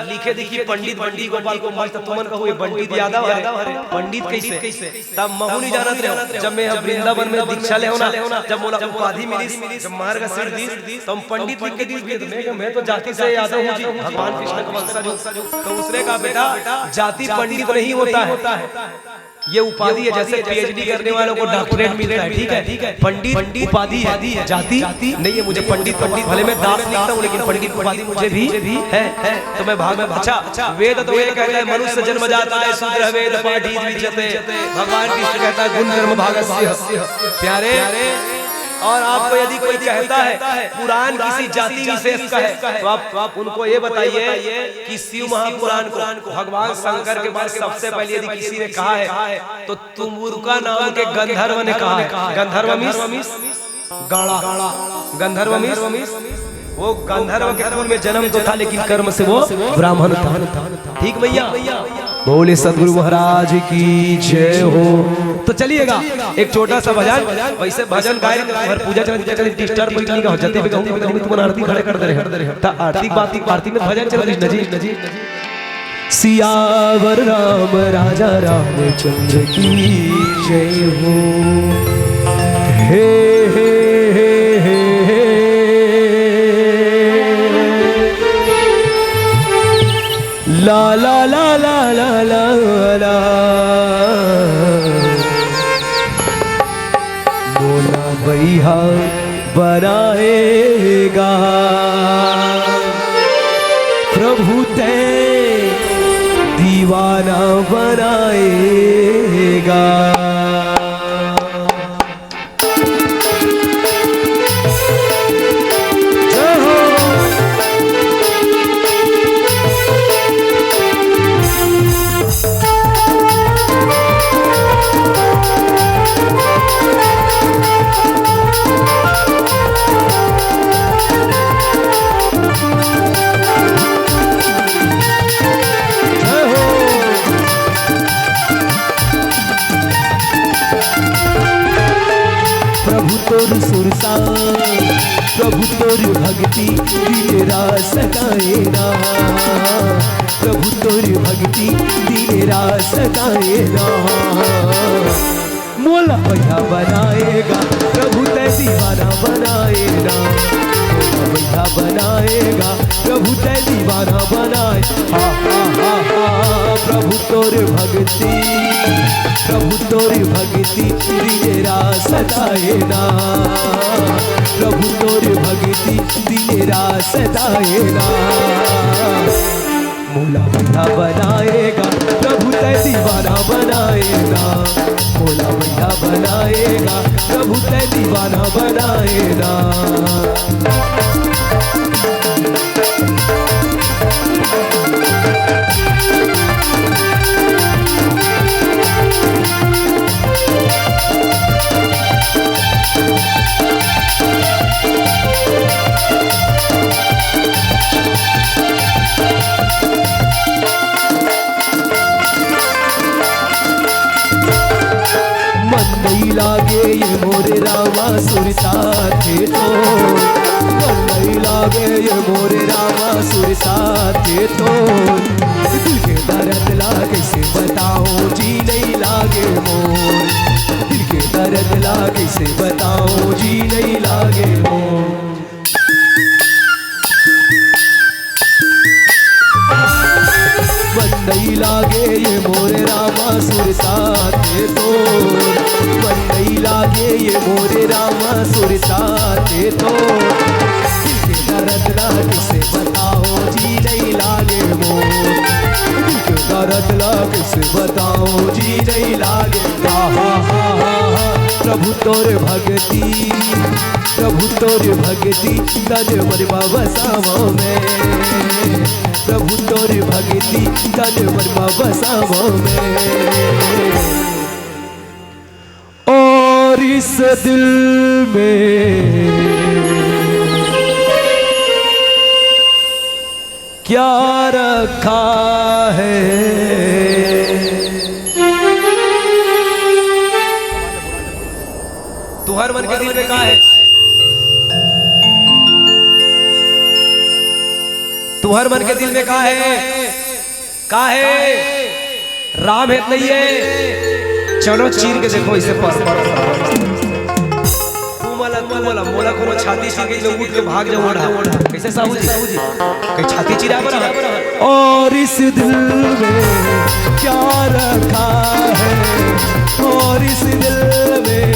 लिखे देखी पंडित बंटी गोपाल को मस्त तुमन कहू, ये पंडित यादव है, पंडित कैसे? तब महू नहीं जानत रहे। जब मैं वृंदावन में दीक्षा ले हो ना, जब मोला उपाधि मिली, जब मार्ग सिर दी, तो हम पंडित लिख के दी। मैं, मैं तो जाति से यादव हूँ जी, भगवान कृष्ण का वंशज हूँ। तो उसने कहा, बेटा, जाति पंडित नहीं होता है, ये उपाधि है। जैसे पीएचडी करने वालों को डॉक्टरेट मिलता है, ठीक है, पंडित उपाधि है, जाति नहीं है। मुझे पंडित, पंडित, भले मैं दास लिखता हूँ, लेकिन पंडित उपाधि मुझे भी है। तो मैं भाग में, अच्छा, वेद तो ये कहता है, मनुष्य जन्म जाता है शूद्र, वेद पाठी विद्यते। भगवान कृष्ण कहता है, गुण कर्म भागस्य। प्यारे, और आपको यदि कोई कहता है पुराण किसी जाति विशेष का है, तो आप, आप उनको ये बताइए कि शिव महापुराण को भगवान शंकर के बाद सबसे पहले यदि किसी ने कहा है, तो तुमुरुका नाम के गंधर्व ने कहा है। गंधर्व मीन्स गाड़ा, गंधर्व मीन्स वो गंधर्व के कुल में जन्म तो था, लेकिन कर्म से वो ब्राह्मण था। ठीक भैया, बोले सदगुरु महाराज की जय हो। तो चलिएगा, एक छोटा सा भजन। वैसे भजन गाय हर पूजा चले, पूजा चले, डिस्टर्ब कोई नहीं कहो, जते भी कहूँ, कहूँ, तुम आरती खड़े कर दे रहे हो। तो आरती, बात, आरती में भजन चल रही नजी, नजी। सियावर राम राजा रामचंद्र की जय हो। हे, हे, हे, हे, हे। ला, ला, ला, ला, ला, ला, ला। मोला बइहा बनाएगा प्रभु तैं, दीवाना बनाएगा। जय हो। जय हो। प्रभु तोर सुरता, प्रभु तोर भक्ति, दिन रात सताए ना। प्रभु तोर भक्ति, दिन रात सताए ना। मोला बइहा बनाएगा, प्रभु तैं दीवाना बनाएगा। मोला बइहा बनाएगा, प्रभु तैं दीवाना बनाए। हा, हा, हा, हा। प्रभु तोर भक्ति, प्रभु तोर भक्ति, दिन रात सताए ना। प्रभु तोर भक्ति, दिन रात सताए ना। मोला बइहा बनाएगा, प्रभु तैं दीवाना बनाएगा। मोला बइहा बनाएगा, प्रभु तैं दीवाना बनाएगा। मन नइ लागे ये मोरे रामा सुरता तोर। मन नइ लागे ये मोरे रामा सुरता तोर। दिल के दरद ला कइसे बतावंव जी नइ लागे मोर। दिल के दरद ला कइसे बतावंव जी नइ लागे मोर। मन नइ लागे ये मोरे रामा सुरता तोर। मन नइ लागे ये मोरे रामा सुरता तोर। दिल के दरद ला कइसे बतावंव जी नइ लागे मोर। दिल के दरद ला कइसे बतावंव जी नइ लागे। हा, हा, हा, हा, हा। प्रभु तोर भक्ति, प्रभु तोर भक्ति, तन मन मा बसावंव मैं। प्रभु तोर भक्ति, तन मन मा बसावंव मैं। और इस दिल में क्या रखा है? तुंहर मन के दिल में का हे? तुंहर मन के दिल में का हे? का हे? राम हे त नइ हे? चलो चीर के देखो इसे पर, पर, पर। तू मला, तू मला, मोला कोनो छाती चीर के उठ के भाग जावंव। कइसे साहू जी? कहीं छाती चिरा बना। और इस दिल में क्या रखा है, और इस दिल में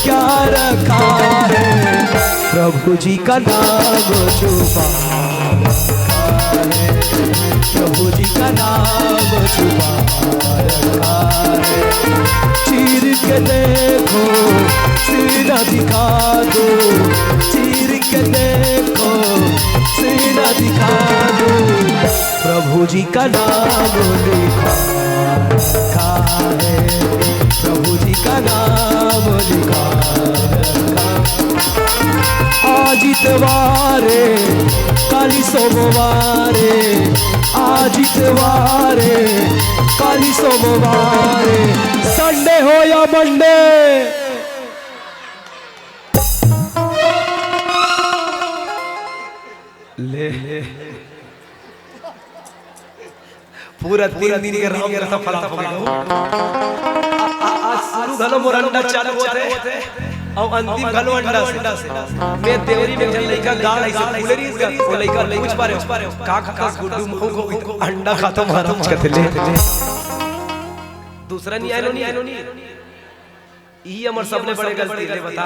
क्या रखा है, प्रभु जी का नाम छुपा रखा है, प्रभु जी का नाम छुपा रखा है। चीर के देखो, सीना दिखा दो, चीर के देखो, सीना दिखा दो, प्रभु जी का नाम लिखा रखा है, प्रभु जी का नाम लिखा रखा। आज इतवार हे, काली सोमवार हे, आज इतवार हे, काली सोमवार हे, संडे हो या मंडे। ले, ले। पूरा तीन दिन के राम कथा फलाप हो गया। आ- आ- आज शुरू घलो मोर अंडा चालू होथे, अउ अंतिम घलो अंडा से। मैं देवरी में एक झन लइका गाड़ ऐसे फूले रहिस गा, वो लइका पूछ पा रहे हो, "का खाथस गुड्डू महू को?" "अंडा खाथों महाराज," कथे ले। दूसरा नहीं आय नो, नहीं आय नो, नहीं। इही हमर सबले बड़े गलती, ले बता।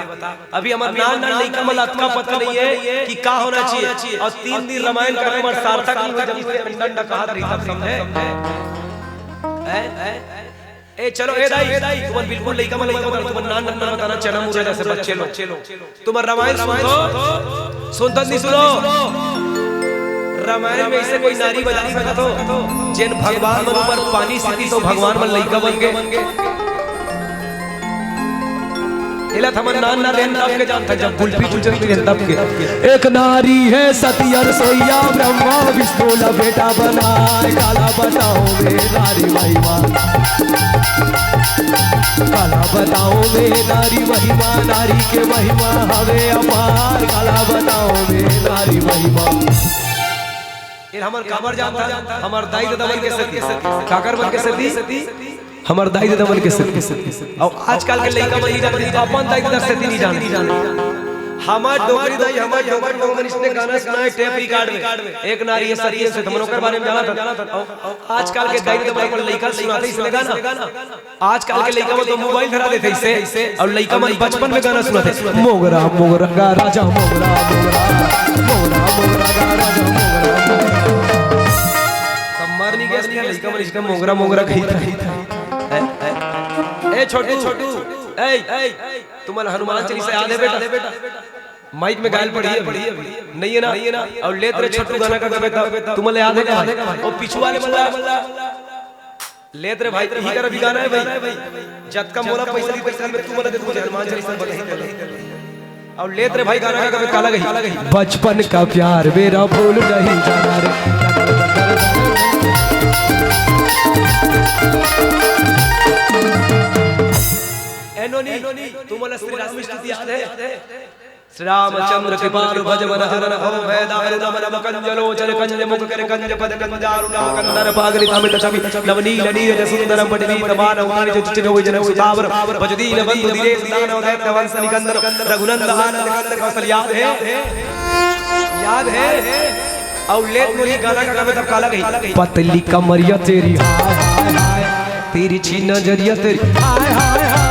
अभी हमर नान नान लइका मन ला अतका पता नहीं है कि का होना चाहिए। और तीन दिन रामायण का हमर सार्थक नहीं हुआ, जब से अंडा अंडा कहात रही, तब समझे। हैं? ए, चलो, ए दाई, तुमन बिल्कुल लइका मन ला मत बताओ, तुमन नान नान बताना, चना मुरा जैसे बच्चे लोग। तुमन रामायण सुनथो? सुनथो नहीं सुनो? रामायण में ऐसे कोई नारी बजा सकत हो, जेन भगवान मन ऊपर पानी सीती तो भगवान मन लइका बन गए। एला थमन नान नान रेन तब के जानता, जब गुल्फी चुचरी में रेन तब के। एक नारी है सती अरसोईया, ब्रह्मा विष्णु ला बेटा बनाए, काला बताओ में नारी महिमा। काला बताओ में नारी महिमा, नारी के महिमा हवे अपार, काला बताओ में नारी महिमा। ये हमर काबर जानता, हमर दाई ददा मन के सेती, काकर मन के सेती, हमर दाई ददा मन के सेती। अउ आजकल के लइका मन नहीं जानते, अपन दाई ददा सेती नहीं जानते। हमर डोकरी दाई, हमर डोकरी डोकरी इसने गाना सुनाए टेप रिकॉर्ड में, एक नारी है सती है, तो हमन ओकर बारे में जानत हन। अउ आजकल के दाई ददा मन लइका सुनाते इसने गाना। आजकल के लइका मन तो मोबाइल धरा देथे इसे, अउ लइका मन बचपन में गाना सुनथे, "मोगरा मोगरा गा राजा मोगरा मोगरा, मोगरा मोगरा गा राजा मोगरा मोगरा।" तब मर नहीं गया इसलिए लइका मन इसका मोगरा मोगरा कही था। ए, ए, ए छोटू, छोटू, ए, तुमन ला हनुमान चालीसा याद है बेटा? माइक में गायल पड़ी है अभी, नहीं है ना? अउ लेत रे छोटू गाना का कविता तुमन ला याद है का? वो पिछू वाले मन ला लेत रे भाई, इही कर अभी गाना है भाई। जतका मोला पैसा दी, पैसा में तू मोला दे, तू मुझे हनुमान चालीसा बता ही कर ले। अउ लेत रे भाई, गाना का कबे काला गही। बचपन का प्यार मेरा भूल नहीं जाना रे। ए नोनी, तू मोला श्री राम स्तुति याद है? श्री रामचंद्र कृपालु भज मन हरन, हो भय दारुण मन मुकंज लोचन कंज मुख कर कंज पद कंजारुण कंदर पागलित अमित छवि नवनील नीरज सुंदर पटवीत मान उमानि चित चित होइ जन सुतावर भज दीन बंधु दीनेश दानव दैत्य वंश निकंदन रघुनंद आनंद कंद कौशल याद है, याद है। अउ लेत मोरी गाना का कबे तब काला गही। पतली कमरिया तेरी हाय हाय हाय, तिरछी नजरिया तेरी हाय हाय हाय,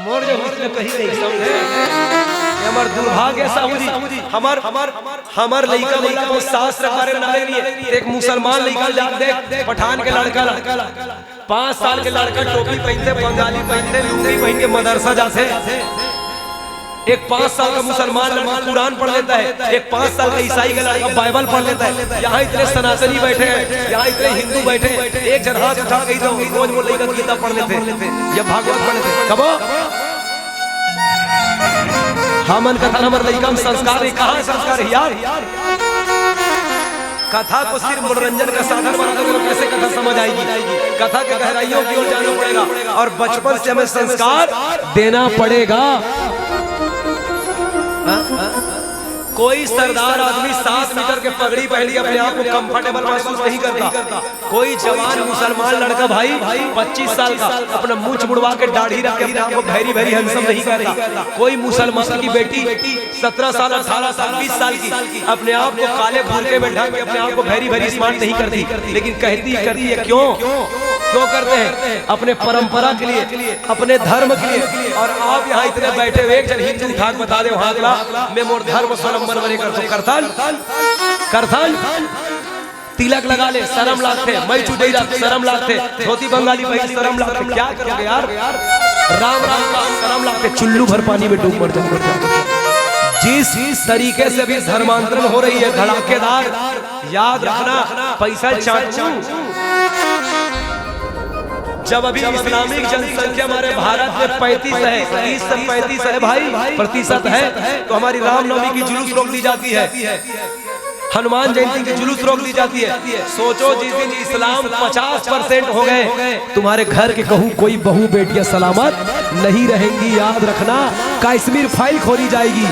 मोर जो हुस्न कहीं नहीं समझे। ये हमर दुर्भाग्य साहू जी, हमर, हमर, हमर लइका मन ला कोई शास्त्र बारे में नाले नहीं है। एक मुसलमान लइका ला जात दे, पठान के लड़का ला, पाँच साल के लड़का टोपी पहनथे, बंगाली पहनथे, लुंगी पहन के मदरसा जाथे। एक पाँच साल का मुसलमान लड़का कुरान पढ़ लेता है, एक पाँच साल का ईसाई का लड़का बाइबल पढ़ लेता है। यहाँ इतने सनातनी बैठे हैं, यहाँ इतने हिंदू बैठे हैं, एक झन हाथ उठा के तो रोज वो लइका गीता पढ़ लेथे, या भागवत पढ़ लेथे। कबो हमन कथन हमर लइका में संस्कार नहीं, कहाँ संस्कार है यार? कथा को सिर्फ मनोरंजन का साधन बना दोगे तो कैसे कथा समझ आएगी? कथा के गहराइयों की ओर जाना पड़ेगा और बचपन से हमें संस्कार देना पड़ेगा। हाँ? कोई सरदार आदमी सात मीटर के पगड़ी पहन के अपने आप को कंफर्टेबल महसूस नहीं करता। कोई जवान मुसलमान लड़का भाई पच्चीस साल का अपना मूछ मुड़वा के दाढ़ी रख के अपने आप को very very handsome नहीं कहता। कोई मुसलमान की बेटी सत्रह साल, अठारह साल, बीस साल की अपने आप को काले बुर्के में ढक के अपने आप को very very smart नहीं करती, लेकिन कहती करती है। क्यों, क्यों करते हैं? अपने परंपरा के लिए, अपने धर्म के लिए। और आप यहाँ इतने बैठे हुए, एक झन हिंदू उठा के बता दे, हाथ ला, मैं मोर धर्म स्वलंबन बने करथों, करथन, करथन। तिलक लगा ले, शरम लागथे, मई चुटई रख, शरम लागथे, धोती बंगाली पहन, शरम लागथे, क्या करोगे यार? राम राम का शरम लागथे, चुल्लू भर पानी में डूब मर जाओगे। जिस तरीके से अभी धर्मांतरण हो रही है, धड़ाकेदार, याद रखना, पैसा चाचू। जब अभी इस्लामिक जनसंख्या हमारे भारत में पैंतीस है, तीस से पैंतीस है भाई, प्रतिशत है, तो हमारी रामनवमी की जुलूस रोक दी जाती है, हनुमान जयंती की जुलूस रोक दी जाती है। सोचो, जिस दिन इस्लाम पचास परसेंट हो गए, तुम्हारे घर के कहूँ कोई बहू बेटियां सलामत नहीं रहेंगी। याद रखना, कश्मीर फाइल खोली जाएगी।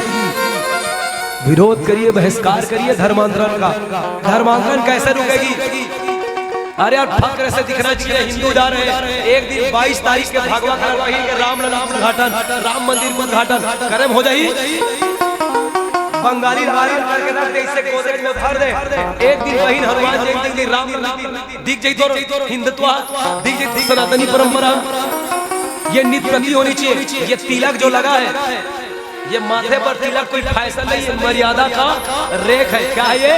विरोध करिए, बहिष्कार करिए धर्मांतरण का। धर्मांतरण कैसे रुकेगी? अरे यार, फक्र से दिखना चाहिए, हिंदू जा रहे हैं। एक दिन बाईस तारीख के भगवा कलर पहिर के रामलला उद्घाटन, राम मंदिर के उद्घाटन करे म हो जाही। बंगाली ला आयरन करके रख दे, इसे गोदरेज में भर दे। एक दिन बहिन हनुमान जयंती के दिन रामलला दिख जाई तो हिंदुत्व, दिख जाई तो सनातनी परंपरा। ये नित प्रति होनी चाहिए। ये तिलक जो लगा है, ये माथे पर तिलक कोई फैशन नहीं है, मर्यादा का रेख है। क्या है ये?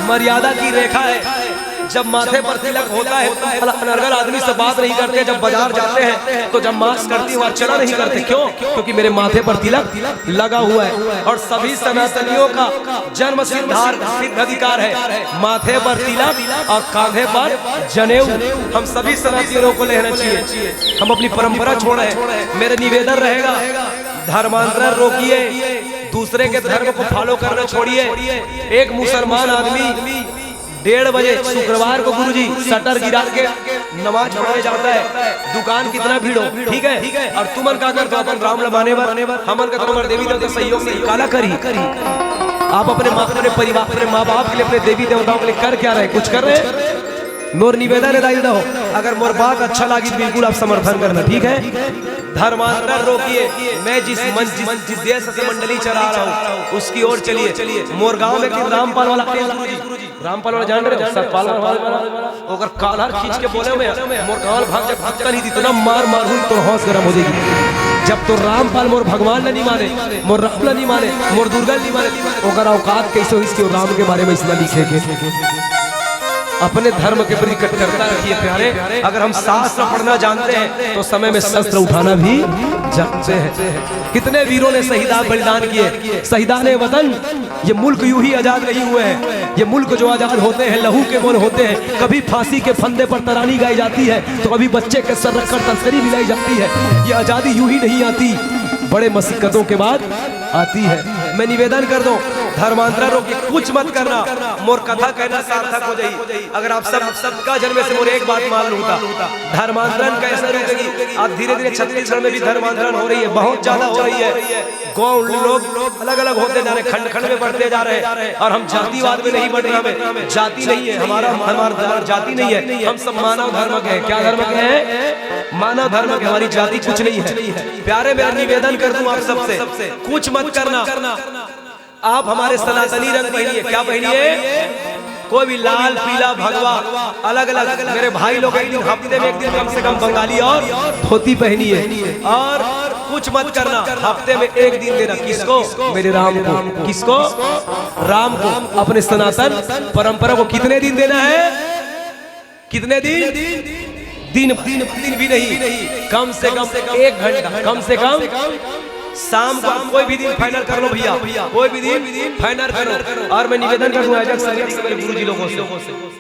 मर्यादा की रेखा है। जब माथे पर तिलक होता है तो भला अनर्गल आदमी से बात नहीं करते, जब बाजार जाते हैं तो जब मास्क करती हूँ और चला नहीं करते। क्यों? क्योंकि मेरे माथे पर तिलक लगा हुआ है। और सभी सनातनियों का जन्म सिद्धार्थ सिद्ध अधिकार है, माथे पर तिलक और कांधे पर जनेऊ। हम सभी सनातनियों को लेना चाहिए। हम अपनी परंपरा छोड़ रहे हैं। मेरा निवेदन रहेगा, धर्मांतरण रोकिए, दूसरे के धर्म को फॉलो करना छोड़िए। एक मुसलमान आदमी डेढ़ बजे शुक्रवार को गुरुजी शटर गिरा के नमाज पढ़ने जाता है, दुकान कितना भीड़ हो, ठीक है, और तुमन का करते हो अपन राम ला माने बर, हमन का तो हमर देवी देवता सहयोग नहीं, काला करी। आप अपने माँ, अपने परिवार, अपने माँ बाप के लिए, अपने देवी देवताओं के लिए कर क्या रहे? कुछ कर रहे हैं? मोर निवेदन है दाई दो, अगर मोर बात अच्छा लागी तो बिल्कुल आप समर्थन करना, ठीक है? धर्मांतरण रोकिए। मैं जिस मन, जिस, जिस उद्देश्य से मंडली चला रहा हूँ, उसकी ओर चलिए। मोर गांव में एक रामपाल वाला, रामपाल वाला जान रहे हो? सतपाल वाला, ओकर कॉलर खींच के बोले हुए, मोर गांव भाग जा, भक्ता नहीं, इतना मार मार हुई तो हौस गरम हो जाएगी। जब तो रामपाल मोर भगवान ला नहीं माने, मोर राम ला नहीं माने, मोर दुर्गा ला नहीं माने, ओकर औकात कैसे हुई इसके राम के बारे में इतना लिखे के? अपने धर्म के प्रति कट्टरता रखिए प्यारे। अगर हम शास्त्र पढ़ना जानते हैं तो समय में शस्त्र उठाना भी जानते हैं। कितने वीरों ने शहीदा बलिदान किए, शहीदाने वतन। ये मुल्क यूं ही आजाद नहीं हुए हैं। ये मुल्क जो आजाद होते हैं, लहू के मोल होते हैं। कभी फांसी के फंदे पर तरानी गाई जाती है, तो कभी बच्चे के सर रखकर तस्करी मिलाई जाती है। ये आजादी यूं ही नहीं आती, बड़े मशक्कतों के बाद आती है। मैं निवेदन कर दूं, धर्मांतरण रोक के कुछ मत करना, मोर कथा कहना सार्थक हो जाई। अगर आप सब, सबका जन्म से मोर एक बात मान लूटा, धर्मांतरण कैसे रुकेगी? अब धीरे धीरे छत्तीसगढ़ में भी धर्मांतरण हो रही है, बहुत ज्यादा हो रही है। गौ लोग अलग अलग होते जा रहे, खंड खंड में बढ़ते जा रहे हैं। और हम जातिवाद में नहीं बढ़ रहे, हमें जाति नहीं है हमारा, हमारा जाति नहीं है। हम सब मानव धर्म के हैं। क्या धर्म के हैं? मानव धर्म के। हमारी जाति कुछ नहीं है। प्यारे, मेरा निवेदन कर दूं आप सबसे, कुछ मत करना। आप हमारे सनातनी रंग पहनिए। क्या पहनिए? कोई भी लाल, पीला, भगवा, अलग अलग। मेरे भाई लोग, एक दिन, हफ्ते में एक दिन कम से कम बंगाली और धोती पहनिए। और कुछ मत करना, हफ्ते में एक दिन देना। किसको? मेरे राम को। किसको? राम को। अपने सनातन परंपरा को कितने दिन देना है? कितने दिन? दिन, दिन, दिन भी नहीं, कम से कम एक घंटा, कम से कम शाम को आप कोई भी दिन फाइनल कर लो भैया, कोई भी दिन फाइनल कर लो। और मैं निवेदन कर दूं, एज ए समिति के मेरे गुरु जी लोगों से,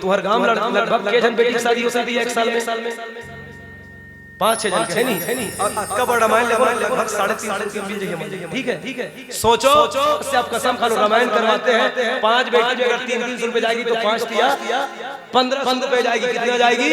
तुम्हारे गांव में लग-, लगभग के जन बेटी की शादी हो सकती है एक साल में? पाँच छह जन के, है नहीं? और अतका बड़ा रामायण लगभग, लगभग साढ़े तीन सौ के मिल जाइए, ठीक है? सोचो, से आप कसम खा लो, रामायण करवाते हैं, पांच बेटी में अगर तीन तीन सौ रुपए जाएगी तो पांच दिया, पन्द्रह सौ रुपए जाएगी। कितना जाएगी?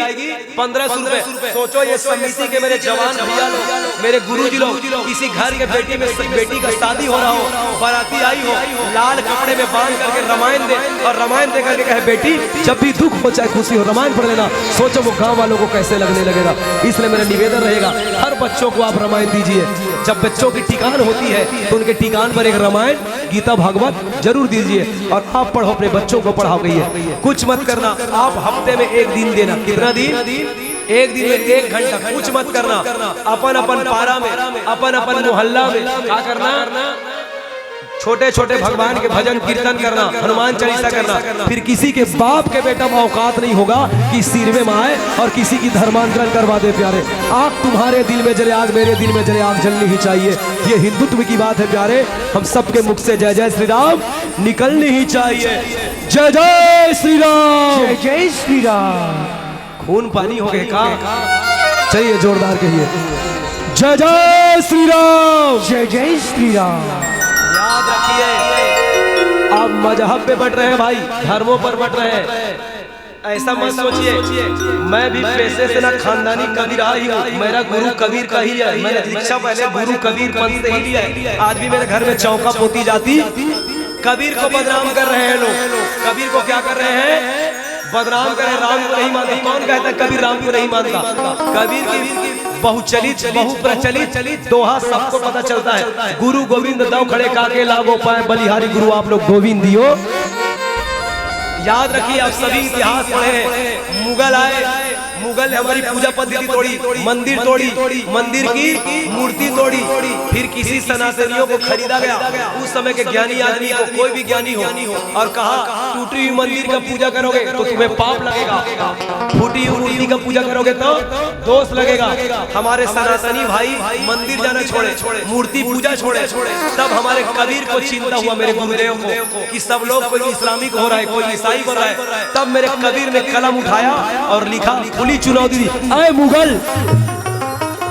पन्द्रह सौ रुपए। सोचो, ये समिति के मेरे जवान भैया लोग, मेरे गुरु जी लोग, किसी घर के बेटी में, बेटी का शादी हो रहा हो, बाराती आई हो, लाल कपड़े में बांध करके रामायण दे और रामायण दे करके कहे, "बेटी, जब भी दुख हो चाहे खुशी हो, रामायण पढ़ लेना।" सोचो वो गांव वालों को कैसे लगने लगेगा। इसलिए मेरा निवेदन रहेगा, हर बच्चों को आप रामायण दीजिए। जब बच्चों की टिकान होती है तो उनके टिकान पर एक रामायण, गीता, भागवत जरूर दीजिए और आप पढ़ो, अपने बच्चों को पढ़ाओ। कहिए, कुछ मत करना, आप हफ्ते में एक दिन देना। कितना दिन? एक दिन में एक घंटा। कुछ मत करना, अपन अपन पारा में, अपन अपन मोहल्ला में क्या करना? छोटे छोटे भगवान के भजन कीर्तन करना, हनुमान चालीसा करना। फिर किसी के बाप के बेटा में औकात नहीं होगा कि सिरवे में आए और किसी की धर्मांतरण करवा दे। प्यारे, आग तुम्हारे दिल में जले, आग मेरे दिल में जले, आग जलनी ही चाहिए। ये हिंदुत्व की बात है प्यारे। हम सबके मुख से जय जय श्री राम निकलनी ही चाहिए। जय जय श्री राम। जय जय श्री राम। खून पानी हो गए का? चलिए, जोरदार कहिए, जय जय श्री राम। जय जय श्री राम। याद रखिए, आप मजहब पे बट रहे हैं भाई, धर्मों पर बट रहे हैं। ऐसा मत सोचिए, मैं भी पेशे से ना खानदानी कवि रहा ही हूँ। मेरा गुरु कबीर का ही है। मैंने दीक्षा पहले गुरु कबीर पंत से ही लिया है। आज भी मेरे घर में चौका पोती जाती कबीर को बदनाम कर रहे हैं लोग। कबीर को क्या कर रहे हैं? बदनाम कर रहे हैं। राम को नहीं मानते। कौन कहता है कबीर राम को नहीं मानता? कबीर की बहुचलित, बहुप्रचलित दोहा सबको पता चलता है, "गुरु गोविंद दव खड़े, काके लागो पाए, बलिहारी गुरु आप लोग गोविंद दियो।" याद रखिए, आप सभी इतिहास पढ़े हैं, मुगल आए, मुगल ने हमारी पूजा पद्धति तोड़ी, मंदिर तोड़ी, मंदिर की मूर्ति तोड़ी, फिर किसी सनातनियों को खरीदा गया। उस समय के ज्ञानी आदमी को, कोई भी ज्ञानी हो, और कहा, "टूटी हुई मंदिर का पूजा करोगे तो तुम्हें पाप लगेगा, फूटी हुई मूर्ति का पूजा करोगे तो दोष लगेगा।" हमारे सनातनी भाई मंदिर जाना छोड़े, मूर्ति पूजा छोड़े। तब हमारे कबीर को चिंता हुआ, मेरे गुरुदेव को, कि सब लोग, कोई इस्लामिक हो रहा है, कोई ईसाई बन रहा है। तब मेरे कबीर ने कलम उठाया और लिखा, खुली चुनौती दी, "अय मुगल,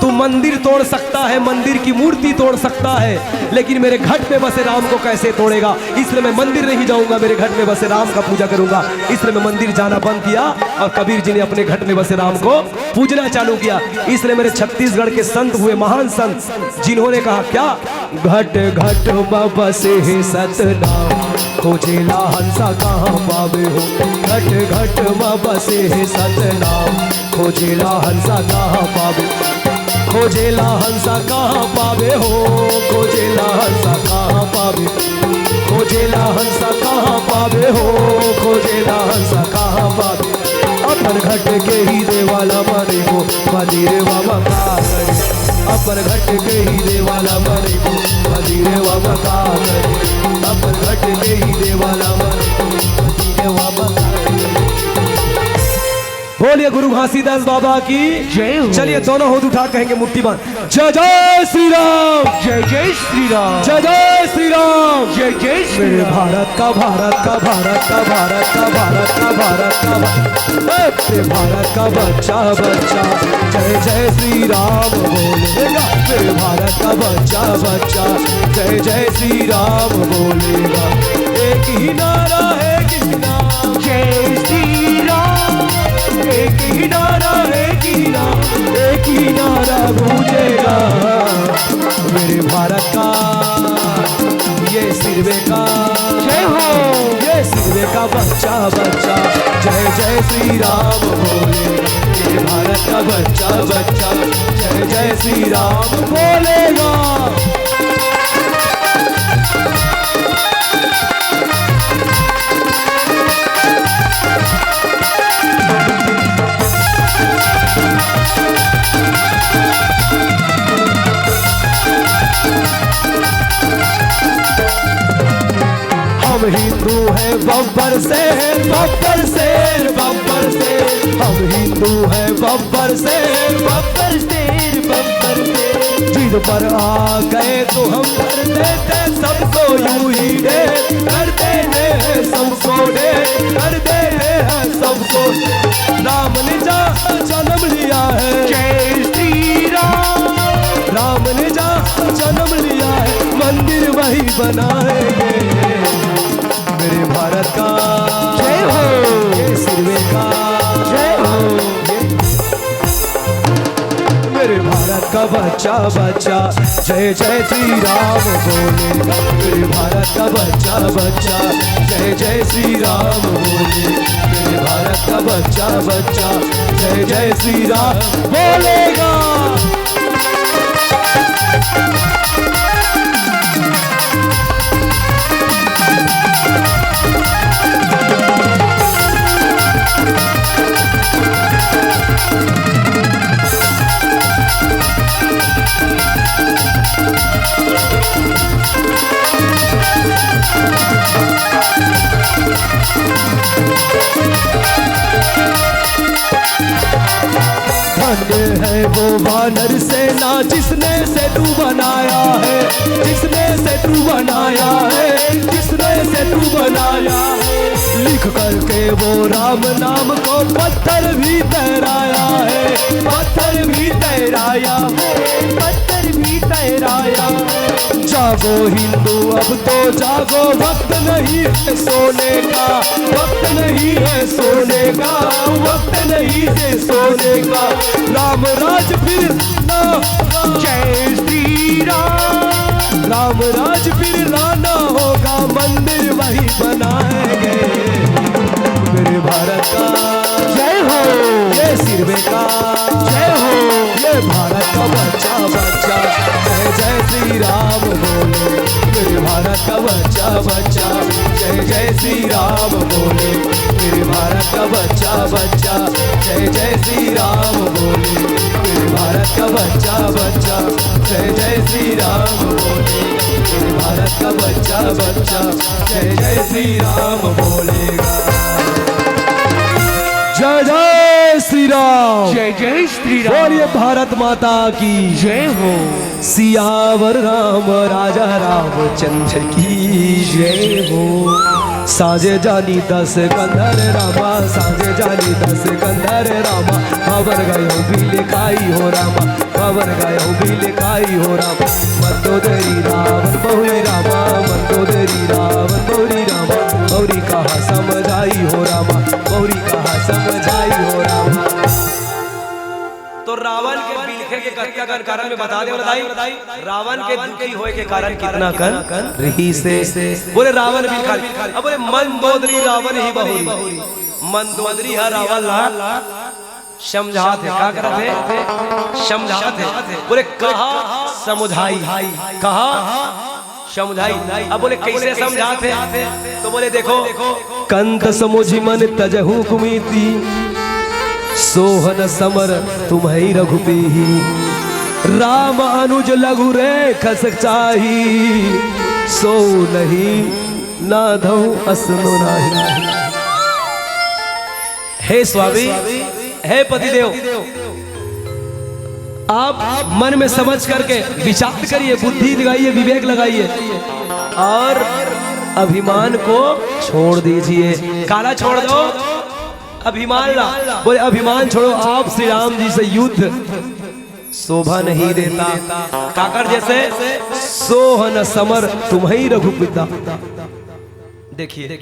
तू मंदिर तोड़ सकता है, मंदिर की मूर्ति तोड़ सकता है, लेकिन मेरे घट में बसे राम को कैसे तोड़ेगा?" इसलिए मैं मंदिर नहीं जाऊंगा, मेरे घट में बसे राम का पूजा करूंगा। इसलिए मैं मंदिर जाना बंद किया और कबीर जी ने अपने घट में बसे राम को पूजना चालू किया। इसलिए मेरे छत्तीसगढ़ के संत हुए, महान संत, जिन्होंने कहा क्या, "घट घट म बसे हे सतनाम, खोजेला हंसा कहाँ पावे हो।" घट घट म बसे हे सतनाम, खोजेला हंसा कहाँ पावे, खोजेला हंसा कहाँ पावे हो, खोजेला हंसा कहाँ पावे, खोजेला हंसा कहाँ पावे हो, खोजेला हंसा कहाँ पावे। अपन घट के ही देवाला माने को, मंदिर बाबा का करे। अपन घट के ही देवाला माने को, मंदिर बाबा का करे। अपन घट के ही देवाला माने को, मंदिर बाबा का करे। बोलिए गुरु घासीदास बाबा की जय हो। चलिए, दोनों हाथ उठा कहेंगे, मुट्ठी बांध, "जय जय श्री राम, जय जय श्री राम, जय जय श्री राम।" जय जय श्री मेरे राम। भारत का, भारत का, भारत का, भारत का, भारत का, भारत का, भा-, ए, मेरे भारत का बच्चा, बच्चा, जय जय श्री राम बोलेगा। मेरे भारत का बच्चा, बच्चा, जय जय श्री राम बोलेगा। एक ही नारा है, एक ही नारा। जय श्री राम, एक ही नारा, एक ही नारा, एक ही नारा गूंजेगा। मेरे भारत का, ये सिर्वे का, जय हो। ये सिर्वे का बच्चा, बच्चा, जय जय श्री राम बोले। ये भारत का बच्चा, बच्चा, जय जय श्री राम बोलेगा। हम हिंदू हैं बब्बर शेर, बब्बर शेर, बब्बर शेर। हम हिंदू हैं बब्बर शेर, बब्बर शेर, बब्बर शेर। जिद पर आ गए तो हम कर देते सबको यूं ही ढेर, कर देते हैं सबको ढेर, कर देते हैं सबको। राम ने जहाँ जन्म लिया है, जय श्री राम। राम ने जहाँ जन्म लिया है, मंदिर वही बनाएंगे। मेरे भारत का जय हो। ये सिर्वे का जय हो। ये मेरे भारत का बच्चा, बच्चा, जय जय श्री राम बोले। मेरे भारत का बच्चा, बच्चा, जय जय श्री राम बोले। मेरे भारत का बच्चा, बच्चा, जय जय श्री राम बोलेगा। धन्य है वो वानर सेना जिसने सेतु बनाया है, जिसने सेतु बनाया है, जिसने सेतु बनाया है। लिख करके वो राम नाम को पत्थर भी तैराया है, पत्थर भी तैराया है, पत्थर भी तैराया है। जागो हिंदू, अब तो जागो, वक्त नहीं है सोने का, वक्त नहीं है सोने का, वक्त नहीं है सोने का। राम राज फिर ना होगा। जय श्री राम। राम राज फिर लाना होगा, मंदिर वही बनाएंगे। मेरे भारत का जय हो। ये सिरवे का जय हो। ये भारत का बच्चा बच्चा जय जय श्री राम बोले। मेरे भारत का बच्चा बच्चा जय जय श्री राम बोले। मेरे भारत का बच्चा बच्चा जय जय श्री राम बोले। मेरे भारत का बच्चा बच्चा जय जय श्री राम बोले। मेरे भारत का बच्चा बच्चा जय जय श्री राम बोलेगा। जय जय श्री राम। जय जय श्री राम। बोलिए भारत माता की जय हो। सियावर राम राजा रामचंद्र की जय हो। साँझे जानी दस कंधर रामा, साँझे जानी दस कंधर रामा, भवर गयो बिलखाई हो रामा, भवर गयो बिलखाई हो रामा। मंदोदरी रावण बहुरी रामा, मंदोदरी रावण बहुरी रामा, बहुरी कहा समझाई हो रामा, बहुरी कहा समझाई हो रामा। तो रावण के बिलखे के कतका कन कारण में बता दे दाई। रावण के दुखी होए के कारण कितना कन रहिसे। बोले रावण बिलखा। अब बोले मंदोदरी रावण ही बहुरी। मंदोदरी ह रावण ला समझात हे। का करत हे? समझात हे। बोले कहा समझाई, कहा समझाई। अब बोले कैसे समझात हे? तो बोले देखो, कंत समुझी मन तजहु कुमिति, सोहन समर तुम्हई रघुपीही। राम अनुज लघु रेखस चाही, सो नहीं नाधहु असनो नाही। हे स्वामी, हे पतिदेव, आप मन में समझ करके विचार करिए, बुद्धि लगाइए, विवेक लगाइए और अभिमान को छोड़ दीजिए। काला छोड़ दो? अभिमान ला। बोले अभिमान छोड़ो, आप श्री राम जी से युद्ध शोभा नहीं देता। काकर जैसे? सोहन समर तुम्हई रघुपिता। देखिए,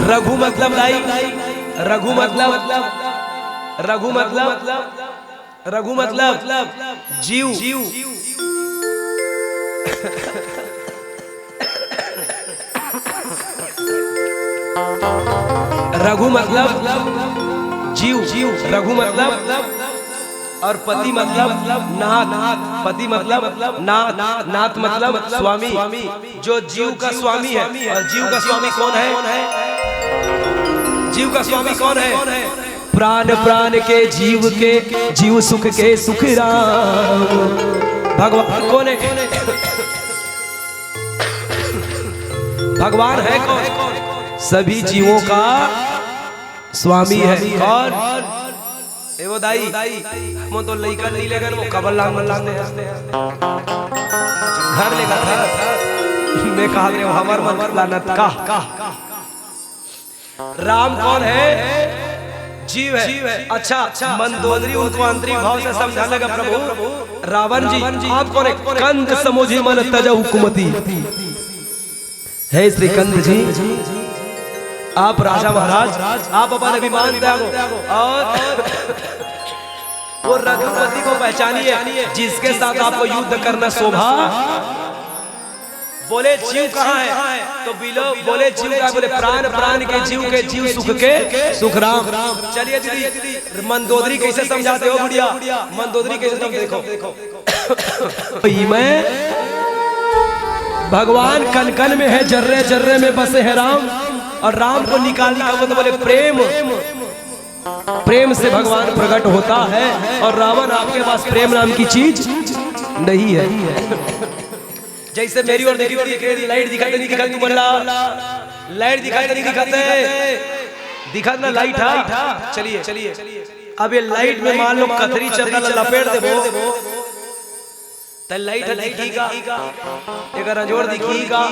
रघु मतलब दाई, रघु मतलब, रघु मतलब, रघु मतलब जीव। रघु मतलब जीव, रघु मतलब, और पति मतलब नाथ, पति मतलब नाथ, नाथ मतलब स्वामी। जो जीव का स्वामी है। और जीव का स्वामी कौन है? जीव का स्वामी कौन है? प्राण प्राण के जीव के, जीव सुख के सुख राम। भगवान कौन है? भगवान है कौन? सभी जीवों का स्वामी है। कौन? ए वो दाई, हम तो लइका नहीं लेकर वो कबर लांग लांग दे। घर लेकर था। मैं कहा रे, हमर मन लानत का। राम कौन है? जीव है। अच्छा, मंदोदरी उनको आंतरिक भाव से समझाने लगा, प्रभु रावण जी, आप कौन है? कंत समुझी मन तजहु कुमति। हे श्री कंत जी, आप राजा महाराज, आप अपन अभिमान त्यागो और वो रघुपति को पहचानिए, जिसके साथ आपको युद्ध करना शोभा। बोले जीव कहाँ है? तो बिलो बोले जीव का, बोले प्राण, प्राण के जीव के, जीव सुख के सुख राम। चलिए दीदी, मंदोदरी कैसे समझाते हो बुढ़िया? मंदोदरी कैसे तुम देखो। मैं भगवान कन कन में है, जर्रे जर्रे में बसे है राम। और राम को निकालने का मतलब बोले प्रेम, प्रेम से भगवान प्रकट होता है। और रावण आपके पास प्रेम नाम की चीज नहीं है। जैसे मेरी ओर देखी, ओर देखी, लाइट दिखाते नहीं दिखाते, तुम बोला लाइट दिखाते नहीं दिखाते, दिखा ना लाइट हा। चलिए, अब ये लाइट में मान लो कथरी चदरा ला लपेट देबो, त लाइट ह दिखी का? एकर अंजोर दिखी का?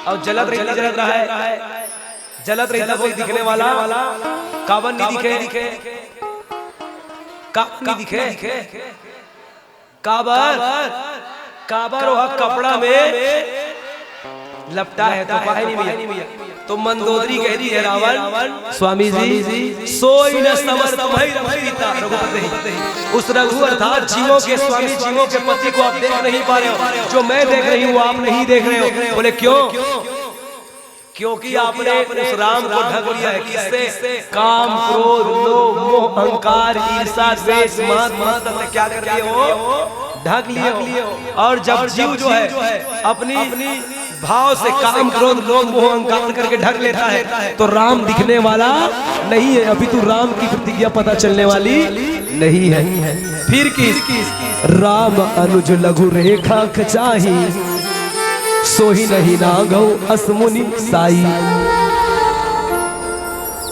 और जलत रही, जलत रहा है, जलत रही, कोई दिखने वाला काबर नहीं दिखे? काबर नहीं दिखे? काबर? काबर ओह कपड़ा में लपटा है तो पाए नहीं भैया। तो मंदोदरी कहती है, रावण, स्वामी जी, सोई न समर तुम्हई रघुपति। उस रघु अर्थात जीवों के स्वामी, जीवों के पति को आप देख नहीं पा रहे हो, जो मैं देख रही हूँ वो आप नहीं देख रहे हो। बोले क्यों? क्योंकि आपने उस राम को ढक लिया है। किससे? काम, क्रोध, लोभ, मोह, अहंकार, ईर्षा, द्वेष, मान, ममता से क्या कर लिए हो? ढक लिए हो। और जब जीव जो है अपनी भाव से काम, क्रोध, लोभ, मोह, अहंकार करके ढक लेता है, तो राम दिखने वाला नहीं है, अभी तो राम की प्रतिज्ञा पता चलने वाली नहीं है। फिर किस? राम अनुज लघु रेखा खचाही, सोई नहीं लाघव अस मुनि साई।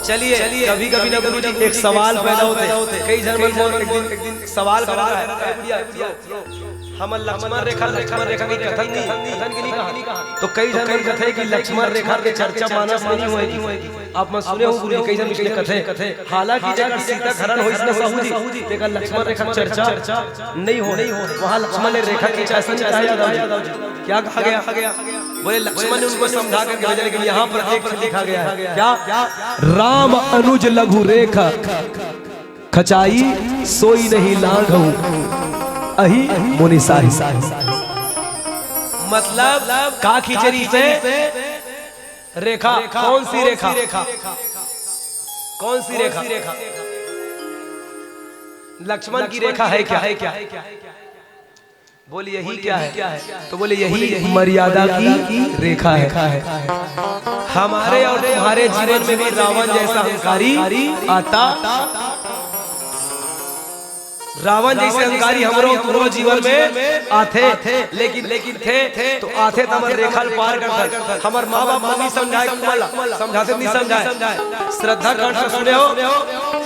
चलिए, कभी कभी ना गुरु जी एक सवाल पैदा होते, कई जन मन मोर एक दिन, एक दिन सवाल कर रहा है, "ए बुढ़िया, बुढ़िया, हमर लक्ष्मण रेखा, लक्ष्मण रेखा की कथन नहीं, कथन की नहीं कहा।" तो कई जन मन कथे कि लक्ष्मण रेखा के चर्चा मानस में नहीं होएगी। आप मन सुने हो गुरु जी, कई जन इसने कथे। हालांकि जेकर सीता हरण होइस न सहू जी, तेकर लक्ष्मण रेखा चर्चा नहीं हो, नहीं हो। वहाँ लक्ष्मण ने रेखा की ऐसा नहीं कहा यादव जी। क्या कहा गया? बोले लक्ष्मण ने उनको समझा करके भेजा, लेकिन यहाँ पर एक चीज लिखा गया है। क्या? राम अनुज लघु रेखा खचाई, सोई नहीं लाघव अहि मुनि साही। मतलब का खींचे रहिसे? रेखा, कौन सी रेखा? कौन सी रेखा? लक्ष्मण की रेखा है क्या? बोले यही क्या है? तो बोले यही मर्यादा की रेखा है। हमारे और तुम्हारे जीवन में भी रावण जैसा अहंकारी आता, रावण जैसे अहंकारी हमरो तुम्हरो जीवन में आथे, लेकिन, लेकिन थे तो आथे त हमर रेखा ल पार करथन। हमर माँ बाप मन नहीं समझाए, कुमला समझाते नहीं समझाए। श्रद्धा कांड से सुने हो,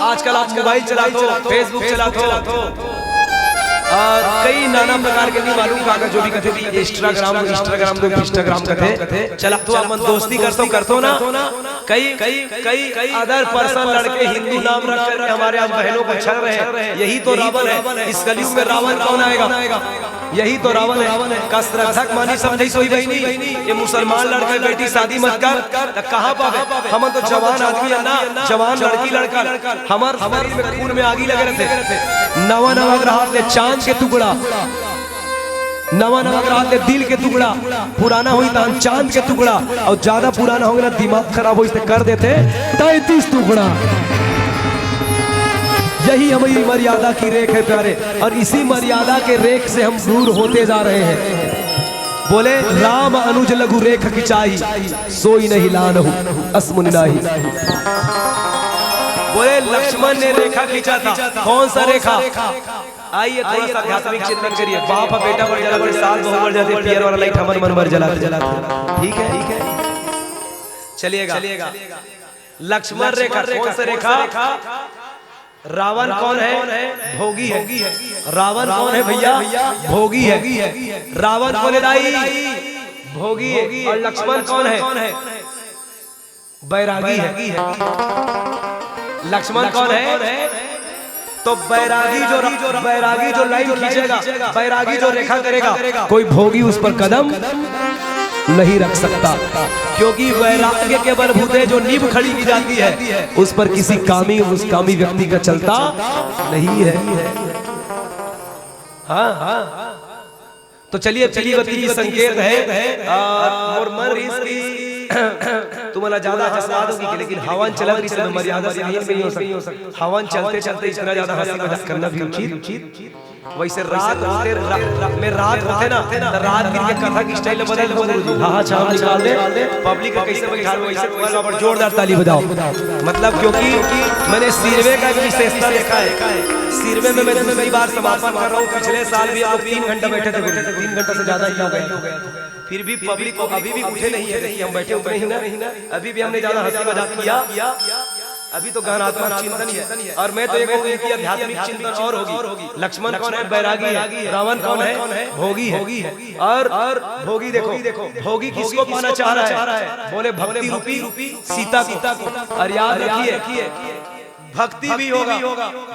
आजकल आप मोबाइल चलाते हो, Facebook चलाते हो, और कई नाना प्रकार के नहीं मालूम का, जो भी कथे भी Instagram, Instagram को Instagram कथे, चलाते हो, आप मन दोस्ती करते हो, करते हो ना, कई, कई, कई other person लड़के हिंदू नाम रख करके हमारे आप बहनों को छल रहे हैं। यही तो रावण है। इस कलयुग में रावण कौन आएगा? यही तो रावण है। का श्रद्धा के मानी समझे सोई बहिनी, ये मुसलमान लड़का बेटी शादी मत कर, त कहाँ पावे? हमन तो जवान आदमी है ना, जवान लड़की लड़का, हमर शरीर में खून में आगी लगे रहते। नवा नवा ग्रह ले चांद के टुकड़ा, नवा नवा ग्रह ले दिल के टुकड़ा, पुराना होई तहन चांद के टुकड़ा, और ज्यादा पुराना होगे ना, दिमाग खराब होई त कर देते तैंतीस टुकड़ा। यही हमारी मर्यादा की रेख है प्यारे, और इसी मर्यादा के रेख से हम दूर होते जा रहे हैं। बोले राम अनुज लघु रेख खिंचाई, सोई नहीं लानहु अस मुनि नाई। बोले लक्ष्मण ने रेखा खींचा था। कौन सा रेखा? आइए, थोड़ा सा आध्यात्मिक चिंतन करिए। बाप बेटा मर जाते, सास बहू मर जाते, पियर वाला लाइट हमर मन मर जलाते। ठीक है, ठीक है, चलिएगा। लक्ष्मण रेखा, कौन सा रेखा? रावण कौन है? भोगी है। रावण कौन है भैया? भोगी है। रावण कौन है दाई? भोगी है। और लक्ष्मण कौन है? बैरागी है। लक्ष्मण कौन है? तो बैरागी जो, बैरागी जो लाइन खींचेगा, बैरागी जो रेखा करेगा, कोई भोगी उस पर कदम नहीं रख सकता, क्योंकि वैराग्य के बलबूते जो नींव खड़ी की जाती है, उस पर किसी कामी, उस कामी व्यक्ति का चलता नहीं है। हाँ, हाँ। तो चलिए, पीली बत्ती की संकेत है। आ, मोर मन रहिस कि तुम्हारा ज्यादा हंसवा दोगी, लेकिन हवन चलत रहिस, तो मर्यादा से नहीं, नहीं हो सकता। हवन चलते चलते इतना ज्यादा हंसी मजाक करना भी उचित। वैसे रात होते, रा-, रा-, में रात होते ना, तो रात दिन के कथा की स्टाइल बदल दो गुरुजी। हाँ, हाँ, छाम निकाल दे, पब्लिक को कैसे बैठा लो, वैसे तुम्हारे ऊपर जोरदार ताली बजाओ। मतलब क्योंकि मैंने सिरवे का एक विशेषता देखा है। सिरवे में मैं दूसरी बार समापन कर रहा हूँ। पिछले साल भी आप तीन घंटा बैठे थे गुरुजी, तीन घंटा से ज्यादा ही हो गया। फिर भी पब्लिक को अभी भी उठे नहीं है, हम बैठे उठे ही ना, अभी भी हमने ज्यादा हंसी मजाक किया। अभी तो गहनात्मक चिंतन ही है। और मैं तो ये कहूँ, इनकी आध्यात्मिक चिंतन और होगी। लक्ष्मण कौन है? बैरागी है। रावण कौन है? भोगी है। और, और भोगी देखो, भोगी किसको पाना चाह रहा है? बोले भक्ति रूपी सीता को। और याद रखिए, भक्ति भी होगा,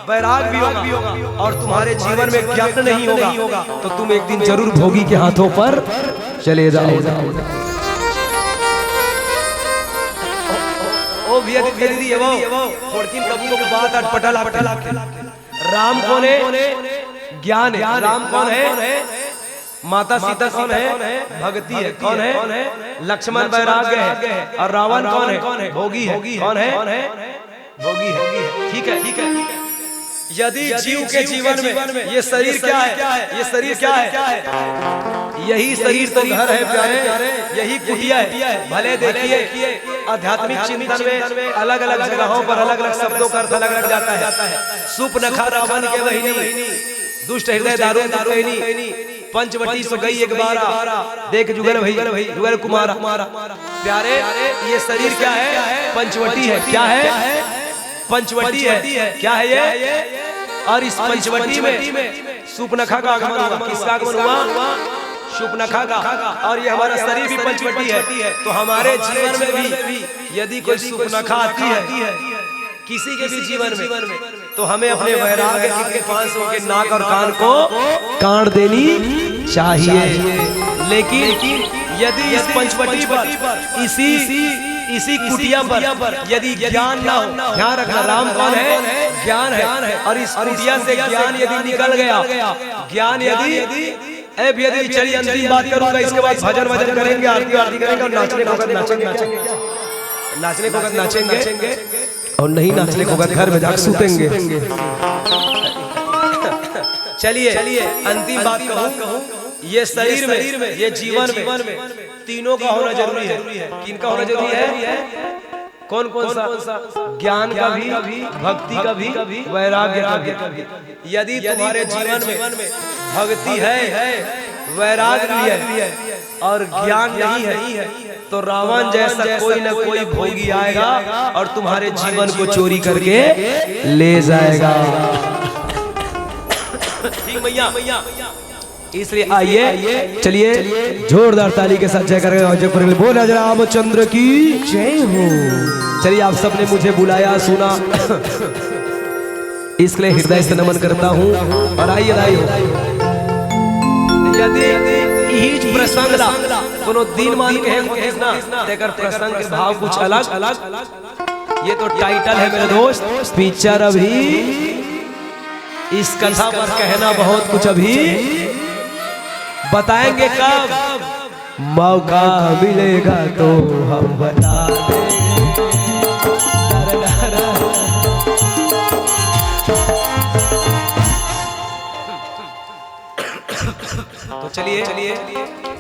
बैराग भी होगा, और तुम्हारे जीवन में ज्ञान नहीं होगा, तो तुम एक दिन जरूर भोगी के हाथों पर चले जाओ। वो भी अधिक दे दी है वो। थोड़किन कबू कबू बात अटपटा लागथे। राम कौन है? ज्ञान है। राम कौन है? माता सीता कौन है? भक्ति है। कौन है? लक्ष्मण वैराग्य है। और रावण कौन है? भोगी है। कौन है? भोगी है। ठीक है, ठीक है। यदि जीव के जीवन में ये शरीर क्या है, ये शरीर क्या है, यही शरीर तो घर है प्यारे, यही कुटिया है। भले देखिए, आध्यात्मिक चिंतन में अलग अलग जगहों पर अलग अलग शब्दों का अर्थ अलग अलग जाता है। सुपनखा रावण के बहिनी, दुष्ट हृदय दारू कहनी, पंचवटी सो गई एक बारा। देख जुगल भाई, जुगल कुमारा, प्यारे, ये शरीर क्या है? पंचवटी है। क्या है? पंचवटी है। क्या है ये? और इस पंचवटी में सुपनखा का आगमन हुआ। किसका आगमन हुआ? सुपनखा का। और ये हमारा शरीर भी पंचवटी है। तो हमारे जीवन में भी यदि कोई सुपनखा आती है किसी के भी जीवन में, तो हमें अपने वैराग्य की कृपा से उनके नाक और कान को काट देनी चाहिए। लेकिन यदि इस पंचवटी पर, इसी, इसी कुटिया पर यदि ज्ञान ना हो, ध्यान रखना, राम कौन है? ज्ञान है। और इस कुटिया से ज्ञान यदि निकल गया, ज्ञान यदि, ए भैया जी, चलिए, अंतिम बात करूंगा, इसके बाद भजन वजन करेंगे, आरती वारती करेंगे और नाचने को नाचेंगे, नाचेंगे, नाचने को नाचेंगे। और नहीं नाचने को घर में जाकर सूतेंगे। चलिए, अंतिम बात कहूं, ये शरीर में, ये जीवन में तीनों का होना जरूरी है। किनका होना जरूरी है? कौन कौन सा? ज्ञान का भी, भक्ति का भी, वैराग्य का भी। यदि तुम्हारे जीवन में भक्ति है, वैराग्य भी है और ज्ञान नहीं है, तो रावण जैसा कोई ना कोई भोगी आएगा और तुम्हारे जीवन को चोरी करके ले जाएगा। ठीक भैया, इसलिए आइए, चलिए जोरदार ताली के साथ जयकारा और जय बोल राजा रामचंद्र की जय हो। चलिए, आप सबने मुझे बुलाया, सुना, इसके लिए हृदय से नमन करता हूँ। और आइए, आइए, यदि इही प्रसंग ला कोनो दिन मान के हे खोजिस ना, तेकर प्रसंग के भाव कुछ अलग। ये तो टाइटल है मेरे दोस्त, पिक्चर अभी। इस कथा पर कहना बहुत कुछ अभी, बताएंगे कब। मौका मिलेगा तो हम बता देंगे। तो चलिए, चलिए,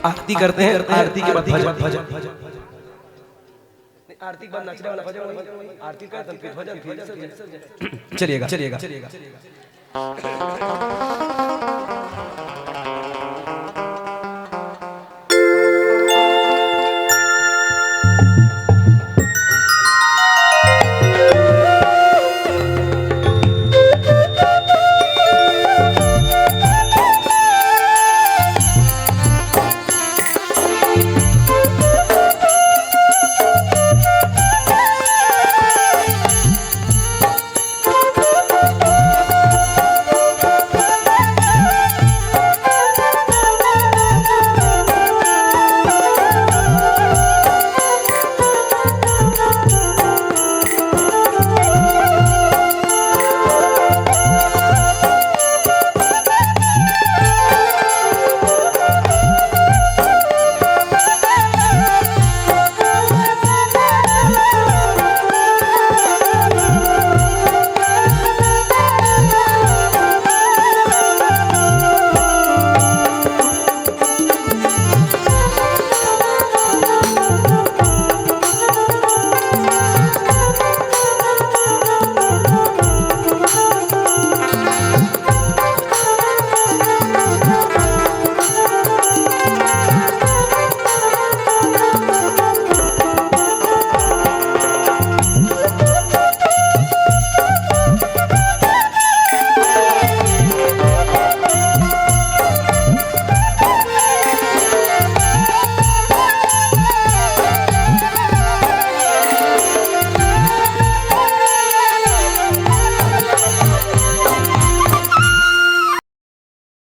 आरती करते हैं। आरती के बाद भजन, भजन। नहीं, आरती के बाद नाचने वाला भजन वही। आरती का भजन, फिर भजन, फिर भजन। चलिएगा, चलिएगा, चलिएगा।